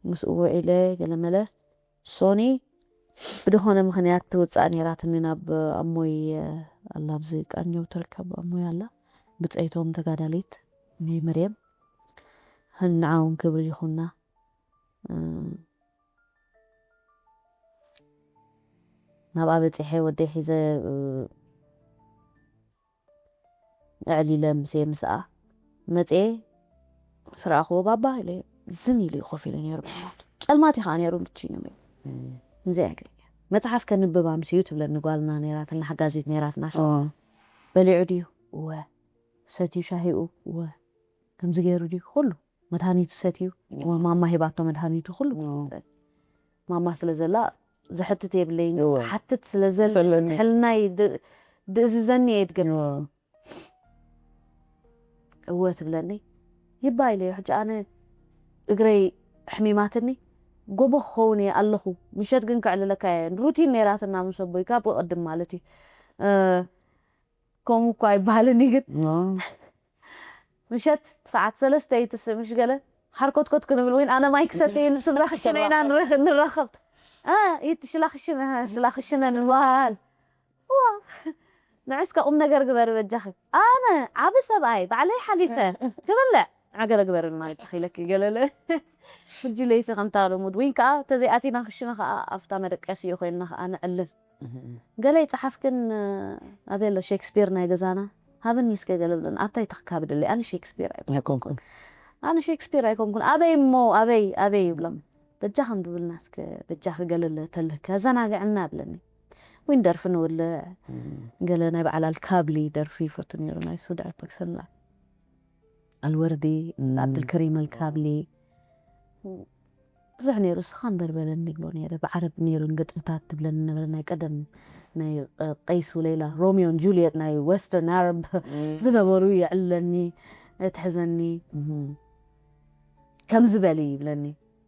ምስ ውዒለ ገለመለ ሶኒ ብድኾነ ምኽንያት ትውፃእ ነይራትኒ ናብ ኣሞይ ኣላ ኣብዚ ቃኘው ትርከብ ኣሞይ ኣላ ብፀይቶም ተጋዳሊት ሜመርየም ንዓውን ክብሪ ይኹና ናብኣ በፂሐ ወደይ ሒዘ ኣዕሊለ ምሴ ምስኣ መፅኤ ምስ ረኣኽዎ ባባ ኢለ ዝን ኢሉ እዩ ኮፍ ኢለ ነይሩ ብሕማቱ ፀልማት እዩ ከዓ ነይሩ ምችይ ነው ምዚኣ ገይረ መፅሓፍ ከንብብ ኣምስዩ ትብለኒ ጓልና ነይራትና ሓጋዚት ነይራትና ሸ በሊዑ ድዩ እወ ሰትዩ ሻሂኡ እወ ከምዚ ገይሩ ድዩ ኩሉ መድሃኒቱ ሰትዩ እወ ማማ ሂባቶ መድሃኒቱ ኩሉ ማማ ስለ ዘላ ዝሕትት የብለይን እወ። ሓትት ስለ ዘል ስለኒ። ትሕልናይ ድ- ድእዝዘኒ እየ ድገብ እወ። እወ ትብለኒ ይባ ኢለዮ ሕጂ ኣነ እግረይ ሕሚማትኒ ጎቦ ክኸውን እየ ኣለኹ ምሸት ግን ከዕልለካ እየ ሩቲን ነይራትና ምስ ኣቦይ ካብ ቅድም ማለት እዩ እ፣ ከምኡ እኳ ኣይበሃልን እዩ ግን ምሸት ሰዓት ሰለስተ ይትስእ ምሽ ገለ ሓርኮትኮት ክንብል ወይ ኣነ ማይ ክሰትየ ንስድራ ክሽነ ኢና ንረኽ- ንራኸብ እ፣ ይት ሽላ ክሽነ ሽላ ክሽነ ንበሃል እዋ ንዕስከ ቁም ነገር ግበሪ በጃኺ ኣነ ዓቢ ሰብኣይ ባዕለይ ሓሊፈ ክበልዕ ዓገለ ግበሪ ማይ ትኽኢለኪ ገለለ ሕጂ ለይቲ ከምታ ልሙድ ወይ ከዓ ተዘይኣቲና ክሽነ ከዓ ኣብታ መደቀሲ እዩ ኮይንና ከዓ ንዕልፍ። ገለ ይፅሓፍ ግን ኣበይ ኣሎ ሼክስፒር ናይ ገዛና? ሃብኒ እስከ ገለ ብለኒ። ኣታይ ተኽካብ ድለ ኣነ ሼክስፒር ኣይኮንኩን። ኣይኮንኩን ኣነ ሼክስፒር ኣይኮንኩን። ኣበይ እሞ ኣበይ ኣበይ ይብሎም። በጃ ከም ድብልና እስከ በጃ ክገለለ ተልህ ከዘናግዕና ብለኒ። ወይን ደርፊ ንውልዕ ገለ ናይ በዓል ኣልካብሊ ደርፊ ይፈቱ ነይሩ ናይ ሱድ ኣልፐክሰላ ኣልወርዲ ኣብድልከሪም ኣልካብሊ ብዙሕ ነይሩ። እስኻ እምበር በለኒ ይብሎ ነይረ። ብዓረብ ነይሩ ግጥምታት ትብለኒ ነበረ። ናይ ቀደም ናይ ቀይስ ውሌላ ሮሚዮን ጁልየት ናይ ወስተርን ኣረብ ዝነበሩ የዕልለኒ፣ ትሕዘኒ፣ ከምዚ በሊ ይብለኒ።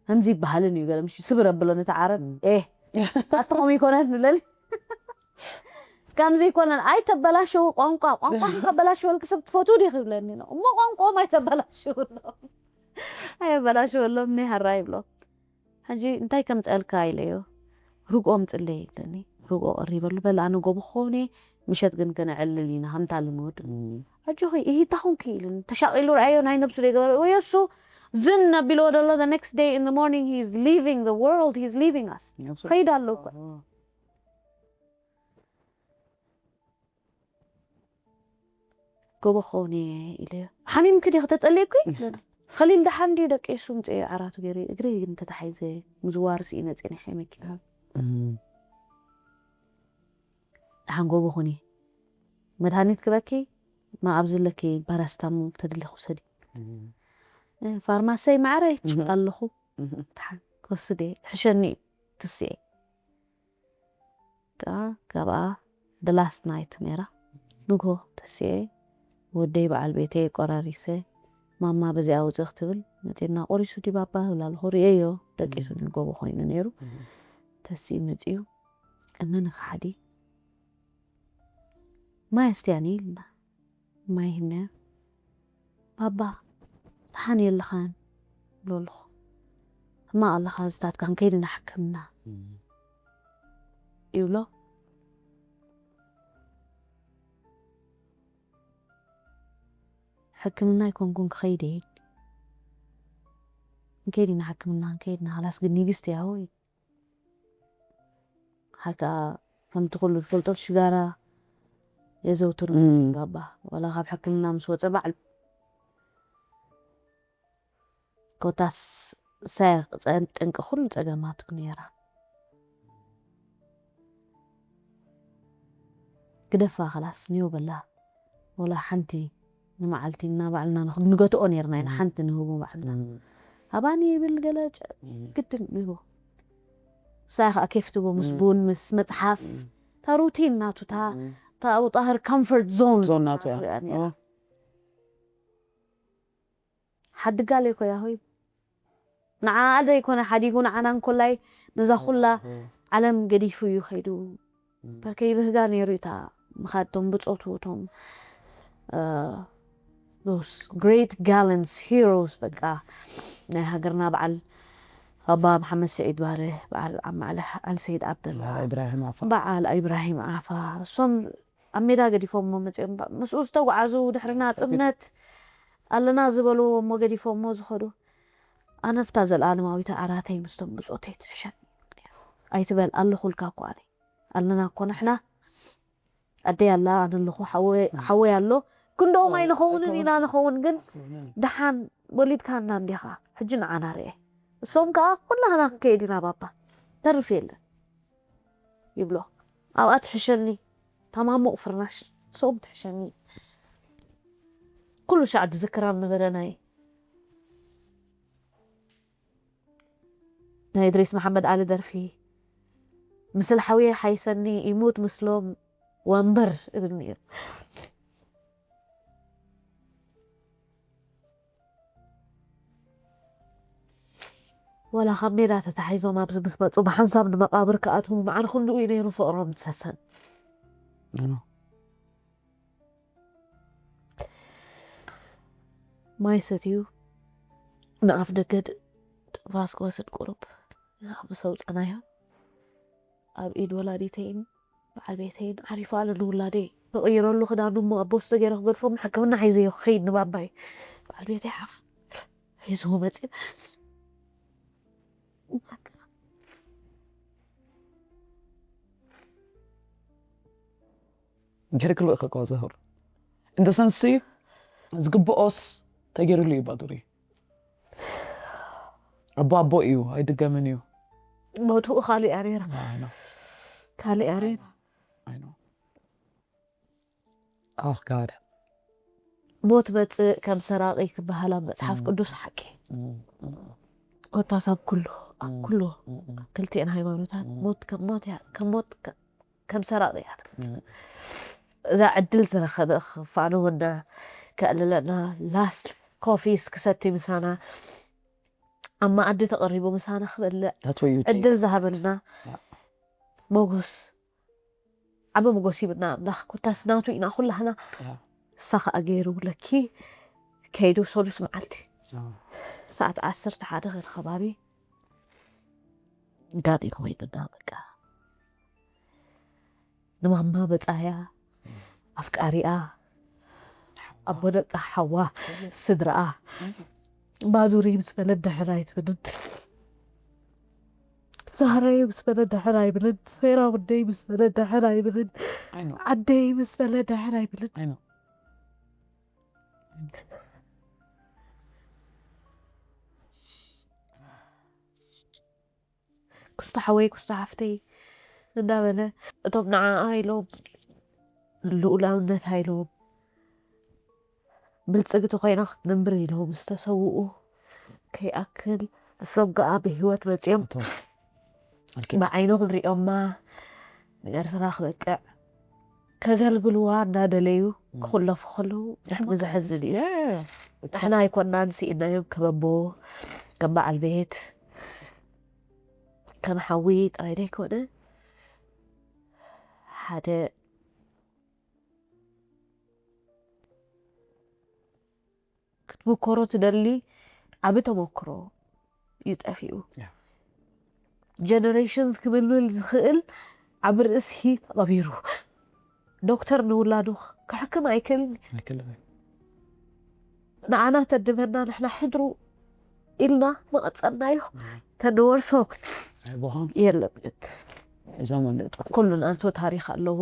ከምዚ ይበሃልን እዩ ገለ ምሽ ስብር ኣብሎ ነቲ ዓረብ ኤ ኣትኾም ይኮነት ንብለኒ። ከምዚ ይኮነን ኣይተበላሸው ቋንቋ ቋንቋ ከበላሸወልክ ሰብ ትፈቱ ዲክ ይብለኒ ነው እሞ ቋንቋም ኣይተበላሸው ኣይበላሸወሎም ናይ ሃራ ይብሎ። ሕጂ እንታይ ከምፀልካ ኢለዮ። ርግኦ ምፅለይ ይብለኒ። ርግኦ ቀሪበሉ በል ኣነ ጎቦ ክኾነ ምሸት ግን ከነዕልል ኢና ከምታ ልምድ። ኣጆኺ ይሂታኹም ክኢልን ተሻቒሉ ረኣዮ ናይ ነብሱ ደይገበረ ወይ እሱ ዝን ኣቢልዎ ደሎ the next day in the morning he's leaving the world he's leaving us ከይድ ኣሎ እኮ ጎቦ ክኸውን እየ ኢለዮ። ሓሚምኪ ዲኺ ተጸልየኪ? ከሊል ደሓን ድዩ ደቂሱ ምጽኤ ዓራቱ ገይሩ እግሪ ግን ተታሒዘ ምዝዋር ስኢነ ጸኒሐ መኪና። ደሓን ጎቦ ኹኒ መድሃኒት ክበኪ ማ ኣብዚ ኣለኪ ፓራስታሞል ተድሊ ክውሰዲ። ፋርማሰይ ማዕረ ይጭቃ ኣለኹ። ደሓን ክወስድ እየ ሕሸኒ ትስኤ። ከኣ ካብኣ the last night ነይራ። ንግሆ ተሲኤ ወደይ በዓል ቤተይ ቆራሪሰ ማማ በዚኣ ውፅእ ክትብል መፂና ቆሪሱ ድዩ ባባ ይብል ኣለኹ ርእየዮ ደቂሱ ንጎቦ ኮይኑ ነይሩ። ተሲኡ መፂኡ እመኒ ከሓዲ ማይ ኣስትያኒ ኢልና ማይ ሂብናዮ። ባባ ደሓን የለኻን ይብሎ ኣለኹ። ሕማቕ ኣለኻ ዝታትካ ክንከይድ ኢና ሕክምና ይብሎ። ሕክምና ኣይኮንኩን ክኸይድ እየ ክንከይድ ኢና ሕክምና ክንከይድ ኢና ኻላስ ግን ንግስቲ እያ ሆይ ሓር ከዓ ከምቲ ኩሉ ዝፈልጦ ሽጋራ የዘውትር ባባ ዋላ ካብ ሕክምና ምስ ወፀ ባዕሉ ኮታስ ሳይ ጠንቂ ኩሉ ፀገማቱ ነይራ ግደፋ ከላስ ኒው በላ ወላ ሓንቲ ንመዓልቲ እና ባዕልና ንገትኦ ነርና ኢና ሓንቲ ንህቡ ባዕልና ሃባኒ ይብል ገለ ግድን ይህቦ ሳይ ከዓ ኬፍ ትቦ ምስ ቡን ምስ መፅሓፍ እታ ሩቲን ናቱ እታ ኣብኡ ጣህር comfort zone ዞን ናቱ እያ ሓድጋለ ኮያ ሆይ ንዓ ዘይኮነ ሓዲጉ ንዓና እንኮላይ ነዛ ኩላ ዓለም ገዲፉ እዩ ከይዱ ከይብህጋ ነይሩ እታ ምኻድ ቶም ብፆቱ ቶም those great gallants heroes በቃ ናይ ሃገርና በዓል ኣባ መሓመድ ስዒድ ባርህ በዓል ዓማዕለ ኣልሰይድ ዓብደላ ኢብራሂም ኣፋ በዓል ኢብራሂም ኣፋ እሶም ኣብ ሜዳ ገዲፎሞ መፅኦም ምስኡ ዝተጓዓዙ ድሕሪ ናፅነት ኣለና ዝበልዎ እሞ ገዲፎሞ ዝኸዱ ኣነፍታ ዘለኣለማዊት ዓራተይ ምስቶም ብፆተይ ትሕሸን ኣይትበል ኣለኹልካ እኮ ኣነ ኣለና እኮ ንሕና ኣደይ ኣላ ኣነ ኣለኹ ሓወይ ኣሎ ክንደኦም ኣይንኸውንን ኢና ንኸውን ግን ደሓን ወሊድካና እንዲኻ ሕጂ ንዓና ርኤ እሶም ከዓ ኩላህና ክንከይድ ኢና ባባ ተርፍ የለን ይብሎ ኣብኣ ትሕሸኒ ታማሙቕ ፍርናሽ ሰኦም ትሕሸኒ ኩሉ ሻዕ ዝዝክራ ነበረ ናይ ናይ እድሪስ መሓመድ ዓሊ ደርፊ ምስል ሓውየ ሓይሰኒ ይሙት ምስሎም ወንበር እብል ነይሩ ወላ ካብ ሜዳ ተታሒዞም ኣብዚ ምስ መፁ ብሓንሳብ ንመቃብር ክኣትዉ መዓር ክንድኡ እዩ ነይሩ ፍቕሮም ዝሰሰን ማይ ሰትዩ ንኣፍ ደገ ትንፋስ ክወስድ ቁሩብ ምስ ኣውፀናዮ ኣብ ኢድ ወላዲተይን በዓል ቤተይን ዓሪፉ ኣሎ ንውላደይ ክቕይረሉ ክዳኑ እሞ ኣብ ቦስቶ ገይረ ክገድፎ ሕክምና ሒዘዮ ክኸይድ ንባባይ በዓል ቤተይ ሓፍ ሒዝዎ መፂ ጌርክሉ ኢኺ እኮ ዘህር እንደ ሰንሲ ዝግብኦስ ተገይሩሉ እዩ ባዱሪ። ኣቦ ኣቦ እዩ፣ ኣይድገምን እዩ። ሞትኡ ካልእ እያ ነይራ። I know, ካልእ እያ ነይራ። I know. Oh God. ሞት መጽእ ከም ሰራቂ ክበሃል ኣብ መጽሓፍ ቅዱስ ሓቂ። ኮታስ ኣብ ኩሉ ኣብ ኩሉ ኣብ ክልቲኤን ሃይማኖታት ሞት ከም ሞት እያ፣ ከም ሞት ከ- ከም ሰራቂ እያ ትመጽእ። እዛ ዕድል ዝረኸበ ክፋንወና ከዕልለና last coffees ክሰቲ ምሳና ኣብ መኣዲ ተቐሪቡ ምሳና ክበልዕ That's what you take. ዕድል ዝሃበልና Yeah. ሞጎስ ዓቢ ሞጎስ ይብና ኣምላኽ። ኮታስ ናቱ ኢና ኩላህና። Yeah. እሳ ኸኣ ገይሩ ለኪ ከይዱ ሰሉስ መዓልቲ Oh. ሰዓት ዓሰርተ ሓደ ክል ከባቢ ጋዲ ኮይንና በቃ ንማማ በጻያ ኣፍቃሪኣ ኣቦ ደቃ ሓዋ ስድራኣ ባዙሪ ምስ በለ ድሕር ኣይትብልን። ዛህራየ ምስ በለ ድሕር ኣይብልን። ሴራ ውደይ ምስ በለ ድሕር ኣይብልን። I know. ዓደይ ምስ በለ ድሕር ኣይብልን። I know. ክስቶ ሓወይ ክስቶ ሓፍተይ እንዳበለ እቶም ንዓኣ ኢሎም ልኡላውነታ ኢሎም ብልጽግቲ ኮይና ክትነብር ኢሎም ዝተሰውኡ ከይኣክል ንሶም ከኣ ብህይወት መጺኦም እቶም ብዓይኖም ሪኦማ ንኤርትራ ክበቅዕ ከገልግልዋ እናደለዩ ክኹለፉ ከለዉ ብጣዕሚ ዘሕዝን እዩ። Yeah. ንሕና ኣይኮናን ስኢናዮም ከም ኣቦ ከም በዓል ቤት ከም ሓዊ ጥራይ ዘይኮነ ሓደ ክትምኮሮ ትደሊ ዓቢ ተመክሮ እዩ ጠፊኡ። Yeah. Generations ክምልምል ዝኽእል ዓቢ ርእሲ ተቐቢሩ። ዶክተር ንውላዱ ክሕክም ኣይክእልን። ኣይክእልን። ንዓና ተድመና ንሕና ሕድሩ ኢልና መቐጸልናዮ ተንወርሶ ኣይቦኻን የለን ግን እዞም ኣምልጡ። ኩሉ ናቱ ታሪኽ ኣለዎ።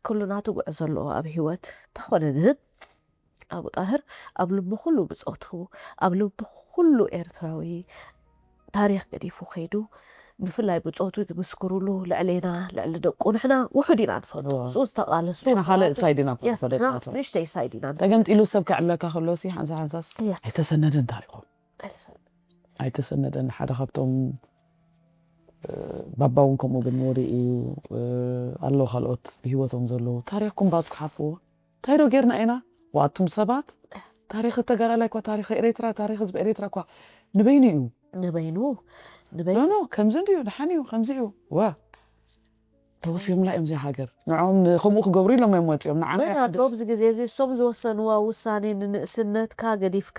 ኩሉ ናቱ ጉዕዞ ኣለዎ ኣብ ህይወት። እንተኾነ ግን ኣቡ ጣህር ኣብ ልቢ ኩሉ ብጾቱ ኣብ ልቢ ኩሉ ኤርትራዊ ታሪኽ ገዲፉ ከይዱ። ብፍላይ ብጾቱ ዝምስክሩሉ ልዕሌና ልዕሊ ደቁ ንሕና ውሑድ ኢና ንፈልጦ። እዋ። ንሱ ዝተቓለሱ ንሕና ካልእ ሳይድ ኢና Yes፣ ንፈልጦ። ንሕና ንእሽተይ ሳይድ ኢና ንፈልጦ። ተገምጢሉ ሰብ ከዕለካ ከሎሲ ሓንሳ ሓንሳስ እያ። ኣይተሰነደን ታሪኾም። ኣይተሰነደን። ሓደ ካብቶም እ፣ ባባ እውን ከምኡ ግን ወዲኡ እዩ። እ፣ ኣሎ ካልኦት ብህይወቶም ዘለዉ ታሪኽኩም ባዝፅሓፍዎ እንታይ ዶ ጌርና ኢና? ዋቱም ሰባት ታሪኽ ተጋዳላይ እኳ ታሪኽ ኤርትራ ታሪኽ ህዝቢ ኤርትራ እኳ ንበይኑ እዩ። ንበይኑ ንበይኑ ኖ ኖ ከምዚ እንድዩ ደሓን እዩ ከምዚ እዩ ዋ ተወፊዮምላ እዮም እዚኣ ሃገር ንዕኦም ን- ከምኡ ክገብሩ ኢሎም እዮም ወፂኦም ንዓና በይና የሕድስ ኣብዚ ግዜ እዚ እሶም ዝወሰንዋ ውሳኔ ንንእስነትካ ገዲፍካ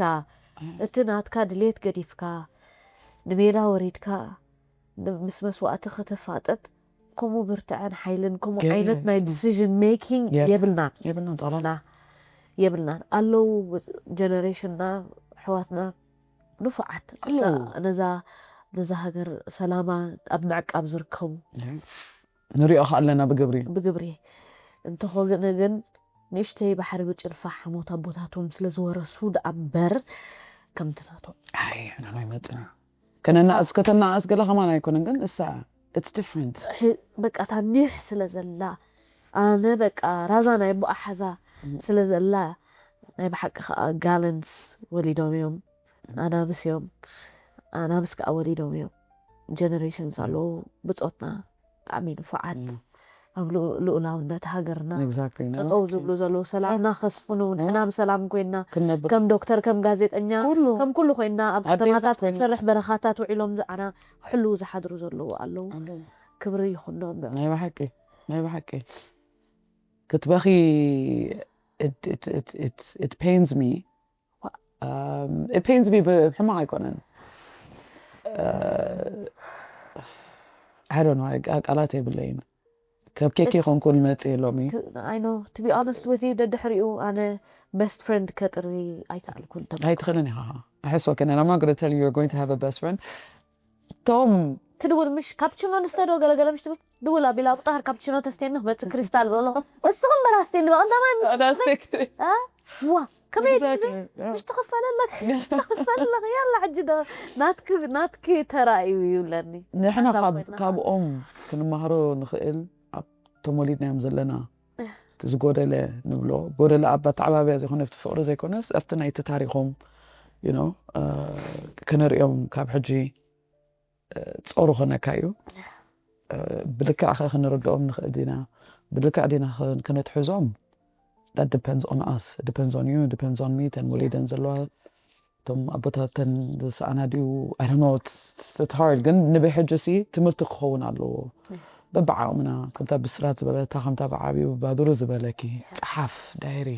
እቲ ናትካ ድሌት ገዲፍካ ንሜዳ ወሪድካ ን- ምስ መስዋእቲ ክትፋጠጥ ከምኡ ብርትዐን ሓይልን ከምኡ ገ- ዓይነት ናይ decision making Yeah. የብልናን የብልና ጠቕላላ ና የብልናን ኣለዉ። ጀነሬሽንና ኣሕዋትና ንፉዓት ኣለዉ። ነዛ ነዛ ሃገር ሰላማ ኣብ ምዕቃብ ዝርከቡ ንሪኦ ከ ኣለና ብግብሪ ብግብሪ እንተኾነ ግን ንእሽተይ ባሕሪ ብጭልፋ ሓሞት ኣቦታቶም ስለ ዝወረሱ ደኣ እምበር ከምቲ ናቶም ኣይ ንሕና ይመፅና ከነናእስ ከተናእስ ገለ ከማን ኣይኮነን ግን እሳ it's different ሕ- በቃ እታ ኒሕ ስለ ዘላ ኣነ በቃ ራዛ ናይ ኣቦኣ ሓዛ ስለ ዘላ ናይ ብሓቂ ከዓ ጋለንስ ወሊዶም እዮም ኣናብስ እዮም ኣናብስ ከዓ ወሊዶም እዮም ጀነሬሽንስ ኣለዉ ብፆትና ብጣዕሚ ንፉዓት ኣብ ልኡ- ልኡላውነት ሃገርና exactly no ጠጠው ዝብሉ ዘለዉ ሰላምና ከስፍኑ ንሕና ብሰላም ኮይና ክንነብር ከም ዶክተር ከም ጋዜጠኛ ኩሉ ከም ኩሉ ኮይና ኣብ ኣዴታት ከተማታት ኮይና። ትሰርሕ በረኻታት ውዒሎም ዝዓና ክሕልዉ ዝሓድሩ ዘለዉ ኣለዉ ኣለዉ። ክብሪ ይኹኖም ናይ ብሓቂ ናይ ብሓቂ ክትበኺ it- it- it- it- it pains me Um, it pains me ብሕማቕ ኣይኮነን I don't know ቃላት የብለይን ከብ ኬክ ይኾንኩ ንመፅእ የሎሚ I know to be honest with you ደድሕሪኡ ኣነ best friend ከጥሪ ኣይከኣልኩን ተም ኣይትኽእልን ኢኻ ኣሕስ okay and I'm not going to tell you you're going to have a best friend ቶም ትድውል ምሽ ካፕችኖ ንስተ ዶ ገለገለ ምሽ ትብል ድውል ኣቢላ ኣብ ጣህር ካፕችኖ ተስተኒ ክመጽእ ክሪስታል በሎ እስኺ እምበር ኣስተኒ በቐዳማይ ምስ ኣዳስቴክ ዋ ከመይ ትብዚ ምሽ ትኽፈለለክ ትኽፈለለክ ያላ ሕጂ ዶ ናትክ ናትክ ተራእዩ ይብለኒ ንሕና ሓሳብ ካብ- ኮይና። ካብኦም ክንመሃሮ ንኽእል ኣብ ተሞሊድናዮም ዘለና እቲ ዝጎደለ ንብሎ ጎደለ ኣብ ኣተዓባብያ ዘይኮነ ኣብቲ ፍቕሪ ዘይኮነስ ኣብቲ ናይቲ ታሪኾም you know፣ እ፣ ክንሪኦም ካብ ሕጂ እ፣ ጾሩ ኾነካ እዩ እ፣ ብልክዕ ኸ ክንርድኦም ንኽእል ዲና ብልክዕ ዲና ኸ- ክነትሕዞም that depends on us depends on you depends on me ተን ወሊደን ዘለዋ እቶም ኣቦታተን ዝሰኣና ድዩ I don't know it's hard ግን ንበይ ሕጂ ሲ ትምህርቲ ክኸውን ኣለዎ በብዓቕምና ከምታ ብስራት ዝበለታ ከምታ ብዓብዩ ባዱሩ ዝበለኪ ጸሓፍ ዳይሪ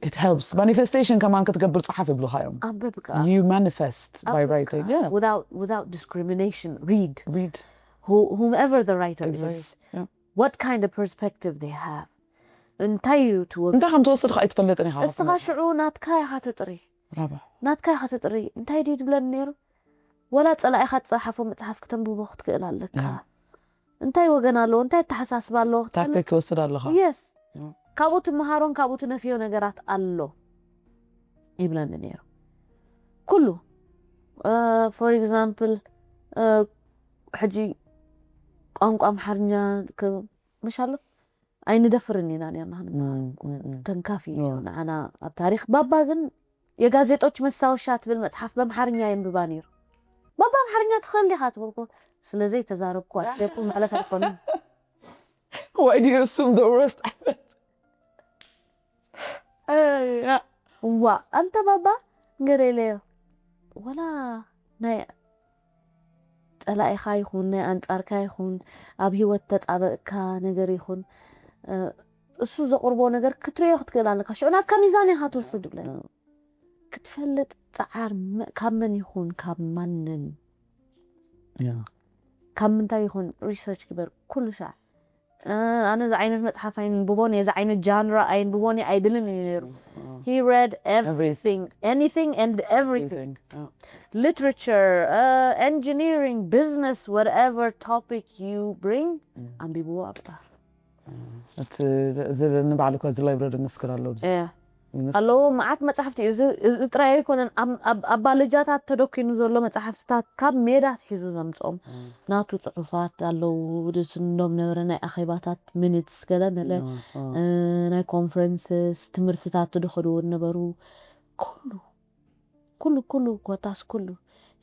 it helps manifestation ከማን ክትገብር ጸሓፍ ይብሉኻ እዮም ኣንብብ ከዓ you manifest by ኣንብብ writing ከዓ። yeah. Without, without discrimination, read. read Who, whomever the writer Exactly. is, Yeah. what kind of perspective they have. እንታይ እዩ ትወ እንታይ ከም ትወስድ ከ ኣይትፈልጥን ኢኻ እስኻ ሽዑ ናትካ ኢኻ ትጥሪ ራባ ናትካ ኢኻ ትጥሪ እንታይ ድዩ ትብለኒ ነይሩ ወላ ጸላኢኻ ትጸሓፎ መጽሓፍ ክተንብቦ ክትክእል ኣለካ Yeah. እንታይ ወገን ኣለዎ እንታይ ኣተሓሳስባ ኣለዎ ታክቲክ ትወስድ ኣለኻ የስ Yeah. ካብኡ ትመሃሮን ካብኡ ትነፍዮ ነገራት ኣሎ ይብለኒ ነይሩ ኩሉ for example ሕጂ ቋንቋ ኣምሓርኛ ክ- ምሽ ኣሎ ኣይንደፍርን ኢና ነርና ክንመሃር Mm, mm, mm. ተንካፊ Yeah. ንዓና ኣብ ታሪክ ባባ ግን የጋዜጦች መስታወሻ ትብል መጽሓፍ በምሓርኛ የንብባ ነይሩ ባባ ኣምሓርኛ ትኽእል ዲኻ ትብልኩ ስለዘይ ተዛረብኩ ኣደኩም ማለት ኣይኮኑን Why do you assume the worst? እዋ ኣንተ ባባ ገለ ኢለዮ ወላ ናይ ጸላኢኻ ይኹን ናይ ኣንጻርካ ይኹን ኣብ ህይወት ተጣበቅካ ነገር ይኹን እ፣ እሱ ዘቕርቦ ነገር ክትሪኦ ክትክእል ኣለካ ሽዑ ናካ ሚዛን ኢኻ ትወስድ ብለ ክትፈልጥ ጸዓር መ- ካብ መን ይኹን ካብ ማንን Yeah. ካብ ምንታይ ይኹን ሪሰርች ግበር ኩሉ ሻዕ እ፣ ኣነ እዚ ዓይነት መጽሓፍ ኣይንብቦን እየ እዚ ዓይነት ጃንራ ኣይንብቦን እየ ኣይብልን እዩ ነይሩ he read everything anything and everything Everything. Yeah. literature uh, engineering business whatever topic you bring ኣንቢብዎ ኣብታ እቲ እዚ ንባዕሉ እኳ እዚ ላይብረሪ ምስክር ኣለዎ ኣብዚ እያ ይመስል። ኣለዎ መዓት መፅሓፍቲ እዩ እዚ እዚ ጥራይ ኣይኮነን ኣብ- ኣብ- ኣብ ባለጃታት ተደኪኑ ዘሎ መፅሓፍትታት ካብ ሜዳ ኣትሒዙ ዘምፅኦም ናቱ ፅሑፋት ኣለዉ ዝስንዶም ነበረ ናይ ኣኼባታት ሚኒትስ ገለ መለ እ፣ እ። እ፣ ናይ ኮንፈረንስስ ትምህርትታት ዝኸድዎ ነበሩ ኩሉ ኩሉ ኩሉ ኮታስ ኩሉ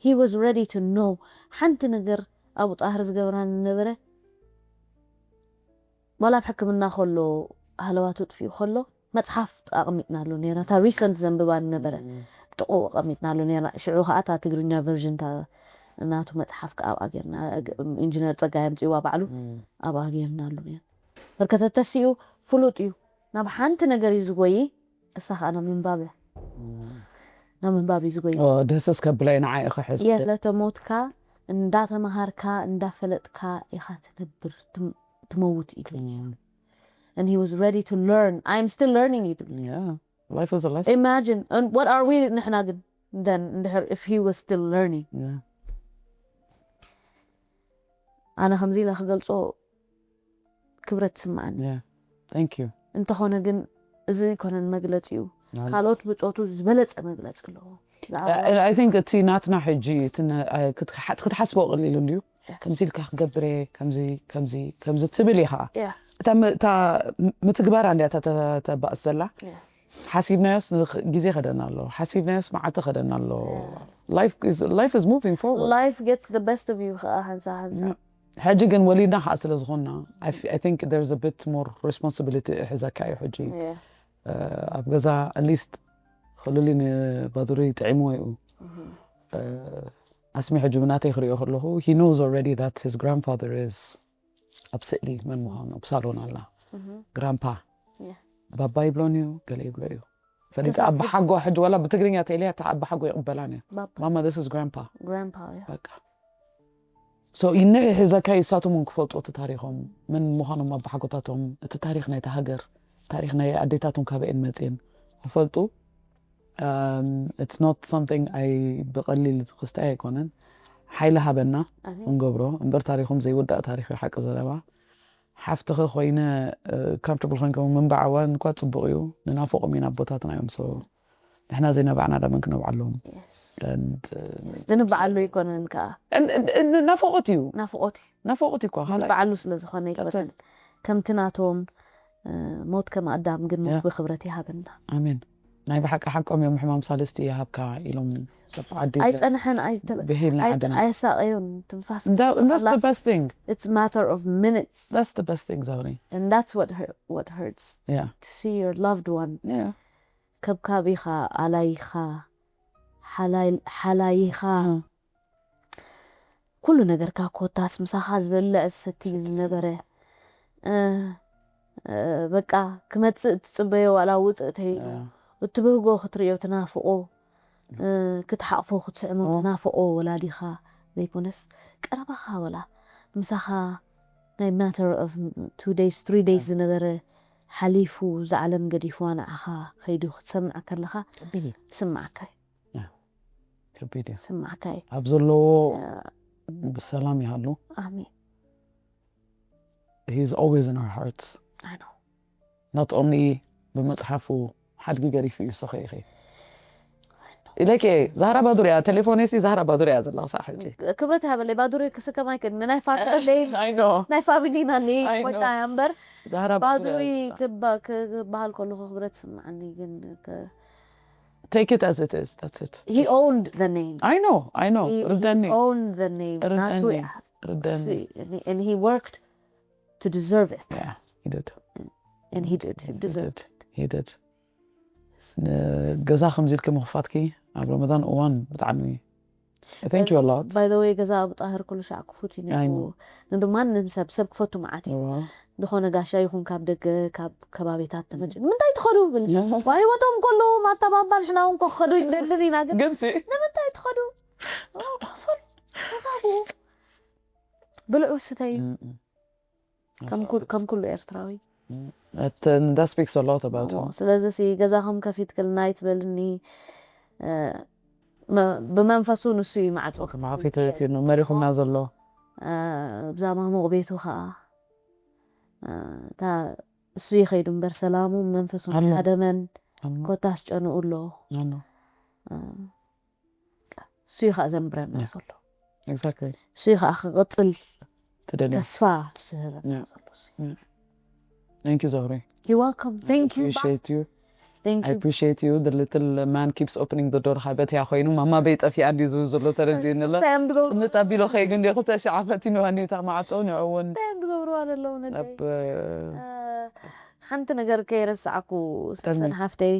he was ready to know ሓንቲ ነገር ኣብኡ ጣህር ዝገብራ ነበረ ዋላ ኣብ ሕክምና ከሎ ሃለዋቱ ጥፊኡ ከሎ መፅሓፍ ኣቕሚጥናሉ ነርና እታ ሪሰንት ዘንብባ ነበረ ጥቑ ኣቐሚጥናሉ ነርና ሽዑ ከዓ እታ ትግርኛ ቨርዥን እታ ናቱ መፅሓፍ ከዓ ኣብኣ ጌርና ኢንጂነር ፀጋይ ኣምፅዋ ባዕሉ ኣብኣ ጌርናሉ ነርና በርከተተሲኡ ፍሉጥ እዩ ናብ ሓንቲ ነገር እዩ ዝጎይ እሳ ከዓ ናብ ምንባብ እያ ናብ ምንባብ እዩ ዝጎይ ኦ፣ ደሰስ ከብላ እዩ ንዓይ ክሕዝ የስ ለተሞትካ እንዳተመሃርካ እንዳፈለጥካ ኢኻ ትነብር ትም- ትመውት እዩ and he was ready to learn I'm still learning ይብል Yeah. Life is a lesson. Imagine and what are we ንሕና ግን then እንድሕር if he was still learning Yeah. ኣነ ከምዚ ኢለ ክገልፆ ክብረት ትስምዓኒ Yeah. Thank you. እንተኾነ ግን እዚ ኣይኮነን መግለፂኡ Nice. ካልኦት ብፆቱ ዝበለፀ መግለፂ ኣለዎ I I think እቲ ናትና ሕጂ እቲ ነ- እ፣ ክትሓ- ክትሓስቦ ቀሊሉ እንድዩ ከምዚ ኢልካ ክገብር እየ ከምዚ ከምዚ ከምዚ ትብል ኢኻ Yeah. እታ ም- እታ ም- ምትግባር እንድያ እታ ተ- ተባእስ ዘላ Yeah. ሓሲብናዮስ ንኽ- ግዜ ከደና ኣሎ ሓሲብናዮስ መዓልቲ ከደና ኣሎ life is life is moving forward Life gets the best of you ከዓ ሓንሳ ሓንሳ ሕጂ ግን ወሊድና ከዓ ስለ ዝኾንና I f- I think there's a bit more responsibility ሒዘካ እዩ ሕጂ Yeah. እ፣ ኣብ ገዛ at least ክልሊ ንባዱሪ ጥዒምዎ እዩ እ፣ ኣስሚ ሕጂ ብናተይ ክሪኦ ከለኹ he knows already that his grandfather is ኣብ ስእሊ መን ምዃኑ ኣብ ሳሎን ኣላ grandpa Yeah. ባባ ይብሎን እዩ ገለ ይብሎ እዩ ፈሊጣ ተሳትፎ- ኣባሓጎ ሕጂ ዋላ ብትግርኛ ተኢለያ እታ ኣባሓጎ ይቕበላን እያ ባባ ማማ this is grandpa grandpa yeah. በቃ so ይንሕ ሒዘካ ይሳቶም እውን ክፈልጡ እቲ ታሪኾም መን ምዃኖም ኣባሓጎታቶም እቲ ታሪክ ናይቲ ሃገር ታሪክ ናይ ኣዴታቶም ካበኤን መፅየን ክፈልጡ um, it's not something I ብቐሊል ክስታይ ኣይኮነን ሓይሊ ሃበና ኣሜን። ክንገብሮ እምበር ታሪኾም ዘይወዳእ ታሪኽ እዩ። ሓቂ ዘረባ ሓፍትኸ ኮይነ ኮምፎርታብል ኮይንከ ምንባዕ እዋን እኳ ፅቡቕ እዩ። ንናፍቖም ኢና ኣቦታትና እዮም። So ንሕና ዘይነባዕና ዳ መን ክነብዓሎም? Yes። And ዝንባዓሉ ኣይኮነን ከዓ ናፍቖት እዩ። ናፍቖት እዩ። ናፍቖት እዩ እኳ ካልኣይ ንባዕሉ ስለ ዝኾነ That's ኣይኮነን። it። ከምቲ ናቶም እ፣ ሞት ከም ኣዳም ግን ሞት Yeah። ብክብረት ይሃበና። ኣሜን። ናይ ብሓቂ ሓቆም እዮም። ሕማም ሳልስቲ ይሃብካ ኢሎም ሰብ ዓዲ ኣይፀንሐን ኣይተ- ብሂልና ኣይ- ዓድና ኣየሳቀዮን ትንፋስ That- and that's the ላስ- best thing. It's matter of minutes That's the best thing ዛውሪ and that's what hurt, what hurts Yeah. to see your loved one Yeah. ከብካቢኻ ኣላይኻ ሓላይ- ሓላይኻ ኩሉ ነገርካ ኮታስ ምሳኻ ዝበልዕ ዝሰቲ ዝነበረ እ፣ እ፣ በቃ ክመፅእ ትፅበዮ ዋላ ውፅእ ተይሉ እትብህጎ ክትሪኦ ትናፍቆ እ፣ ክትሓቕፎ ክትስዕሞ ኦ። ትናፍቆ ወላዲኻ ዘይኮነስ ቀረባኻ ወላ ምሳኻ ናይ matter of two days three days ዝነበረ ሓሊፉ እዛ ዓለም ገዲፍዋ ንዓኻ ከይዱ ክትሰምዕ ከለኻ ከቢድ እዩ። ስማዕካ እዩ ከቢድ እዩ። ስማዕካ እዩ ኣብ ዘለዎ እ፣ ብሰላም ይሃሉ። ኣሜን He's always in our hearts. I know Not only ብመፅሓፉ ሓድጊ ገሪፉ እዩ ሰኸ ኢኺ ኢለኪ ዛህራ ባዱር እያ። ቴሌፎነይ ሲ ዛህራ ባዱር እያ ዘላ ክሳዕ ሕጂ። ክብረት ሃበለይ ባዱሪ ክስከም ኣይክእል ናይ ፋሚሊ I know. ናይ ፋሚሊና ኒ I know. ቆይታ እያ እምበር ዛህራ ባዱር ባዱሪ እያ ዘላ። ክባ- ክበሃል ከለኹ ክብረት ስምዓኒ ግን ከ- Take it as it is. That's it. he owned the name I know. I know. He- he ርደኒ owned the name ናቱ ርደኒ እያ ርደኒ See, and he- and he worked to deserve it Yeah, he did. and he did he deserved it He did. ገዛ ከምዚ ኢልኪ ምኽፋትኪ ኣብ ረመዳን እዋን ብጣዕሚ thank you a lot. By the way ገዛ ኣብ ጣህር ኩሉ ሻዕ ክፉት እዩ I ነይሩ know. ንድማን ንሰብ ሰብ ክፈቱ መዓት እዩ Wow. ዝኾነ ጋሻ ይኹን ካብ ደገ ካብ ከባቢታት ተመጭ ንምንታይ ትኸዱ ብል ዋ ህይወቶም ከለዎም ኣተባባ ንሕና እውን ክኸዱ ይደልን ኢና ግን ግን ሲ ንምንታይ ትኸዱ ኦ፣ ክፈሉ ተጋቡ ብልዑ ስተዩ Mm-mm. ከም ኩ- ከም ኩሉ ኤርትራዊ That, uh, that speaks a lot about him. ስለዚ ሲ ገዛኹም ከፊትክልና ይትበልኒ እ፣ መ- ብመንፈሱ ንሱ እዩ ማዕፆ ከማፊት እዩ መሪኹምና ዘሎ እ፣ ብዛ ማሙቕ ቤቱ ከዓ እ፣ እታ እሱ ይኸይዱ እምበር ሰላሙ መንፈሱ ኣሎ። ሃደመን ኣሎ። ኮታስ ጨንኡ ኣሎ ኣሎ። እ፣ እሱ እዩ ከዓ ዘንብረና ዘሎ Exactly. እሱ እዩ ከዓ ክቕፅል ትደልዮ ተስፋ ዝህበና Yeah. ዘሎ እሱ። Thank you ዛውሪ. You're welcome. Thank you. Appreciate you. Thank I you. appreciate you. The little man keeps opening the door. ሓበትያ ኮይኑ ማማ በይ ጠፊኣ እንዲ ዝብል ዘሎ ተረዲኡኒ ኣሎ። እንታይ እዮም ዝገብሩ- ቅምጥ ኣቢሎ ከይዱ እንዲኹ ተሽዓ ፈቲንዋ እኒታ ማዕፆ ንዕውን እንታይ እዮም ዝገብርዋ ዘለዉ ነደይ? ኣብ እ፣ ሓንቲ ነገር ከይረሳዕኩ ተሚ። ሰን ሓፍተይ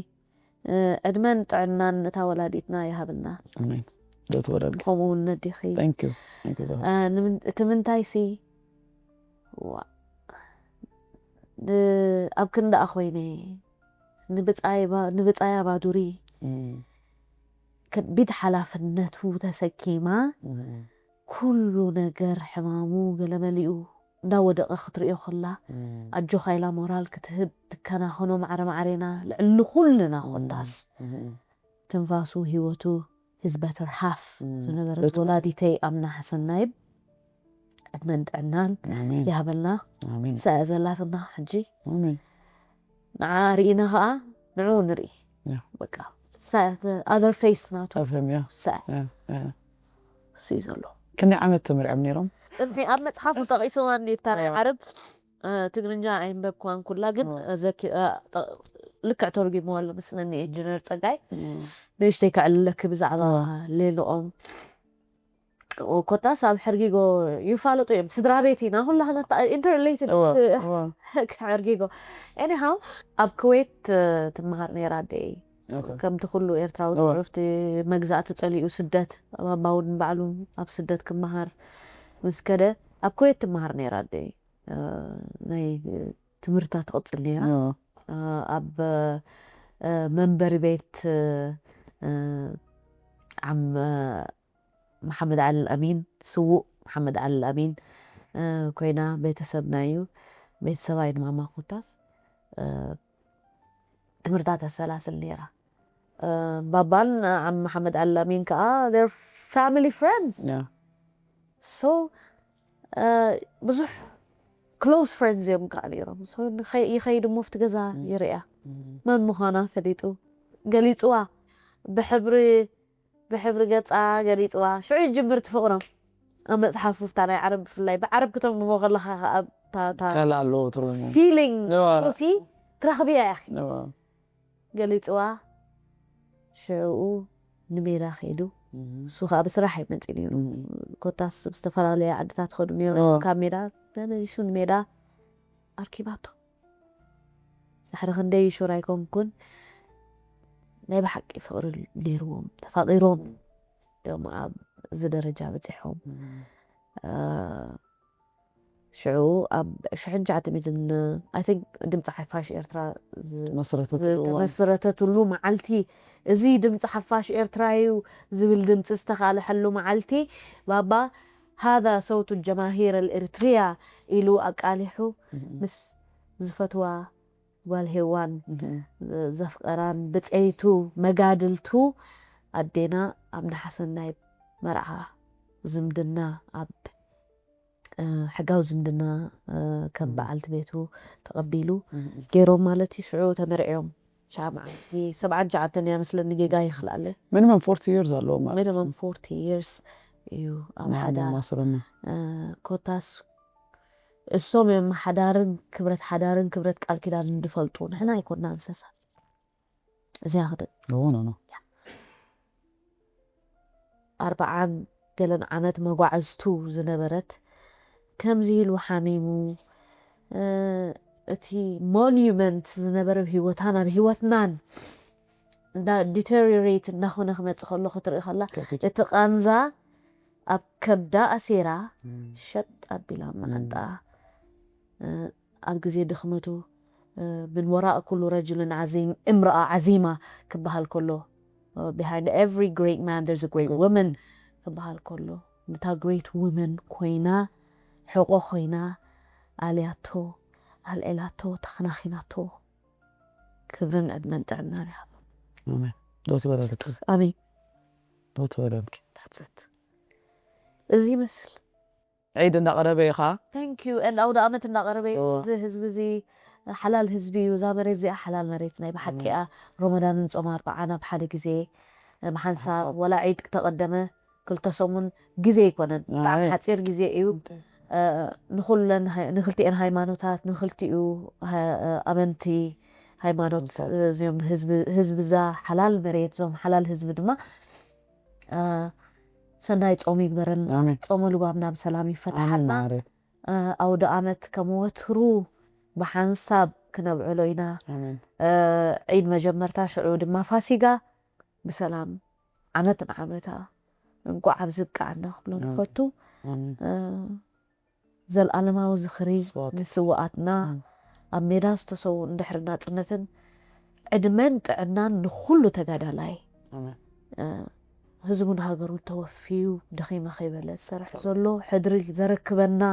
እ፣ ዕድመን ጥዕናን እታ ወላዲትና ይሃብልና ኣሜን። ዘተወለድኪ ከምኡ እውን ነዲኺ Thank you. Thank you so much. እ፣ ንምን- እቲ ምንታይ ሲ ዋ ን- ኣብ ክንዳኣ ኮይነ ንብፃይ ባ- ንብፃያ ባዱሪ Mm. ከቢድ ሓላፍነቱ ተሰኪማ Mm. ኩሉ ነገር ሕማሙ ገለመሊኡ እንዳወደቐ ክትርእዮ ከላ Mm. ኣጆኻ ኢላ ሞራል ክትህብ ትከናኸኖ ማዕረ ማዕሬና ልዕሊ ኩልና ኮታስ Mm. ትንፋሱ ህይወቱ his better half Mm. ዝነበረት በጣም። ወላዲተይ ኣምና ሓሰናይብ ዕድመን ጥዕናን ኣሜን። ይሃበልና ኣሜን። ንሳ እያ ዘላትና ሕጂ ኣሜን። ንዓ ርኢና ከዓ ንዑ ንርኢ ያ። በቃ ንሳ እያ other face ናቱ ኣፈም ያ ንሳ እያ ያ ያ። እሱ እዩ ዘሎ ክንደይ ዓመት ተመርዕም ነይሮም? እምኒ ኣብ መፅሓፉ ጠቂስዋ እንዲታ ናይ ዓረብ እ፣ ትግርኛ ኣይንበብክዋን ኩላ ግን እ። እ፣ ዘኪ- እ፣ ጠ- ልክዕ ተርጉምዎ ኣሎ መስለኒ ኢንጂነር ፀጋይ ንእሽተይ ከዕልለኪ ብዛዕባ እዋ። ሌልኦም ኮታስ ኣብ ሕርጊጎ ይፋለጡ እዮም ስድራ ቤት ኢና ኩላህና interrelated እዋ፣ እዋ። ሕርጊጎ anyhow ኣብ ክዌት እ፣ ትመሃር ነይራ ኣደይ ኦኬ። ከምቲ ኩሉ ኤርትራዊ እዋ። ዕሩፍቲ መግዛእቲ ፀሊኡ ስደት ኣባውን ባዕሉ ኣብ ስደት ክመሃር ምስ ከደ ኣብ ኩዌት ትመሃር ነይራ ኣደይ እ፣ ናይ ትምህርታ ትቕፅል ነይራ እዋ። እ፣ ኣብ እ፣ መንበሪ ቤት እ፣ እ፣ ዓም እ፣ መሓመድ ዓሊ ኣሚን ስዉእ መሓመድ ዓሊ ኣሚን እ፣ ኮይና ቤተሰብና እዩ ቤተሰባ እዩ ንማማ ኮታስ እ፣ ትምህርታ ተሰላስል ነይራ እ፣ ባባን ዓም መሓመድ ዓሊ ኣሚን ከዓ they're family friends ያ። so ብዙሕ close friends እዮም ከዓ ነይሮም። ይኸይድ እሞ ኣብቲ ገዛ ይርያ መን ምዃና ፈሊጡ ገሊፅዋ፣ ብሕብሪ ብሕብሪ ገፃ ገሊፅዋ። ሽዑ ይጅምር እቲ ፍቕሮም ኣብ መፅሓፉ፣ ፍታ ናይ ዓረብ ብፍላይ ብዓረብ ክተንብቦ ከለኻ ከዓ feeling ሲ ትረኽብያ ያኺ ገሊፅዋ። ሽዕኡ ንሜዳ ከይዱ። እሱ ከዓ ብስራሕ እዩ መፂኡ ነይሩ። ኮታስ ብዝተፈላለየ ዓድታት ይኸዱ ነይሩ። ካብ ሜዳ ተመሊሱ ንሜዳ ኣርኪባቶ። ድሕሪ ክንደይ ሹር ኣይኮንኩን፣ ናይ ብሓቂ ፍቕሪ ነይርዎም፣ ተፋቒሮም እዮም ኣብ እዚ ደረጃ በፂሖም። ሽዑ ኣብ ሽሕን ትሽዓተ ሚእትን I think ድምፂ ሓፋሽ ኤርትራ መስረተት ዝተመስረተትሉ መዓልቲ፣ እዚ ድምፂ ሓፋሽ ኤርትራ እዩ ዝብል ድምፂ ዝተኻልሐሉ መዓልቲ፣ ባባ هذا صوت الجماهير الإريترية ኢሉ ኣቃሊሑ ምስ ዝፈትዋ ጓል ሄዋን ዘፍቀራን ብፀይቱ መጋድልቱ ኣዴና ኣብ ነሓሰናይ መርዓ ዝምድና ኣብ ሕጋዊ ዝምድና ከም በዓልቲ ቤቱ ተቐቢሉ ገይሮም ማለት እዩ። ሽዑ ተመርዕዮም ሻምዓ ሰብዓን ትሽዓተን እያ መስለኒ ጌጋ ይኽልኣለ minimum forty years ኣለዎ ማለት minimum forty years እዩ ኣብ ሓዳር ማስረና ኮታስ እሶም እዮም ሓዳርን ክብረት ሓዳርን ክብረት ቃል ኪዳን እንድፈልጡ ንሕና ኣይኮና እንስሳ እዚኣ ክደ no no no ኣርብዓን ገለን ዓመት መጓዕዝቱ ዝነበረት ከምዚ ኢሉ ሓሚሙ እቲ monument ዝነበረ ኣብ ህይወታን ኣብ ህይወትናን እንዳ deteriorate እናኾነ ክመፅእ ከሎ ክትርኢ ከላ እቲ ቃንዛ ኣብ ከብዳ ኣሲራ ሸጥ ኣቢላ መዓንጣ ኣብ ግዜ ድኽመቱ من وراء كل رجل عظيم امرأة عظيمة ክበሃል ከሎ behind every great man there's a great woman ክበሃል ከሎ ነታ great woman ኮይና ሕቆ ኮይና ኣልያቶ ኣልዒላቶ ተኸናኺናቶ ክብርን ዕድመን ጥዕናን ይሃቦም። ኣሜን። ዶ ትበላለች ኣሜን። ዶ ትበላለች ታትት እዚ ይመስል ዒድ እንዳቐረበ ኢኻ thank you and ኣውደ ኣመት እንዳቐረበ እዩ። እዚ ህዝቢ እዚ ሓላል ህዝቢ እዩ። እዛ መሬት እዚኣ ሓላል መሬት ናይ ብሓቂ እያ። ሮመዳንን ጾም ኣርብዓን ኣብ ሓደ ግዜ ብሓንሳብ ወላ ዒድ ተቐደመ ክልተ ሰሙን ግዜ ኣይኮነን። ብጣዕሚ ሓፂር ግዜ እዩ። ንኩለን ንክልቲኤን ሃይማኖታት ንክልቲኡ ኣመንቲ ሃይማኖት እዚኦም ህዝቢ እዛ ሓላል መሬት እዞም ሓላል ህዝቢ ድማ ሰናይ ጾም ይግበረልና። ኣሜን። ጾመ ልባብና ብሰላም ኣሜን ይፈታሓልና። ማዕረ ኣውደ ኣመት ከም ወትሩ ብሓንሳብ ክነብዕሎ ኢና። ኣሜን። ዒድ መጀመርታ ሽዑ ድማ ፋሲጋ ብሰላም ዓመት ንዓመታ እንቋዕ ኣብዚ ብቃዕና ክብሎ ኣሜን። ንፈቱ። ኣሜን። ዘልኣለማዊ ዝኽሪ ስዋት። ንስውኣትና ኣሜን። ኣብ ሜዳ ዝተሰውኡ እንድሕሪ ናጽነትን ዕድመን ጥዕናን ንኹሉ ተጋዳላይ ኣሜን። ህዝቡን ሃገሩን ተወፊዩ ደኺመ ከይበለ ዝሰርሕ ዘሎ ሕድሪ ዘረክበና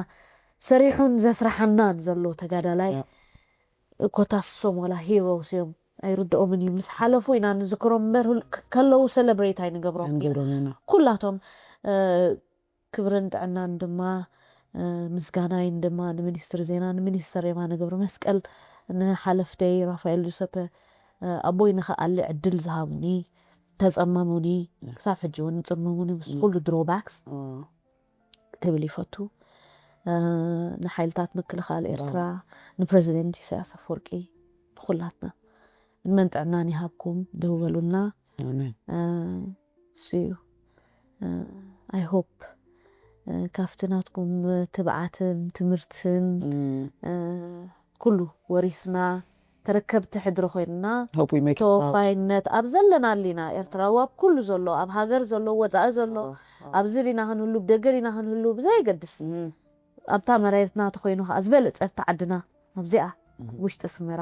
ሰሪሑን ዘስርሓናን ዘሎ ተጋዳላይ ያ። ኮታስ ሶም ዋላ ሂሮስ እዮም ኣይርድኦምን እዩ ምስ ሓለፉ ኢና ንዝክሮም እምበር ሁል- ከለዉ ሰለብሬት ኣይንገብሮም ኢና ንገብሮም ኢና ኩላቶም ክብርን ጥዕናን ድማ ምስጋናይን ድማ ንሚኒስትር ዜና ንሚኒስተር የማነ ገብረ መስቀል ንሓለፍተይ ራፋኤል ዱሰፐ ኣቦይ ንኸኣሊ ዕድል ዝሃቡኒ ተፀመሙኒ ክሳብ ሕጂ እውን ይፅመሙኒ ምስ ኩሉ ድሮባክስ ክብል ይፈቱ ንሓይልታት ምክልኻል ኤርትራ ንፕረዚደንት ኢሳያስ ኣፈወርቂ ንኩላትና ዕድመን ጥዕናን ይሃብኩም ደው በሉና ኣሜን። እሱ እዩ I hope ካብቲ ናትኩም ትብዓትን ትምህርትን ኩሉ ወሪስና ተረከብቲ ሕድሪ ኮይንና Hope we make it proud. ተወፋይነት ኣብ ዘለና ኣሊና ኤርትራዊ ኣብ ኩሉ ዘሎ ኣብ ሃገር ዘሎ ወፃኢ ዘሎ ኣብዚ ዲና ክንህሉ ብደገ ዲና ክንህሉ ብዘየገድስ ኣብታ መሬትና ተኮይኑ ከዓ ዝበለፀ ኣብታ ዓድና ኣብዚኣ ውሽጢ ኣስመራ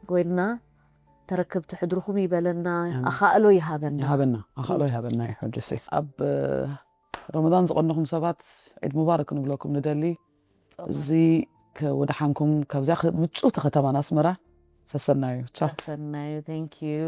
ኮይንና ተረከብቲ ሕድርኹም ይበለና ኣኻእሎ ይሃበና ይሃበና ኣኻእሎ ይሃበና ይሕድሲ ኣብ ረመዳን ዝቐነኹም ሰባት ዒድ ሙባረክ ክንብለኩም ንደሊ እዚ ከወድሓንኩም ካብዚኣ ምጭውቲ ከተማና ኣስመራ ሰሰናዩ ቻው ሰናዩ thank you